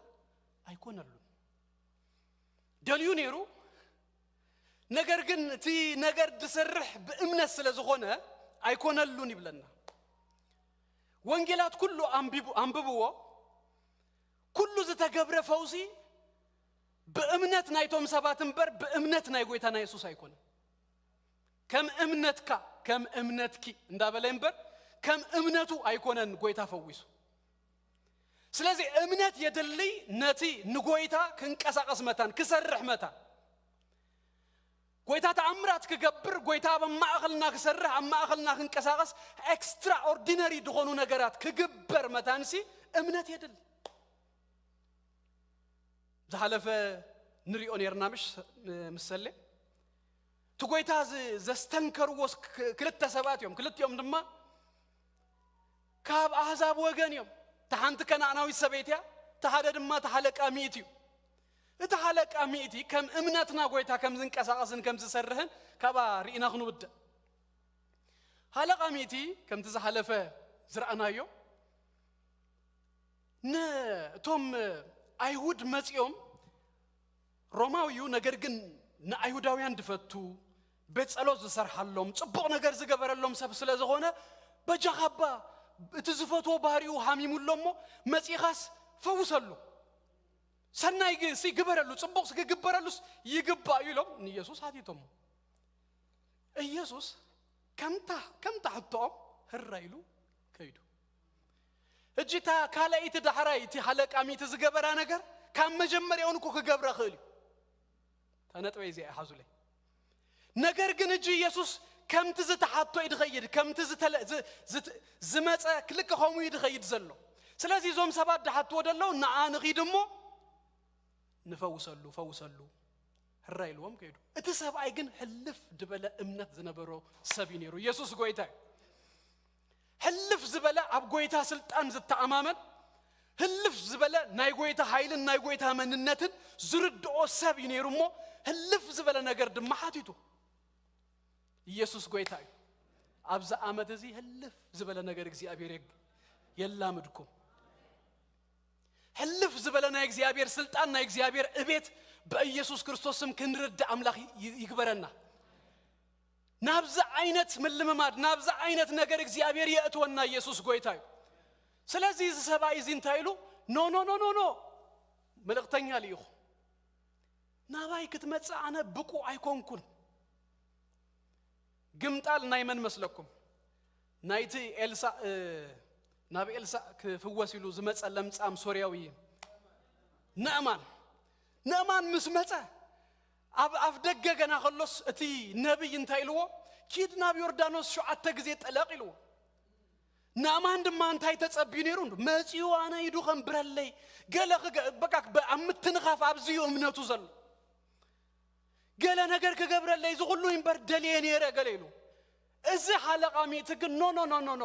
ኣይኮነሉን። ደልዩ ነይሩ፣ ነገር ግን እቲ ነገር ዝሰርሕ ብእምነት ስለ ዝኾነ ኣይኮነሉን ይብለና። ወንጌላት ኩሉ ኣንቢቡ-፣ ኣንብብዎ። ኩሉ ዝተገብረ ፈውሲ ብእምነት ናይቶም ሰባት እምበር፣ ብእምነት ናይ ጎይታና የሱስ ኣይኮነን። ከም እምነትካ፣ ከም እምነትኪ እንዳበለ እምበር፣ ከም እምነቱ ኣይኮነን ጎይታ ፈዊሱ። ስለዚ እምነት የድልይ፣ ነቲ ንጎይታ ክንቀሳቐስ መታን፣ ክሰርሕ መታን። ጎይታ ተኣምራት ክገብር፣ ጎይታ ኣብ ማእኸልና ክሰርሕ፣ ኣብ ማእኸልና ክንቀሳቐስ፣ ኤክስትራኦርዲነሪ ዝኾኑ ነገራት ክግበር መታንሲ እምነት የድሊ። ዝሓለፈ ንሪኦ ነርና ምሽ፣ ምሰሌ። እቲ ጎይታ ዝ-፣ ዘስተንከርዎ ስ-፣ ክ-፣ ክልተ ሰባት እዮም። ክልቲኦም ድማ ካብ ኣህዛብ ወገን እዮም። እታ ሓንቲ ከነኣናዊት ሰበይቲ እያ፣ እታ ሓደ ድማ እታ ሓለቃ ሚእቲ እዩ። እቲ ሓለቃ ሚእቲ ከም እምነትና ጎይታ ከም ዝንቀሳቐስን ከም ዝሰርሕን ካብኣ ርኢና ክንውድእ። ሓለቃ ሚእቲ ከምቲ ዝሓለፈ ዝረኣናዮ፣ ነቶም ኣይሁድ መጺኦም፣ ሮማዊ እዩ፣ ነገር ግን ንኣይሁዳውያን ድፈቱ፣ ቤት ጸሎት ዝሰርሓሎም፣ ጽቡቕ ነገር ዝገበረሎም ሰብ ስለ ዝኾነ፣ በጃኻ እባ እቲ ዝፈትዎ ባህሪኡ ሃሚሙሎ እሞ መጺኻስ ፈውሰሉ። ሰናይ ግ-፣ ሲ ግበረሉ፣ ጽቡቕ ሲ ክግበረሉስ ይግባእ እዩ ኢሎም ንኢየሱስ ሓቲቶሞ። ኢየሱስ ከምታ፣ ከምታ ሕቶኦም ህራ ኢሉ ከይዱ። እጂ እታ ካልኣይቲ ዳሕራይ እቲ ሓለቃ ሚእቲ ዝገበራ ነገር ካብ መጀመርያውን እኮ ክገብራ ክእል እዩ። እታ ነጥበይ እዚኣ ሓዙለይ። ነገር ግን እጂ ኢየሱስ ከምቲ ዝተሓቶ እዩ ድኸይድ፣ ከምቲ ዝተለ-፣ ዝ-፣ ዝት-፣ ዝመጸ ክልቀ ከምኡ እዩ ድኸይድ ዘሎ። ስለዚ እዞም ሰባት ድሓትዎ ደለዉ፣ ንዓ ንኺድ እሞ ንፈውሰሉ፣ ፈውሰሉ፣ ህራ ኢልዎም ከይዱ። እቲ ሰብኣይ ግን ሕልፍ ድበለ እምነት ዝነበሮ ሰብ እዩ ነይሩ። ኢየሱስ ጎይታ እዩ። ሕልፍ ዝበለ ኣብ ጎይታ ስልጣን ዝተኣማመን፣ ህልፍ ዝበለ ናይ ጎይታ ሓይልን ናይ ጎይታ መንነትን ዝርድኦ ሰብ እዩ ነይሩ እሞ፣ ህልፍ ዝበለ ነገር ድማ ሓቲቱ። ኢየሱስ ጎይታ እዩ። ኣብዚ ዓመት እዚ ህልፍ ዝበለ ነገር እግዚኣብሔር የግ-፣ የላምድኩም። ሕልፍ ዝበለ ናይ እግዚኣብሔር ስልጣን፣ ናይ እግዚኣብሔር እቤት ብኢየሱስ ክርስቶስ ስም ክንርዳእ ኣምላኽ ይ-፣ ይ-፣ ይግበረና። ናብዚ ዓይነት ምልምማድ፣ ናብዚ ዓይነት ነገር እግዚኣብሔር የእትወና። ኢየሱስ ጎይታ እዩ። ስለዚ እዚ ሰብኣይ እዚ እንታይ ኢሉ? ኖ፣ ኖ፣ ኖ፣ ኖ፣ ኖ። መልእኽተኛ ልኢኹ። ናባይ ክትመጽእ ኣነ ብቁ ኣይኮንኩን። ግምጣል ናይ መን መስለኩም? ናይቲ ኤልሳእ፣ እ፣ ናብ ኤልሳእ ክፍወስ ኢሉ ዝመጸ ለምጻም ሶርያዊ ነእማን። ነእማን ምስ መጸ፣ ኣብ ኣፍ ደገ ገና ከሎስ እቲ ነቢይ እንታይ ኢልዎ? "ኪድ ናብ ዮርዳኖስ ሸውዓተ ግዜ ጥለቕ" ኢልዎ። ናእማን ድማ እንታይ ተጸብዩ ነይሩ? መጺኡ ኣነ ኢዱ ከንብረለይ፣ ገለ ክገ-፣ በቃ በ-፣ ኣብ ምትንኻፍ ኣብዚ እዩ እምነቱ ዘሎ። ገለ ነገር ክገብረለይ፣ እዚ ኩሉ እምበር ደልየ ነይረ ገለ ኢሉ። እዚ ሓለቓ ሚእቲ ግን፣ "ኖ፣ ኖ፣ ኖ፣ ኖ፣ ኖ፣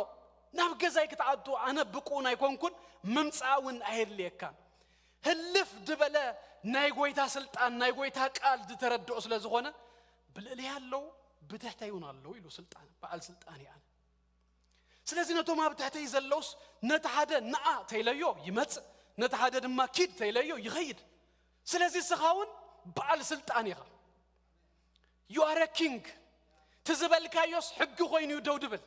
ናብ ገዛይ ክትኣቱ ኣነ ብቁን ኣይኮንኩን፣ ምምጻእ እውን ኣየድልየካን። ህልፍ ዝበለ ናይ ጎይታ ስልጣን፣ ናይ ጎይታ ቃል ዝተረድኦ ስለ ዝኾነ፣ ብልዕለይ ኣለዉ፣ ብትሕተይ እውን ኣለዉ" ኢሉ። ስልጣን፣ በዓል ስልጣን እየ ኣነ። ስለዚ ነቶም ኣብ ትሕተይ ዘለውስ፣ ነቲ ሓደ ንዓ ተይለዮ ይመጽእ፣ ነቲ ሓደ ድማ ኪድ ተይለዮ ይኸይድ። ስለዚ እስኻ እውን በዓል ስልጣን ኢኻ። You are a king። ትዝበልካዮስ ሕጊ ኮይኑ እዩ ደው ድብል።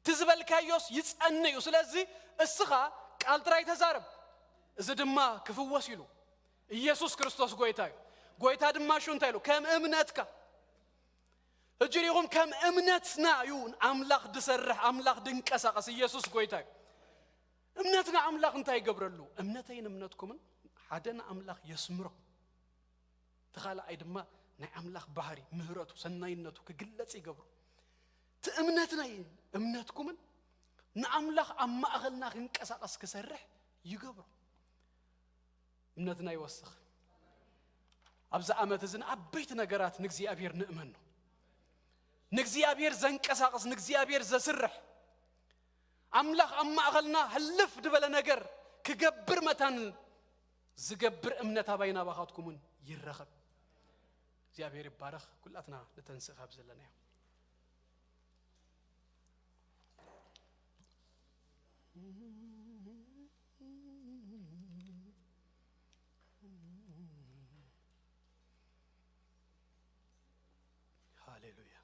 ትዝበልካዮስ ይጸን እዩ። ስለዚ እስኻ ቃል ጥራይ ተዛረብ፣ እዚ ድማ ክፍወስ ኢሉ። ኢየሱስ ክርስቶስ ጎይታ እዩ። ጎይታ ድማ ሹ እንታይ ኢሉ? ከም እምነትካ። ሕጂ ሪኹም ከም እምነትና እዩ ኣምላኽ ድሰርሕ፣ ኣምላኽ ድንቀሳቐስ። ኢየሱስ ጎይታ እዩ። እምነትና ኣምላኽ እንታይ ይገብረሉ? እምነተይን እምነትኩምን ሓደ ንኣምላኽ የስምሮ፣ እቲ ካልኣይ ድማ ናይ ኣምላኽ ባህሪ፣ ምህረቱ፣ ሰናይነቱ ክግለጽ ይገብሮ። እቲ እምነትናይ እምነትኩምን ንኣምላኽ ኣብ ማእኸልና ክንቀሳቐስ ክሰርሕ ይገብሮ። እምነትና ይወስኽ። ኣብዚ ዓመት እዚ ንዓበይቲ ነገራት ንእግዚኣብሔር ንእመን ነው። ንእግዚኣብሔር ዘንቀሳቕስ፣ ንእግዚኣብሔር ዘስርሕ ኣምላኽ ኣብ ማእኸልና ህልፍ ዝበለ ነገር ክገብር መታን ዝገብር እምነት ኣባይን ኣባኻትኩምን ይረኸብ። እግዚኣብሔር ይባረኽ። ኩላትና ንተንስእ ካብ ዘለናዮ። ሃሌሉያ፣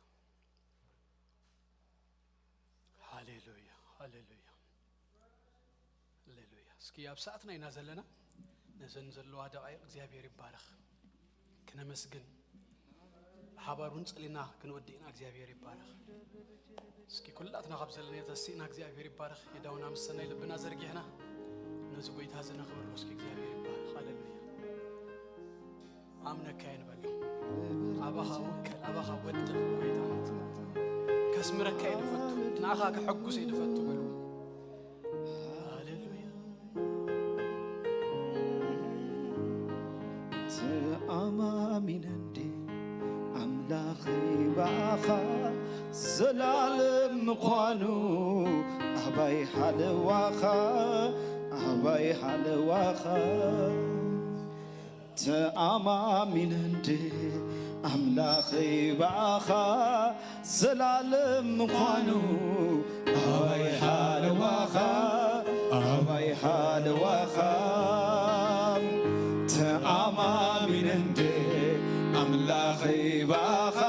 ሃሌሉያ፣ ሃሌሉያ፣ ሃሌሉያ። እስኪ ኣብ ሰዓትና ኢና ዘለና። ነዘን ዘለዋ ደቃይቕ እግዚኣብሔር ይባረኽ። ክነመስግን፣ ብሓባር እውን ጸሊና ክንወድእ ኢና። እግዚኣብሔር ይባረኽ። እስኪ ኩላትና ካብ ዘለና ተሲእና እግዚኣብሔር ይባረኽ። የዳውና ምስ ሰናይ ልብና ዘርጊሕና ነዚ ጎይታ እዚ ነኽብሮ። እስኪ እግዚኣብሔር ይባረኽ። ሃሌሉያ። ኣምነካ እየ ንበሎ። ኣባኻ ውከል፣ ኣባኻ ወድቕ ጎይታ። ከስምረካ እየ ድፈቱ፣ ንኣኻ ከሐጉስ እየ ድፈቱ በሉ። ሃሌሉያ። ተኣማሚነ እንዴ ኣምላኸይ ብኣኻ ዘላለም ምዃኑ ኣባይ ሃለዋኻ፣ ኣባይ ሃለዋኻ። ተኣማሚነ እንዴ ኣምላኸይ ብኣኻ ዘላለም ምዃኑ ኣባይ ሃለዋኻ፣ ኣባይ ሃለዋኻ። ተኣማሚነ እንዴ ኣምላኸይ ብኣኻ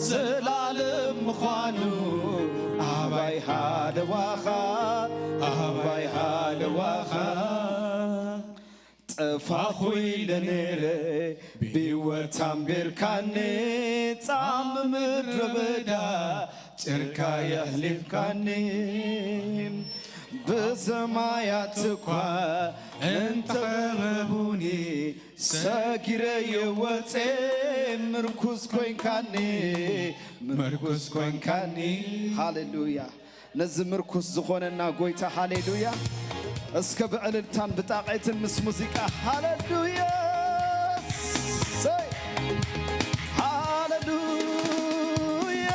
ዘላለም ምዃኑ ኣባይ ሃለዋኻ፣ ኣባይ ሃለዋኻ። ጠፋኹ ኢለ ነይረ ብህይወት ኣንቢርካኒ፣ ጻም ምድረ በዳ ጭርካ የሕሊፍካኒ። ብሰማያት እኳ እንተኸበቡኒ፣ ሰጊረ የወጼ ምርኩስ ኮይንካኒ፣ ምርኩስ ኮይንካኒ። ሃሌሉያ። ነዚ ምርኩስ ዝኾነና ጎይታ፣ ሃሌሉያ። እስከ ብዕልልታን ብጣቕዒትን ምስ ሙዚቃ፣ ሃሌሉያ፣ ሰይ፣ ሃሌሉያ።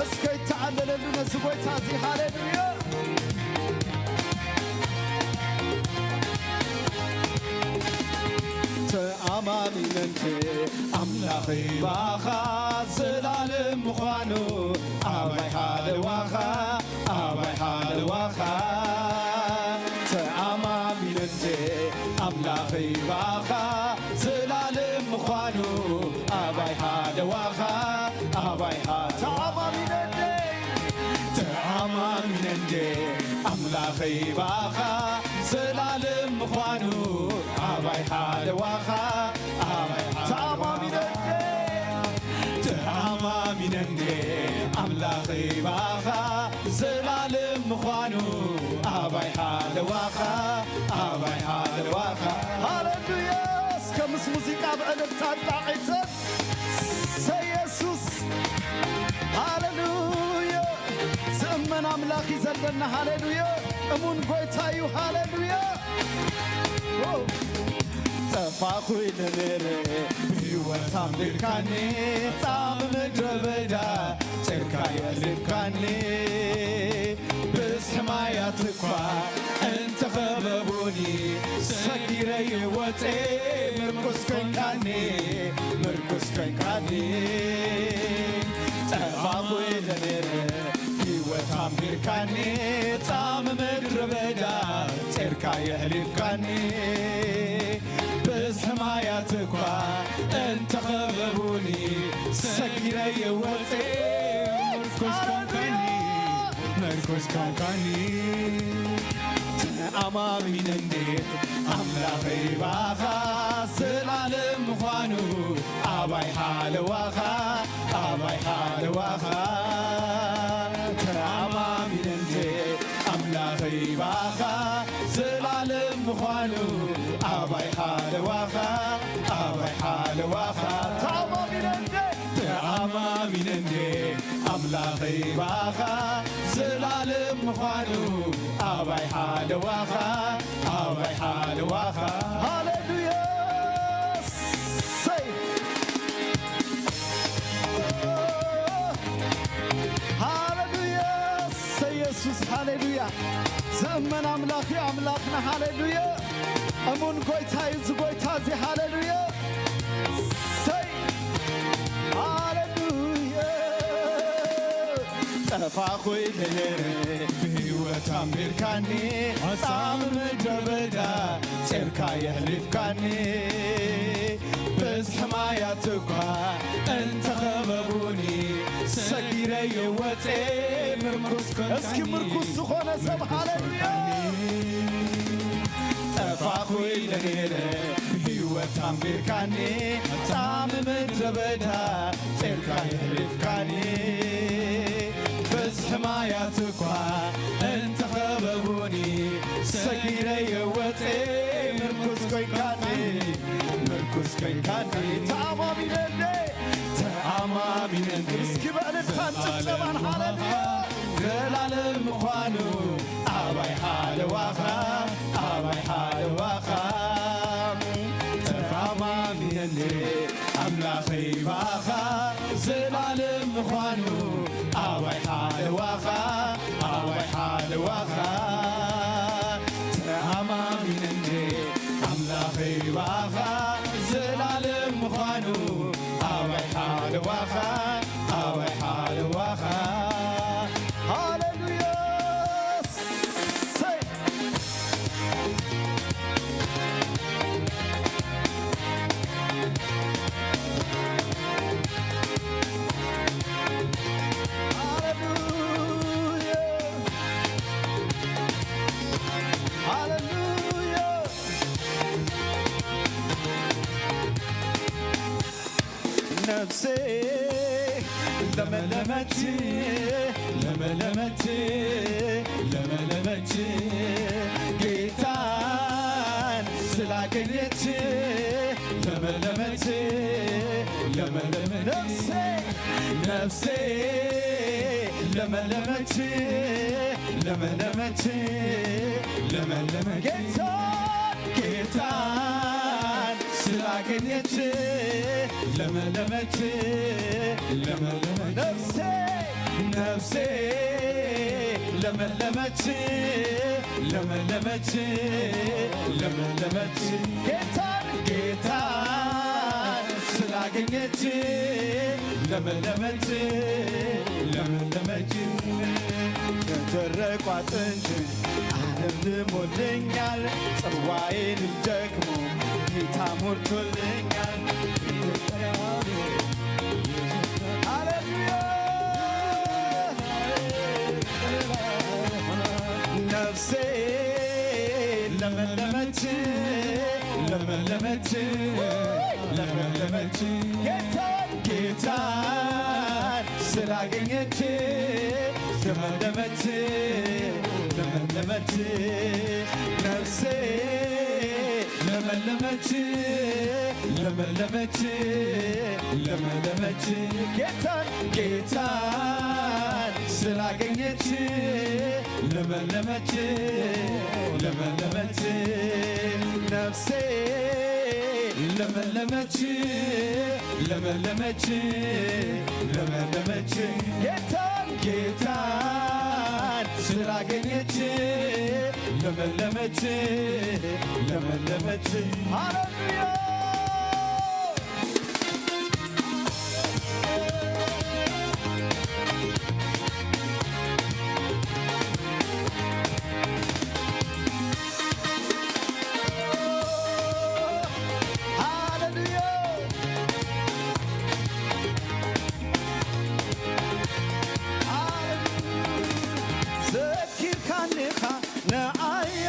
እስከ ይተዓለለሉ ነዚ ጎይታ እዚ፣ ሃሌሉያ። ተኣማሚነ እንዴ ኣምላኸይ ብኣኻ ዘላለም ምዃኑ፣ ኣባይ ሃለዋኻ፣ ኣባይ ሃለዋኻ። ተኣማሚነ እንዴ ኣምላኸይ ብኣኻ ዘላለም ምዃኑ፣ ኣባይ ሃለዋኻ፣ ኣባይ ሃ-፣ ተኣማሚነ እንዴ፣ ተኣማሚነ እንዴ ኣምላኸይ ብኣኻ ዘላለም ምዃኑ፣ ኣባይ ሃለዋኻ፣ ኣባይ ሃለዋኻ። ተኣማሚነ እንዴ፣ ተኣማሚነ እንዴ ኣምላኸይ ብኣኻ ዘላለም ምዃኑ፣ ኣባይ ሃለዋኻ፣ ኣባይ ሃለዋኻ። ሃሌሉያ። እስከ ምስ ሙዚቃ ብዕልልታን ጣቕዒትን፣ ሰይ የሱስ፣ ሃሌሉያ። ዝእመን ኣምላኽ እዩ ዘለና። ሃሌሉያ። እሙን ጎይታ እዩ። ሃሌሉያ። ኦ። ጠፋኹ ኢለ ነይረ ብህይወት ኣንቢርካኒ፣ ጻም ምድረ በዳ ጭርካ የሕሊፍካኒ። ብዝሒ ማያት እኳ እንተኸበቡኒ፣ ሰጊረ ይወጼ ምርኩስ ኮይንካኒ፣ ምርኩስ ኮይንካኒ። ጠፋኹ ኢለ ነይረ ህይወት ኣንቢርካኒ፣ ጻም ምድረ በዳ ጼርካ የሕሊፍካኒ። ብዝሒ ማያት እኳ እንተኸበቡኒ፣ ሰጊረ ይወጼ ምርኩስ ኮንካኒ፣ ምርኩስ ኮንካኒ። ኣማሚነ እንዴ ኣምላኸይ ባኻ ዘላለም ምዃኑ ኣባይ ሓለዋኻ ኣባይ ሓለዋኻ ተኣማሚነ እንዴ ኣምላኸይ ባኻ ዘላለም ምዃኑ ኣባይ ሓለዋኻ ኣባይ ሓለዋኻ ተኣማሚነ እንዴ ተኣማሚነ እንዴ ኣምላኸይ ባኻ ዘላለም ምዃኑ ኣባይ ሓለዋኻ ኣባይ ሓለዋኻ ሃሌሉያ ሰይ ሃሌሉያ ሰይ የሱስ ሃሌሉያ ዝእመን ኣምላኽ እዩ ኣምላኽና ሃሌሉያ እሙን ጎይታ እዩ እዚ ጎይታ እዚ ሃሌሉያ ሰይ ሃሌሉያ ጠፋኹ ኢለ ነይረ ብህይወት ኣንቢርካኒ ጻም ምድረ በዳ ጼርካ የሕሊፍካኒ ብዝሒ ማያት እኳ እንተኸበቡኒ ሰጊረ የወጤ ምርኩስ እስኪ ምርኩስ ዝኾነ ሰብ ሃሌሉያ ጠፋኹ ኢለ ነይረ ብህይወት ኣንቢርካኒ ጻም ምድረ በዳ ጼርካ የሕሊፍካኒ ብዝሒ ማያት እኳ እንተኸበቡኒ ሰጊረ የወጤ ምርኩስ ኮይንካኒ ምርኩስ ኮይንካኒ ተኣማሚነኒ ተኣማሚነኒ እስኪ ብዕልልታን ጭብጨባን ሃሌሉያ ዘላለም ምዃኑ ኣባይ ሓለዋኻ ኣባይ ሓለዋኻ ተኣማሚነኒ ኣምላኸይ ባኻ ዘላለም ምዃኑ ኣባይ ሓለዋኻ ኣባይ ሓለዋኻ ተኣማሚነኒ ኣምላኸይ ባኻ ዘላለም ምዃኑ ኣባይ ሓለዋኻ ኣባይ ሓለዋኻ ሃሌሉያ ሰይ ሃሌሉያ ሃሌሉያ ነፍሴ ለመለመች ለመለመች ለመለመች ጌታን ስላገኘች ለመለመች ለመለመች ነፍሴ ነፍሴ ለመለመች ለመለመች ለመለመች ጌታ ጌታን ስላገኘች ለመለመች ለመለመች ነፍሴ ነፍሴ ለመለመች ለመለመች ለመለመች ጌታን ጌታን ስላገኘች ለመለመች ለመለመች ከደረቋ ጥንት አለምልሞልኛል ጽዋዬንም ደግሞ ጌታ ሞልቶልኛል። ሃሌሉያ ነፍሴ ለመለመች ለመለመች ለመለመች ጌታን ጌታን ስላገኘች ለመለመች ለመለመች ነፍሴ ለመለመች ለመለመች ለመለመች ጌታን ጌታን ስላገኘች ለመለመች ለመለመች ነፍሴ ለመለመች ለመለመች ለመለመች ጌታን ጌታን ስላገኘች ለመለመች ለመለመች ሃሌሉያ ሃሌሉያ ዘኪርካኒኻ ንዓዮ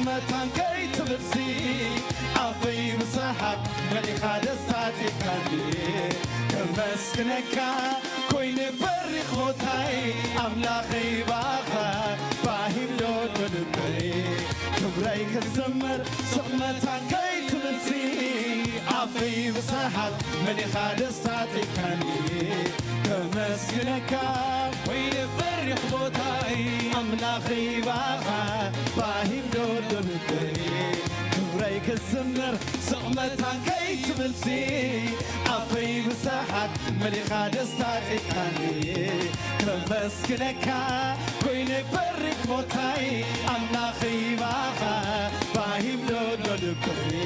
መታን ከይትብልሲ ኣፈይ ብሰሓቕ መሊኻ ደስታ ጢካኒ ከመስግነካ ኮይነ በሪኽ ቦታይ ኣምላኸይ ባኻ ባሂም ዶ ልበይ ክብረይ ክዝምር ስቕ መታን ከይትብልሲ ኣፈይ ብሰሓቕ መሊኻ ደስታ ጢካኒ ከመስግነካ ኮይነ በሪኽ ቦታይ ኣምላኸይ ባኻ ባሂም ዶ ልበይ ክብረይ ክዝምር ስቕ መታን ከይትብልሲ ኣፈይ ብሰሓቕ መሊኻ ደስታ ጢካኒ ከመስግነካ ኮይነ በሪኽ ቦታይ ኣምላኸይ ባኻ ባሂም ዶ ልበይ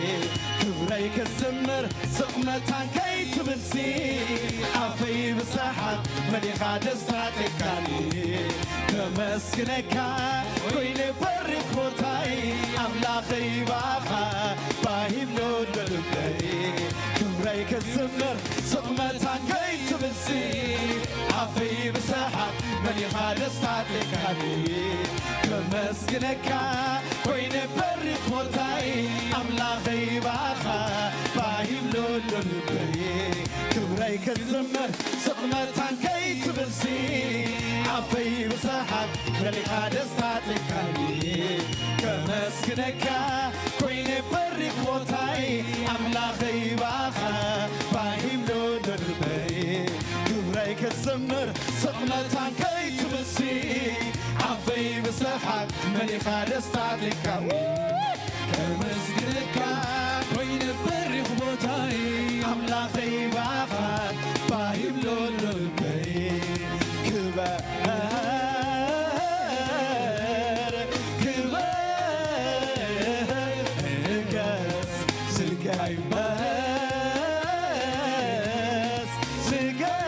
ክብረይ ክዝምር ስቕ መታን ከይትብልሲ ኣፈይ ብሰሓቕ መሊኻ ደስታ ጢካኒ ከመስግነካ ኮይነ በሪኽ ቦታይ ኣምላኸይ ባኻ ባሂም ዶ ልበይ ክብረይ ክዝምር ስቕ መታን ከይትብልሲ ኣፈይ ብሰሓቕ መሊኻ ደስታ ጢካኒ ከመስግነካ ኮይነ በሪኽ ቦታይ ኣምላኸይ ባኻ ባሂም ዶ ልበይ ክብረይ ክዝምር ስቕ መታን ከይትብልሲ ኣፈይ ብሰሓቕ መሊኻ ደስታ ጢካኒ ከመስግነካ ኮይነ በሪኽ ቦታይ ኣምላኸይ ባኻ ባሂም ዶ ልበይ ክብረይ ክዝምር ስቕ መታን ከይትብልሲ ኣፈይ ብሰሓቕ መሊኻ ደስታ ጢካኒ ከመስግነካ ኮይነ በሪኽ ቦታይ ኣምላኸይ ባኻ ባሂም ዶ ልበይ ክበር ክበር ንገስ ስጋይ በስ ስጋይ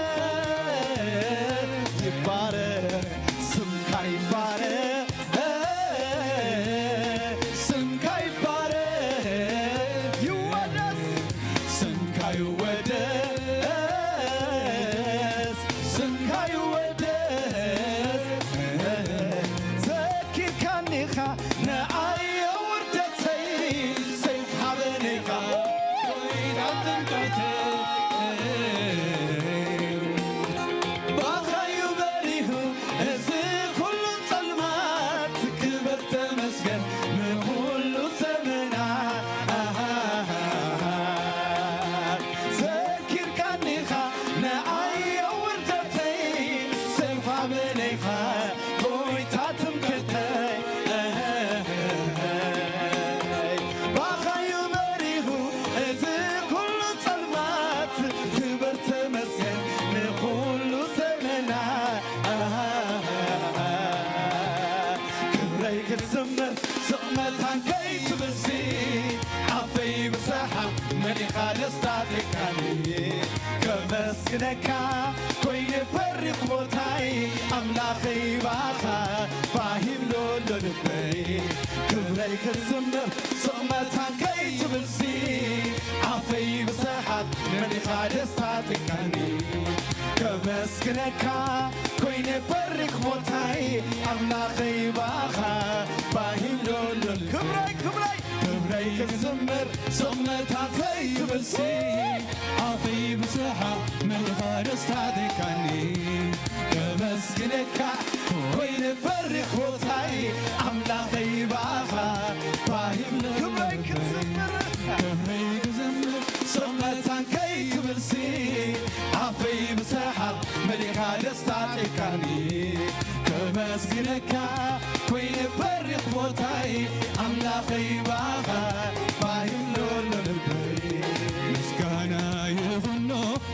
ይባረክ ስምካ ይባረክ ስምካ ይባረክ ይወደስ ስምካ ይወደስ ስምካ ይወደስ ዘኪርካኒኻ ንኣየ ውርደተይ ሰይፍ ሃበኒኻ ጎይታ ጥምቀተይ ባኻዩ በሪሁ እዚ ኩሉ ጸልማት ክበር ተመስገን ንኹሉ ዘመናት ዘኪርካኒኻ ንኣየ ውርደተይ ሰይፍ ሃበኒኻ ጎይታ ትምክሕተይ ባኻዩ በሪሁ እዚ ኩሉ ጸልማት ክበር ተመስገን ንኹሉ ዘመናት ክብረይ ክዝምር ስቕ መታን ከይትብልሲ ኣፈይ ብሰሓቕ መሊኻ ደስታ ጢካኒ ከመስግነካ ኮይነ በሪኽ ቦታይ ኣምላኸይ ባኻ ባሂም ዶ ልበይ ክብረይ ክዝምር ስቕ መታን ከይትብልሲ ኣፈይ ብሰሓቕ መሊኻ ደስታ ጢካኒ ከመስግነካ ኮይነ በሪኽ ቦታይ ኣምላኸይ ባኻ ባሂም ዶ ልበይ ክብረይ ክብረይ ክብረይ ክዝምር ስቕ መታን ከይትብልሲ ኣፈይ ብሰሓቕ መሊኻ ደስታ ጢካኒ ከመስግነካ ኮይነ በሪኽ ቦታይ ኣምላኸይ ባኻ ባሂም ዶ ክብረይ ልበይ ክዝምር ክብረይ ክዝምር ስቕ መታን ከይትብልሲ ኣፈይ ብሰሓቕ መሊኻ ደስታ ጢካኒ ከመስግነካ ኮይነ በሪኽ ቦታይ ኣምላኸይ ባኻ ባሂም ዶ ልበይ ምስጋና ይኹኖ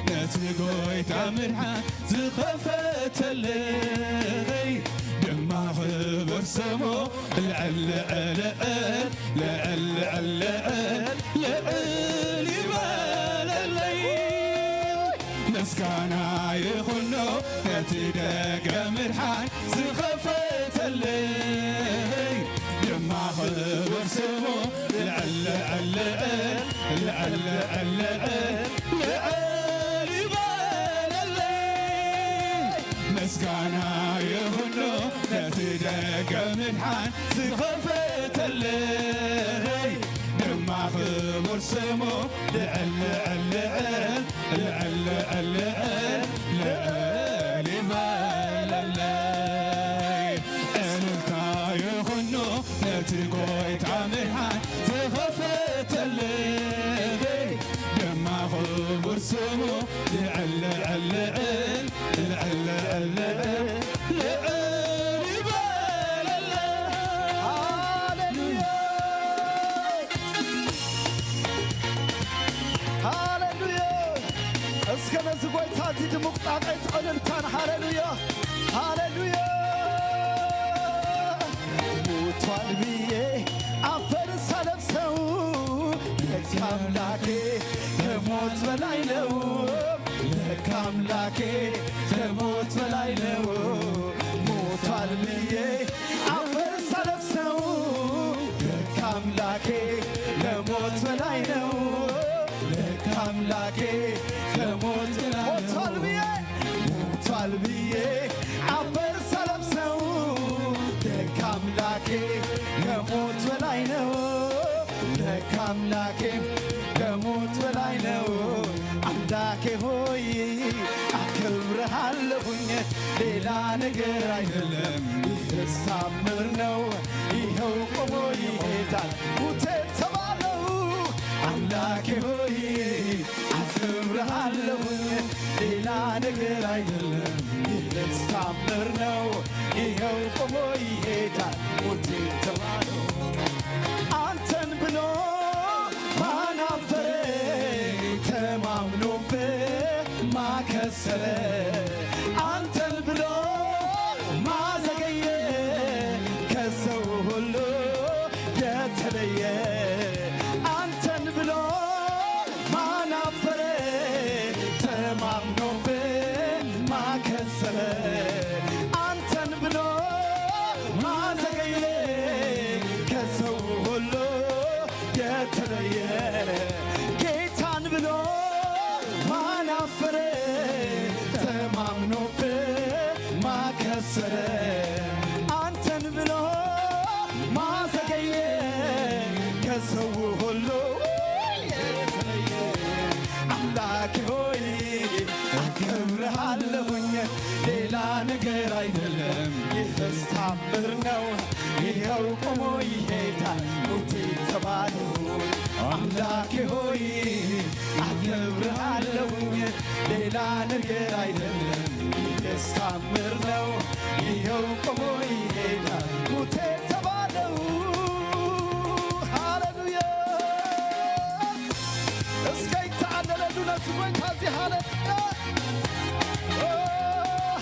ነቲ ጎይታ ምድሓን ዝኸፈተለይ ድማ ክብር ስሙ ልዕል ልዕል ልዕል ልዕል ልዕል ልዕል ይበለለይ ምስጋና ይኹኖ ነቲ ደገ ምድሓን ዝኸፈተለይ ድማ ክብር ስሙ ልዕል ልዕል ልዕል ልዕል ልዕል ልዕል ይበለለይ ምስጋና ይኹኖ ነቲ ደገ ምድሓን ዝኸፈተለይ ድማ ክቡር ስሙ ልዕል ልዕል ልዕል ልዕል ልዕል ልዕል ይበለለይ። እልልታ ይኹኖ ነቲ ጎይታ ምድሓን ዝኸፈተለይ ድማ ክቡር ስሙ ልዕል ልዕል ልዕል ልዕል ልዕል ይበለለይ። ሃሌሉያ። ሃሌሉያ። እስከ ነዚ ጎይታ እዚ ድሙቕ ጣቕዒት እልልታን ሃሌሉያ፣ ሃሌሉያ። ሞቷል ብዬ አፈር ሳለብሰው ለካ አምላኬ ከሞት በላይ ነው። ለካ አምላኬ ከሞት በላይ ነው። ሞቷል ብዬ አፈር ሳለብሰው ለካ አምላኬ ከሞት በላይ ነው። ለካ አምላኬ ከሞት በላይ ነው። ሞቷል ብዬ ሞቷል ብዬ አፈር ሳለብሰው ለካ አምላኬ ከሞት በላይ ነው። ለካ አምላኬ ከሞት በላይ ነው። አምላኬ ሆይ አከብርሃለሁኝ፣ ሌላ ነገር አይደለም፣ ይህስ ታምር ነው። ይኸው ቆሞ ይሄዳል ሙት የተባለው። አምላኬ ሆይ አከብርሃለሁኝ፣ ሌላ ነገር አይደለም፣ ይህስ ታምር ነው። ይኸው ቆሞ ይሄዳል ሙት የተባለው። አንተን ብሎ ማን አፈረ? ተማምኖብህ ማከሰረ። አንተን ብሎ ማዘገየ ከሰው ሁሉ የተለየ። አንተን ብሎ ማን አፈረ? ተማምኖብህ ማከሰረ። አንተን ብሎ ማዘገየ ከሰው ሁሉ የተለየ። ጌታን ብሎ ማን አፈረ? ተማምኖብህ ማከሰረ። አንተን ብሎ ማዘገየ ከሰው ሁሉ የተለየ። አምላኬ ሆይ አከብርሃለሁኝ፣ ሌላ ነገር አይደለም፣ ይህስ ታምር ነው። ይኸው ቆሞ ይሄዳል ሙት የተባለው። አምላኬ ሆይ አከብርሃለሁኝ፣ ሌላ ነገር አይደለም፣ ይህስ ታምር ነው። ይኸው ቆሞ ይሄዳል ሙት የተባለው። ሃሌሉያ። እስከ ይተዓለለሉ ነዚ ጎይታ እዚ። ሃሌሉያ። ኦ፣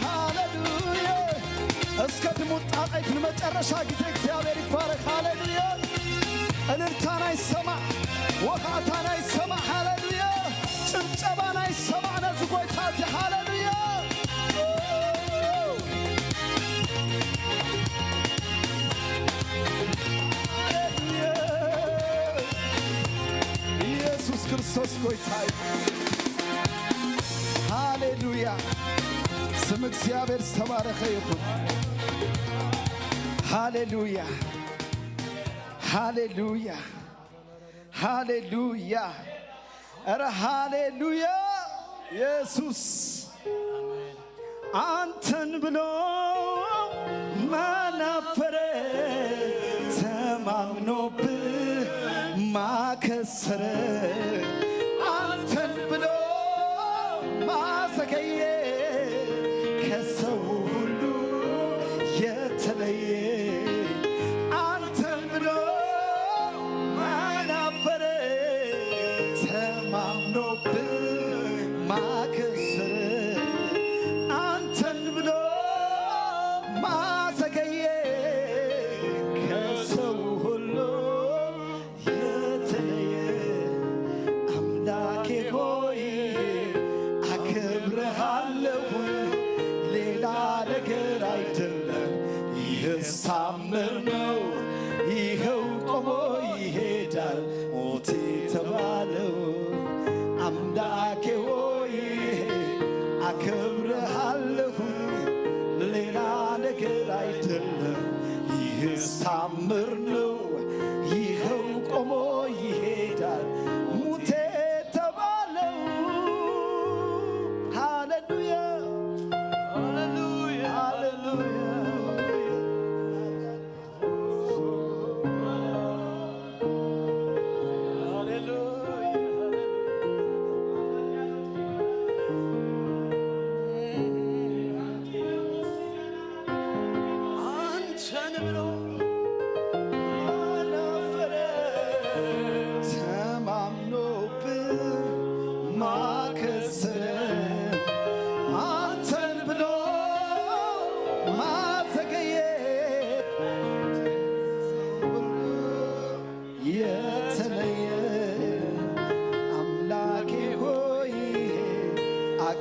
ሃሌሉያ። እስከ ድሙት ጣቕዒት ንመጨረሻ ግዜ እግዚኣብሔር ይባረክ። ሃሌሉያ። እልልታና ይሰማዕ፣ ወኻዕታና ይሰማዕ። ሃሌሉያ። ጭብጨባና ይሰማዕ ነዚ ጎይታ እዚ። ሃሌሉያ። ሃሌሉያ። ኢየሱስ ክርስቶስ ጎይታ እዩ። ሃሌሉያ። ስም እግዚኣብሔር ዝተባረኸ ይኹን። ሃሌሉያ። ሃሌሉያ። ሃሌሉያ። ኧረ ሃሌሉያ። ኢየሱስ አንተን ብሎ ማን አፈረ? ተማምኖብህ ማከሰረ። አንተን ብሎ ማዘገየ ከሰው ሁሉ የተለየ። አንተን ብሎ ማን አፈረ? ተማምኖብህ ማከሰረ። አንተን ብሎ ማዘገየ ከሰው ሁሉ የተለየ።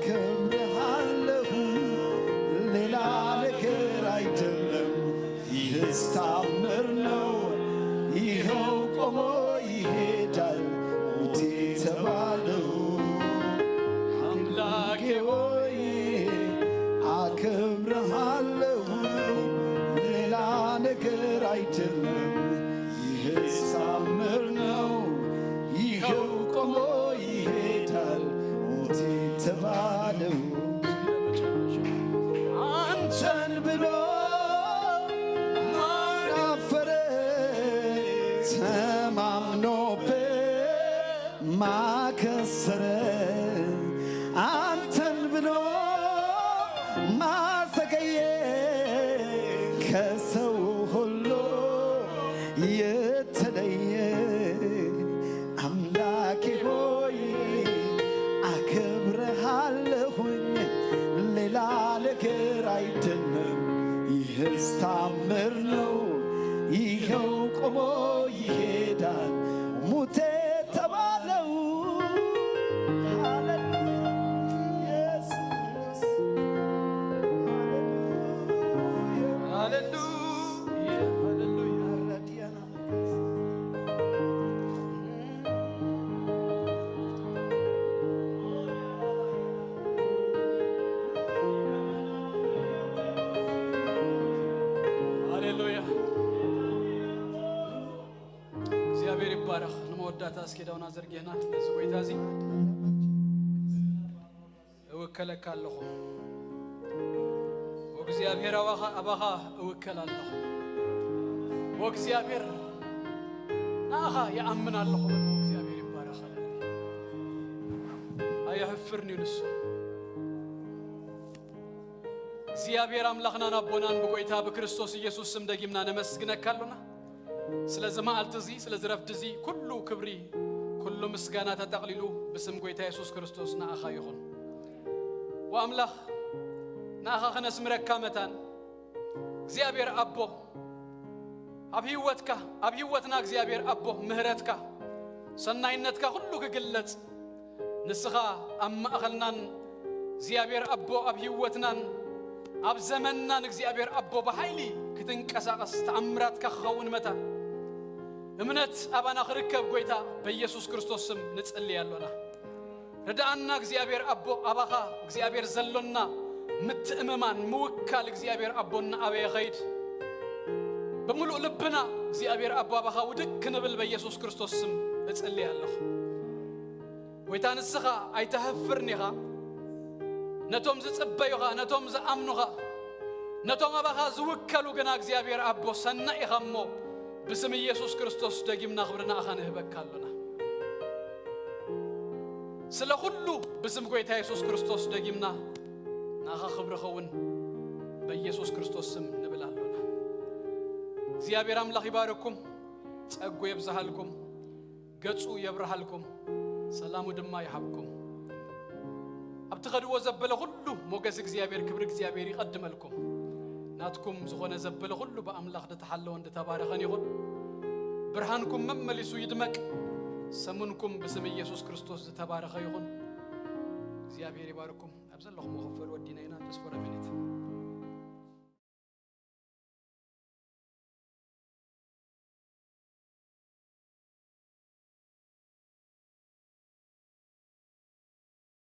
ከብርሃለሁ፣ ሌላ ነገር አይደለም፣ ይህስ ታምር ነው። ይኸው ቆሞ ይሄዳል፣ ሙት የተባለው። አምላኬ ሆይ አከብርሃለሁ፣ ሌላ ነገር አይደለም፣ ይህስ ታምር ነው። ይኸው ቆሞ ይሄዳል፣ ሙት የተባለው። አንተን ብሎ ማን አፈረ? ተማምኖብህ ማከሰረ? አንተን ብሎ ማዘገየ? ከሰው ሁሉ የተለየ አምላኬ ሆይ አከብርሃለሁኝ፣ ሌላ ነገር አይደለም፣ ይህስ ታምር ነው። ይኸው ቆሞ ይሄዳል፣ ሙት የተባለው። ሃሌሉያ ኢየሱስ፣ ሃሌሉያ፣ ሃሌሉያ፣ ሃሌሉያ። ሃሌሉያ። እግዚኣብሔር ይባረኽ። ንመወዳእታ እስኪ ዳውና ዘርጊሕና ነዚ ጎይታ እዚ እውከለካ ኣለኹ። ወእግዚኣብሔር ኣባኻ፣ ኣባኻ እውከል ኣለኹ። ወእግዚኣብሔር ንኣኻ ይኣምን ኣለኹ። ወእግዚኣብሔር ይባረኽ። ሃሌሉያ። ኣየሕፍርን እዩ ንሱ። እግዚኣብሔር ኣምላኽናን ኣቦናን ብጎይታ ብክርስቶስ ኢየሱስ ስም ደጊምና ነመስግነካ ኣሎና። ስለዚ መዓልቲ እዚ፣ ስለዚ ረፍዲ እዚ ኩሉ ክብሪ፣ ኩሉ ምስጋና ተጠቕሊሉ ብስም ጎይታ የሱስ ክርስቶስ ንኣኻ ይኹን። ወኣምላኽ ንኣኻ ክነስምረካ መታን እግዚኣብሔር ኣቦ ኣብ ህይወትካ፣ ኣብ ህይወትና እግዚኣብሔር ኣቦ ምህረትካ፣ ሰናይነትካ ኩሉ ክግለጽ ንስኻ ኣብ ማእኸልናን እግዚኣብሔር ኣቦ ኣብ ህይወትናን ኣብ ዘመንናን እግዚኣብሔር ኣቦ ብሓይሊ ክትንቀሳቐስ ተኣምራትካ ክኸውን መታን እምነት ኣባና ክርከብ ጎይታ በኢየሱስ ክርስቶስ ስም ንጽልይ ኣሎና። ርድኣና እግዚኣብሔር ኣቦ ኣባኻ እግዚኣብሔር ዘሎና ምትእምማን ምውካል እግዚኣብሔር ኣቦ እናኣበየ ኸይድ ብምሉእ ልብና እግዚኣብሔር ኣቦ ኣባኻ ውድቅ ክንብል በኢየሱስ ክርስቶስ ስም እጽልይ ኣለኹ። ጎይታ ንስኻ ኣይተህፍርን ኢኻ። ነቶም ዝጽበዩኻ፣ ነቶም ዝኣምኑኻ፣ ነቶም ኣባኻ ዝውከሉ ግና እግዚኣብሔር ኣቦ ሰናይ ኢኻ እሞ ብስም ኢየሱስ ክርስቶስ ደጊምና ክብሪ ንኣኻ ንህበካ ኣሎና። ስለ ኩሉ ብስም ጎይታ የሱስ ክርስቶስ ደጊምና ንኣኻ ክብሪ ኸውን በኢየሱስ ክርስቶስ ስም ንብል ኣሎና። እግዚኣብሔር ኣምላኽ ይባርኩም፣ ጸጉ የብዝሃልኩም፣ ገጹ የብርሃልኩም፣ ሰላሙ ድማ ይሃብኩም። ኣብ ትኸድዎ ዘበለ ኩሉ ሞገስ እግዚኣብሔር፣ ክብሪ እግዚኣብሔር ይቐድመልኩም። ናትኩም ዝኾነ ዘበለ ኩሉ ብኣምላኽ ዝተሓለወን ዝተባረኸን ይኹን። ብርሃንኩም መመሊሱ ይድመቅ። ሰሙንኩም ብስም ኢየሱስ ክርስቶስ ዝተባረኸ ይኹን። እግዚኣብሔር ይባርኩም። ኣብ ዘለኹም ክፈል ወዲና ኢና። Just for a minute።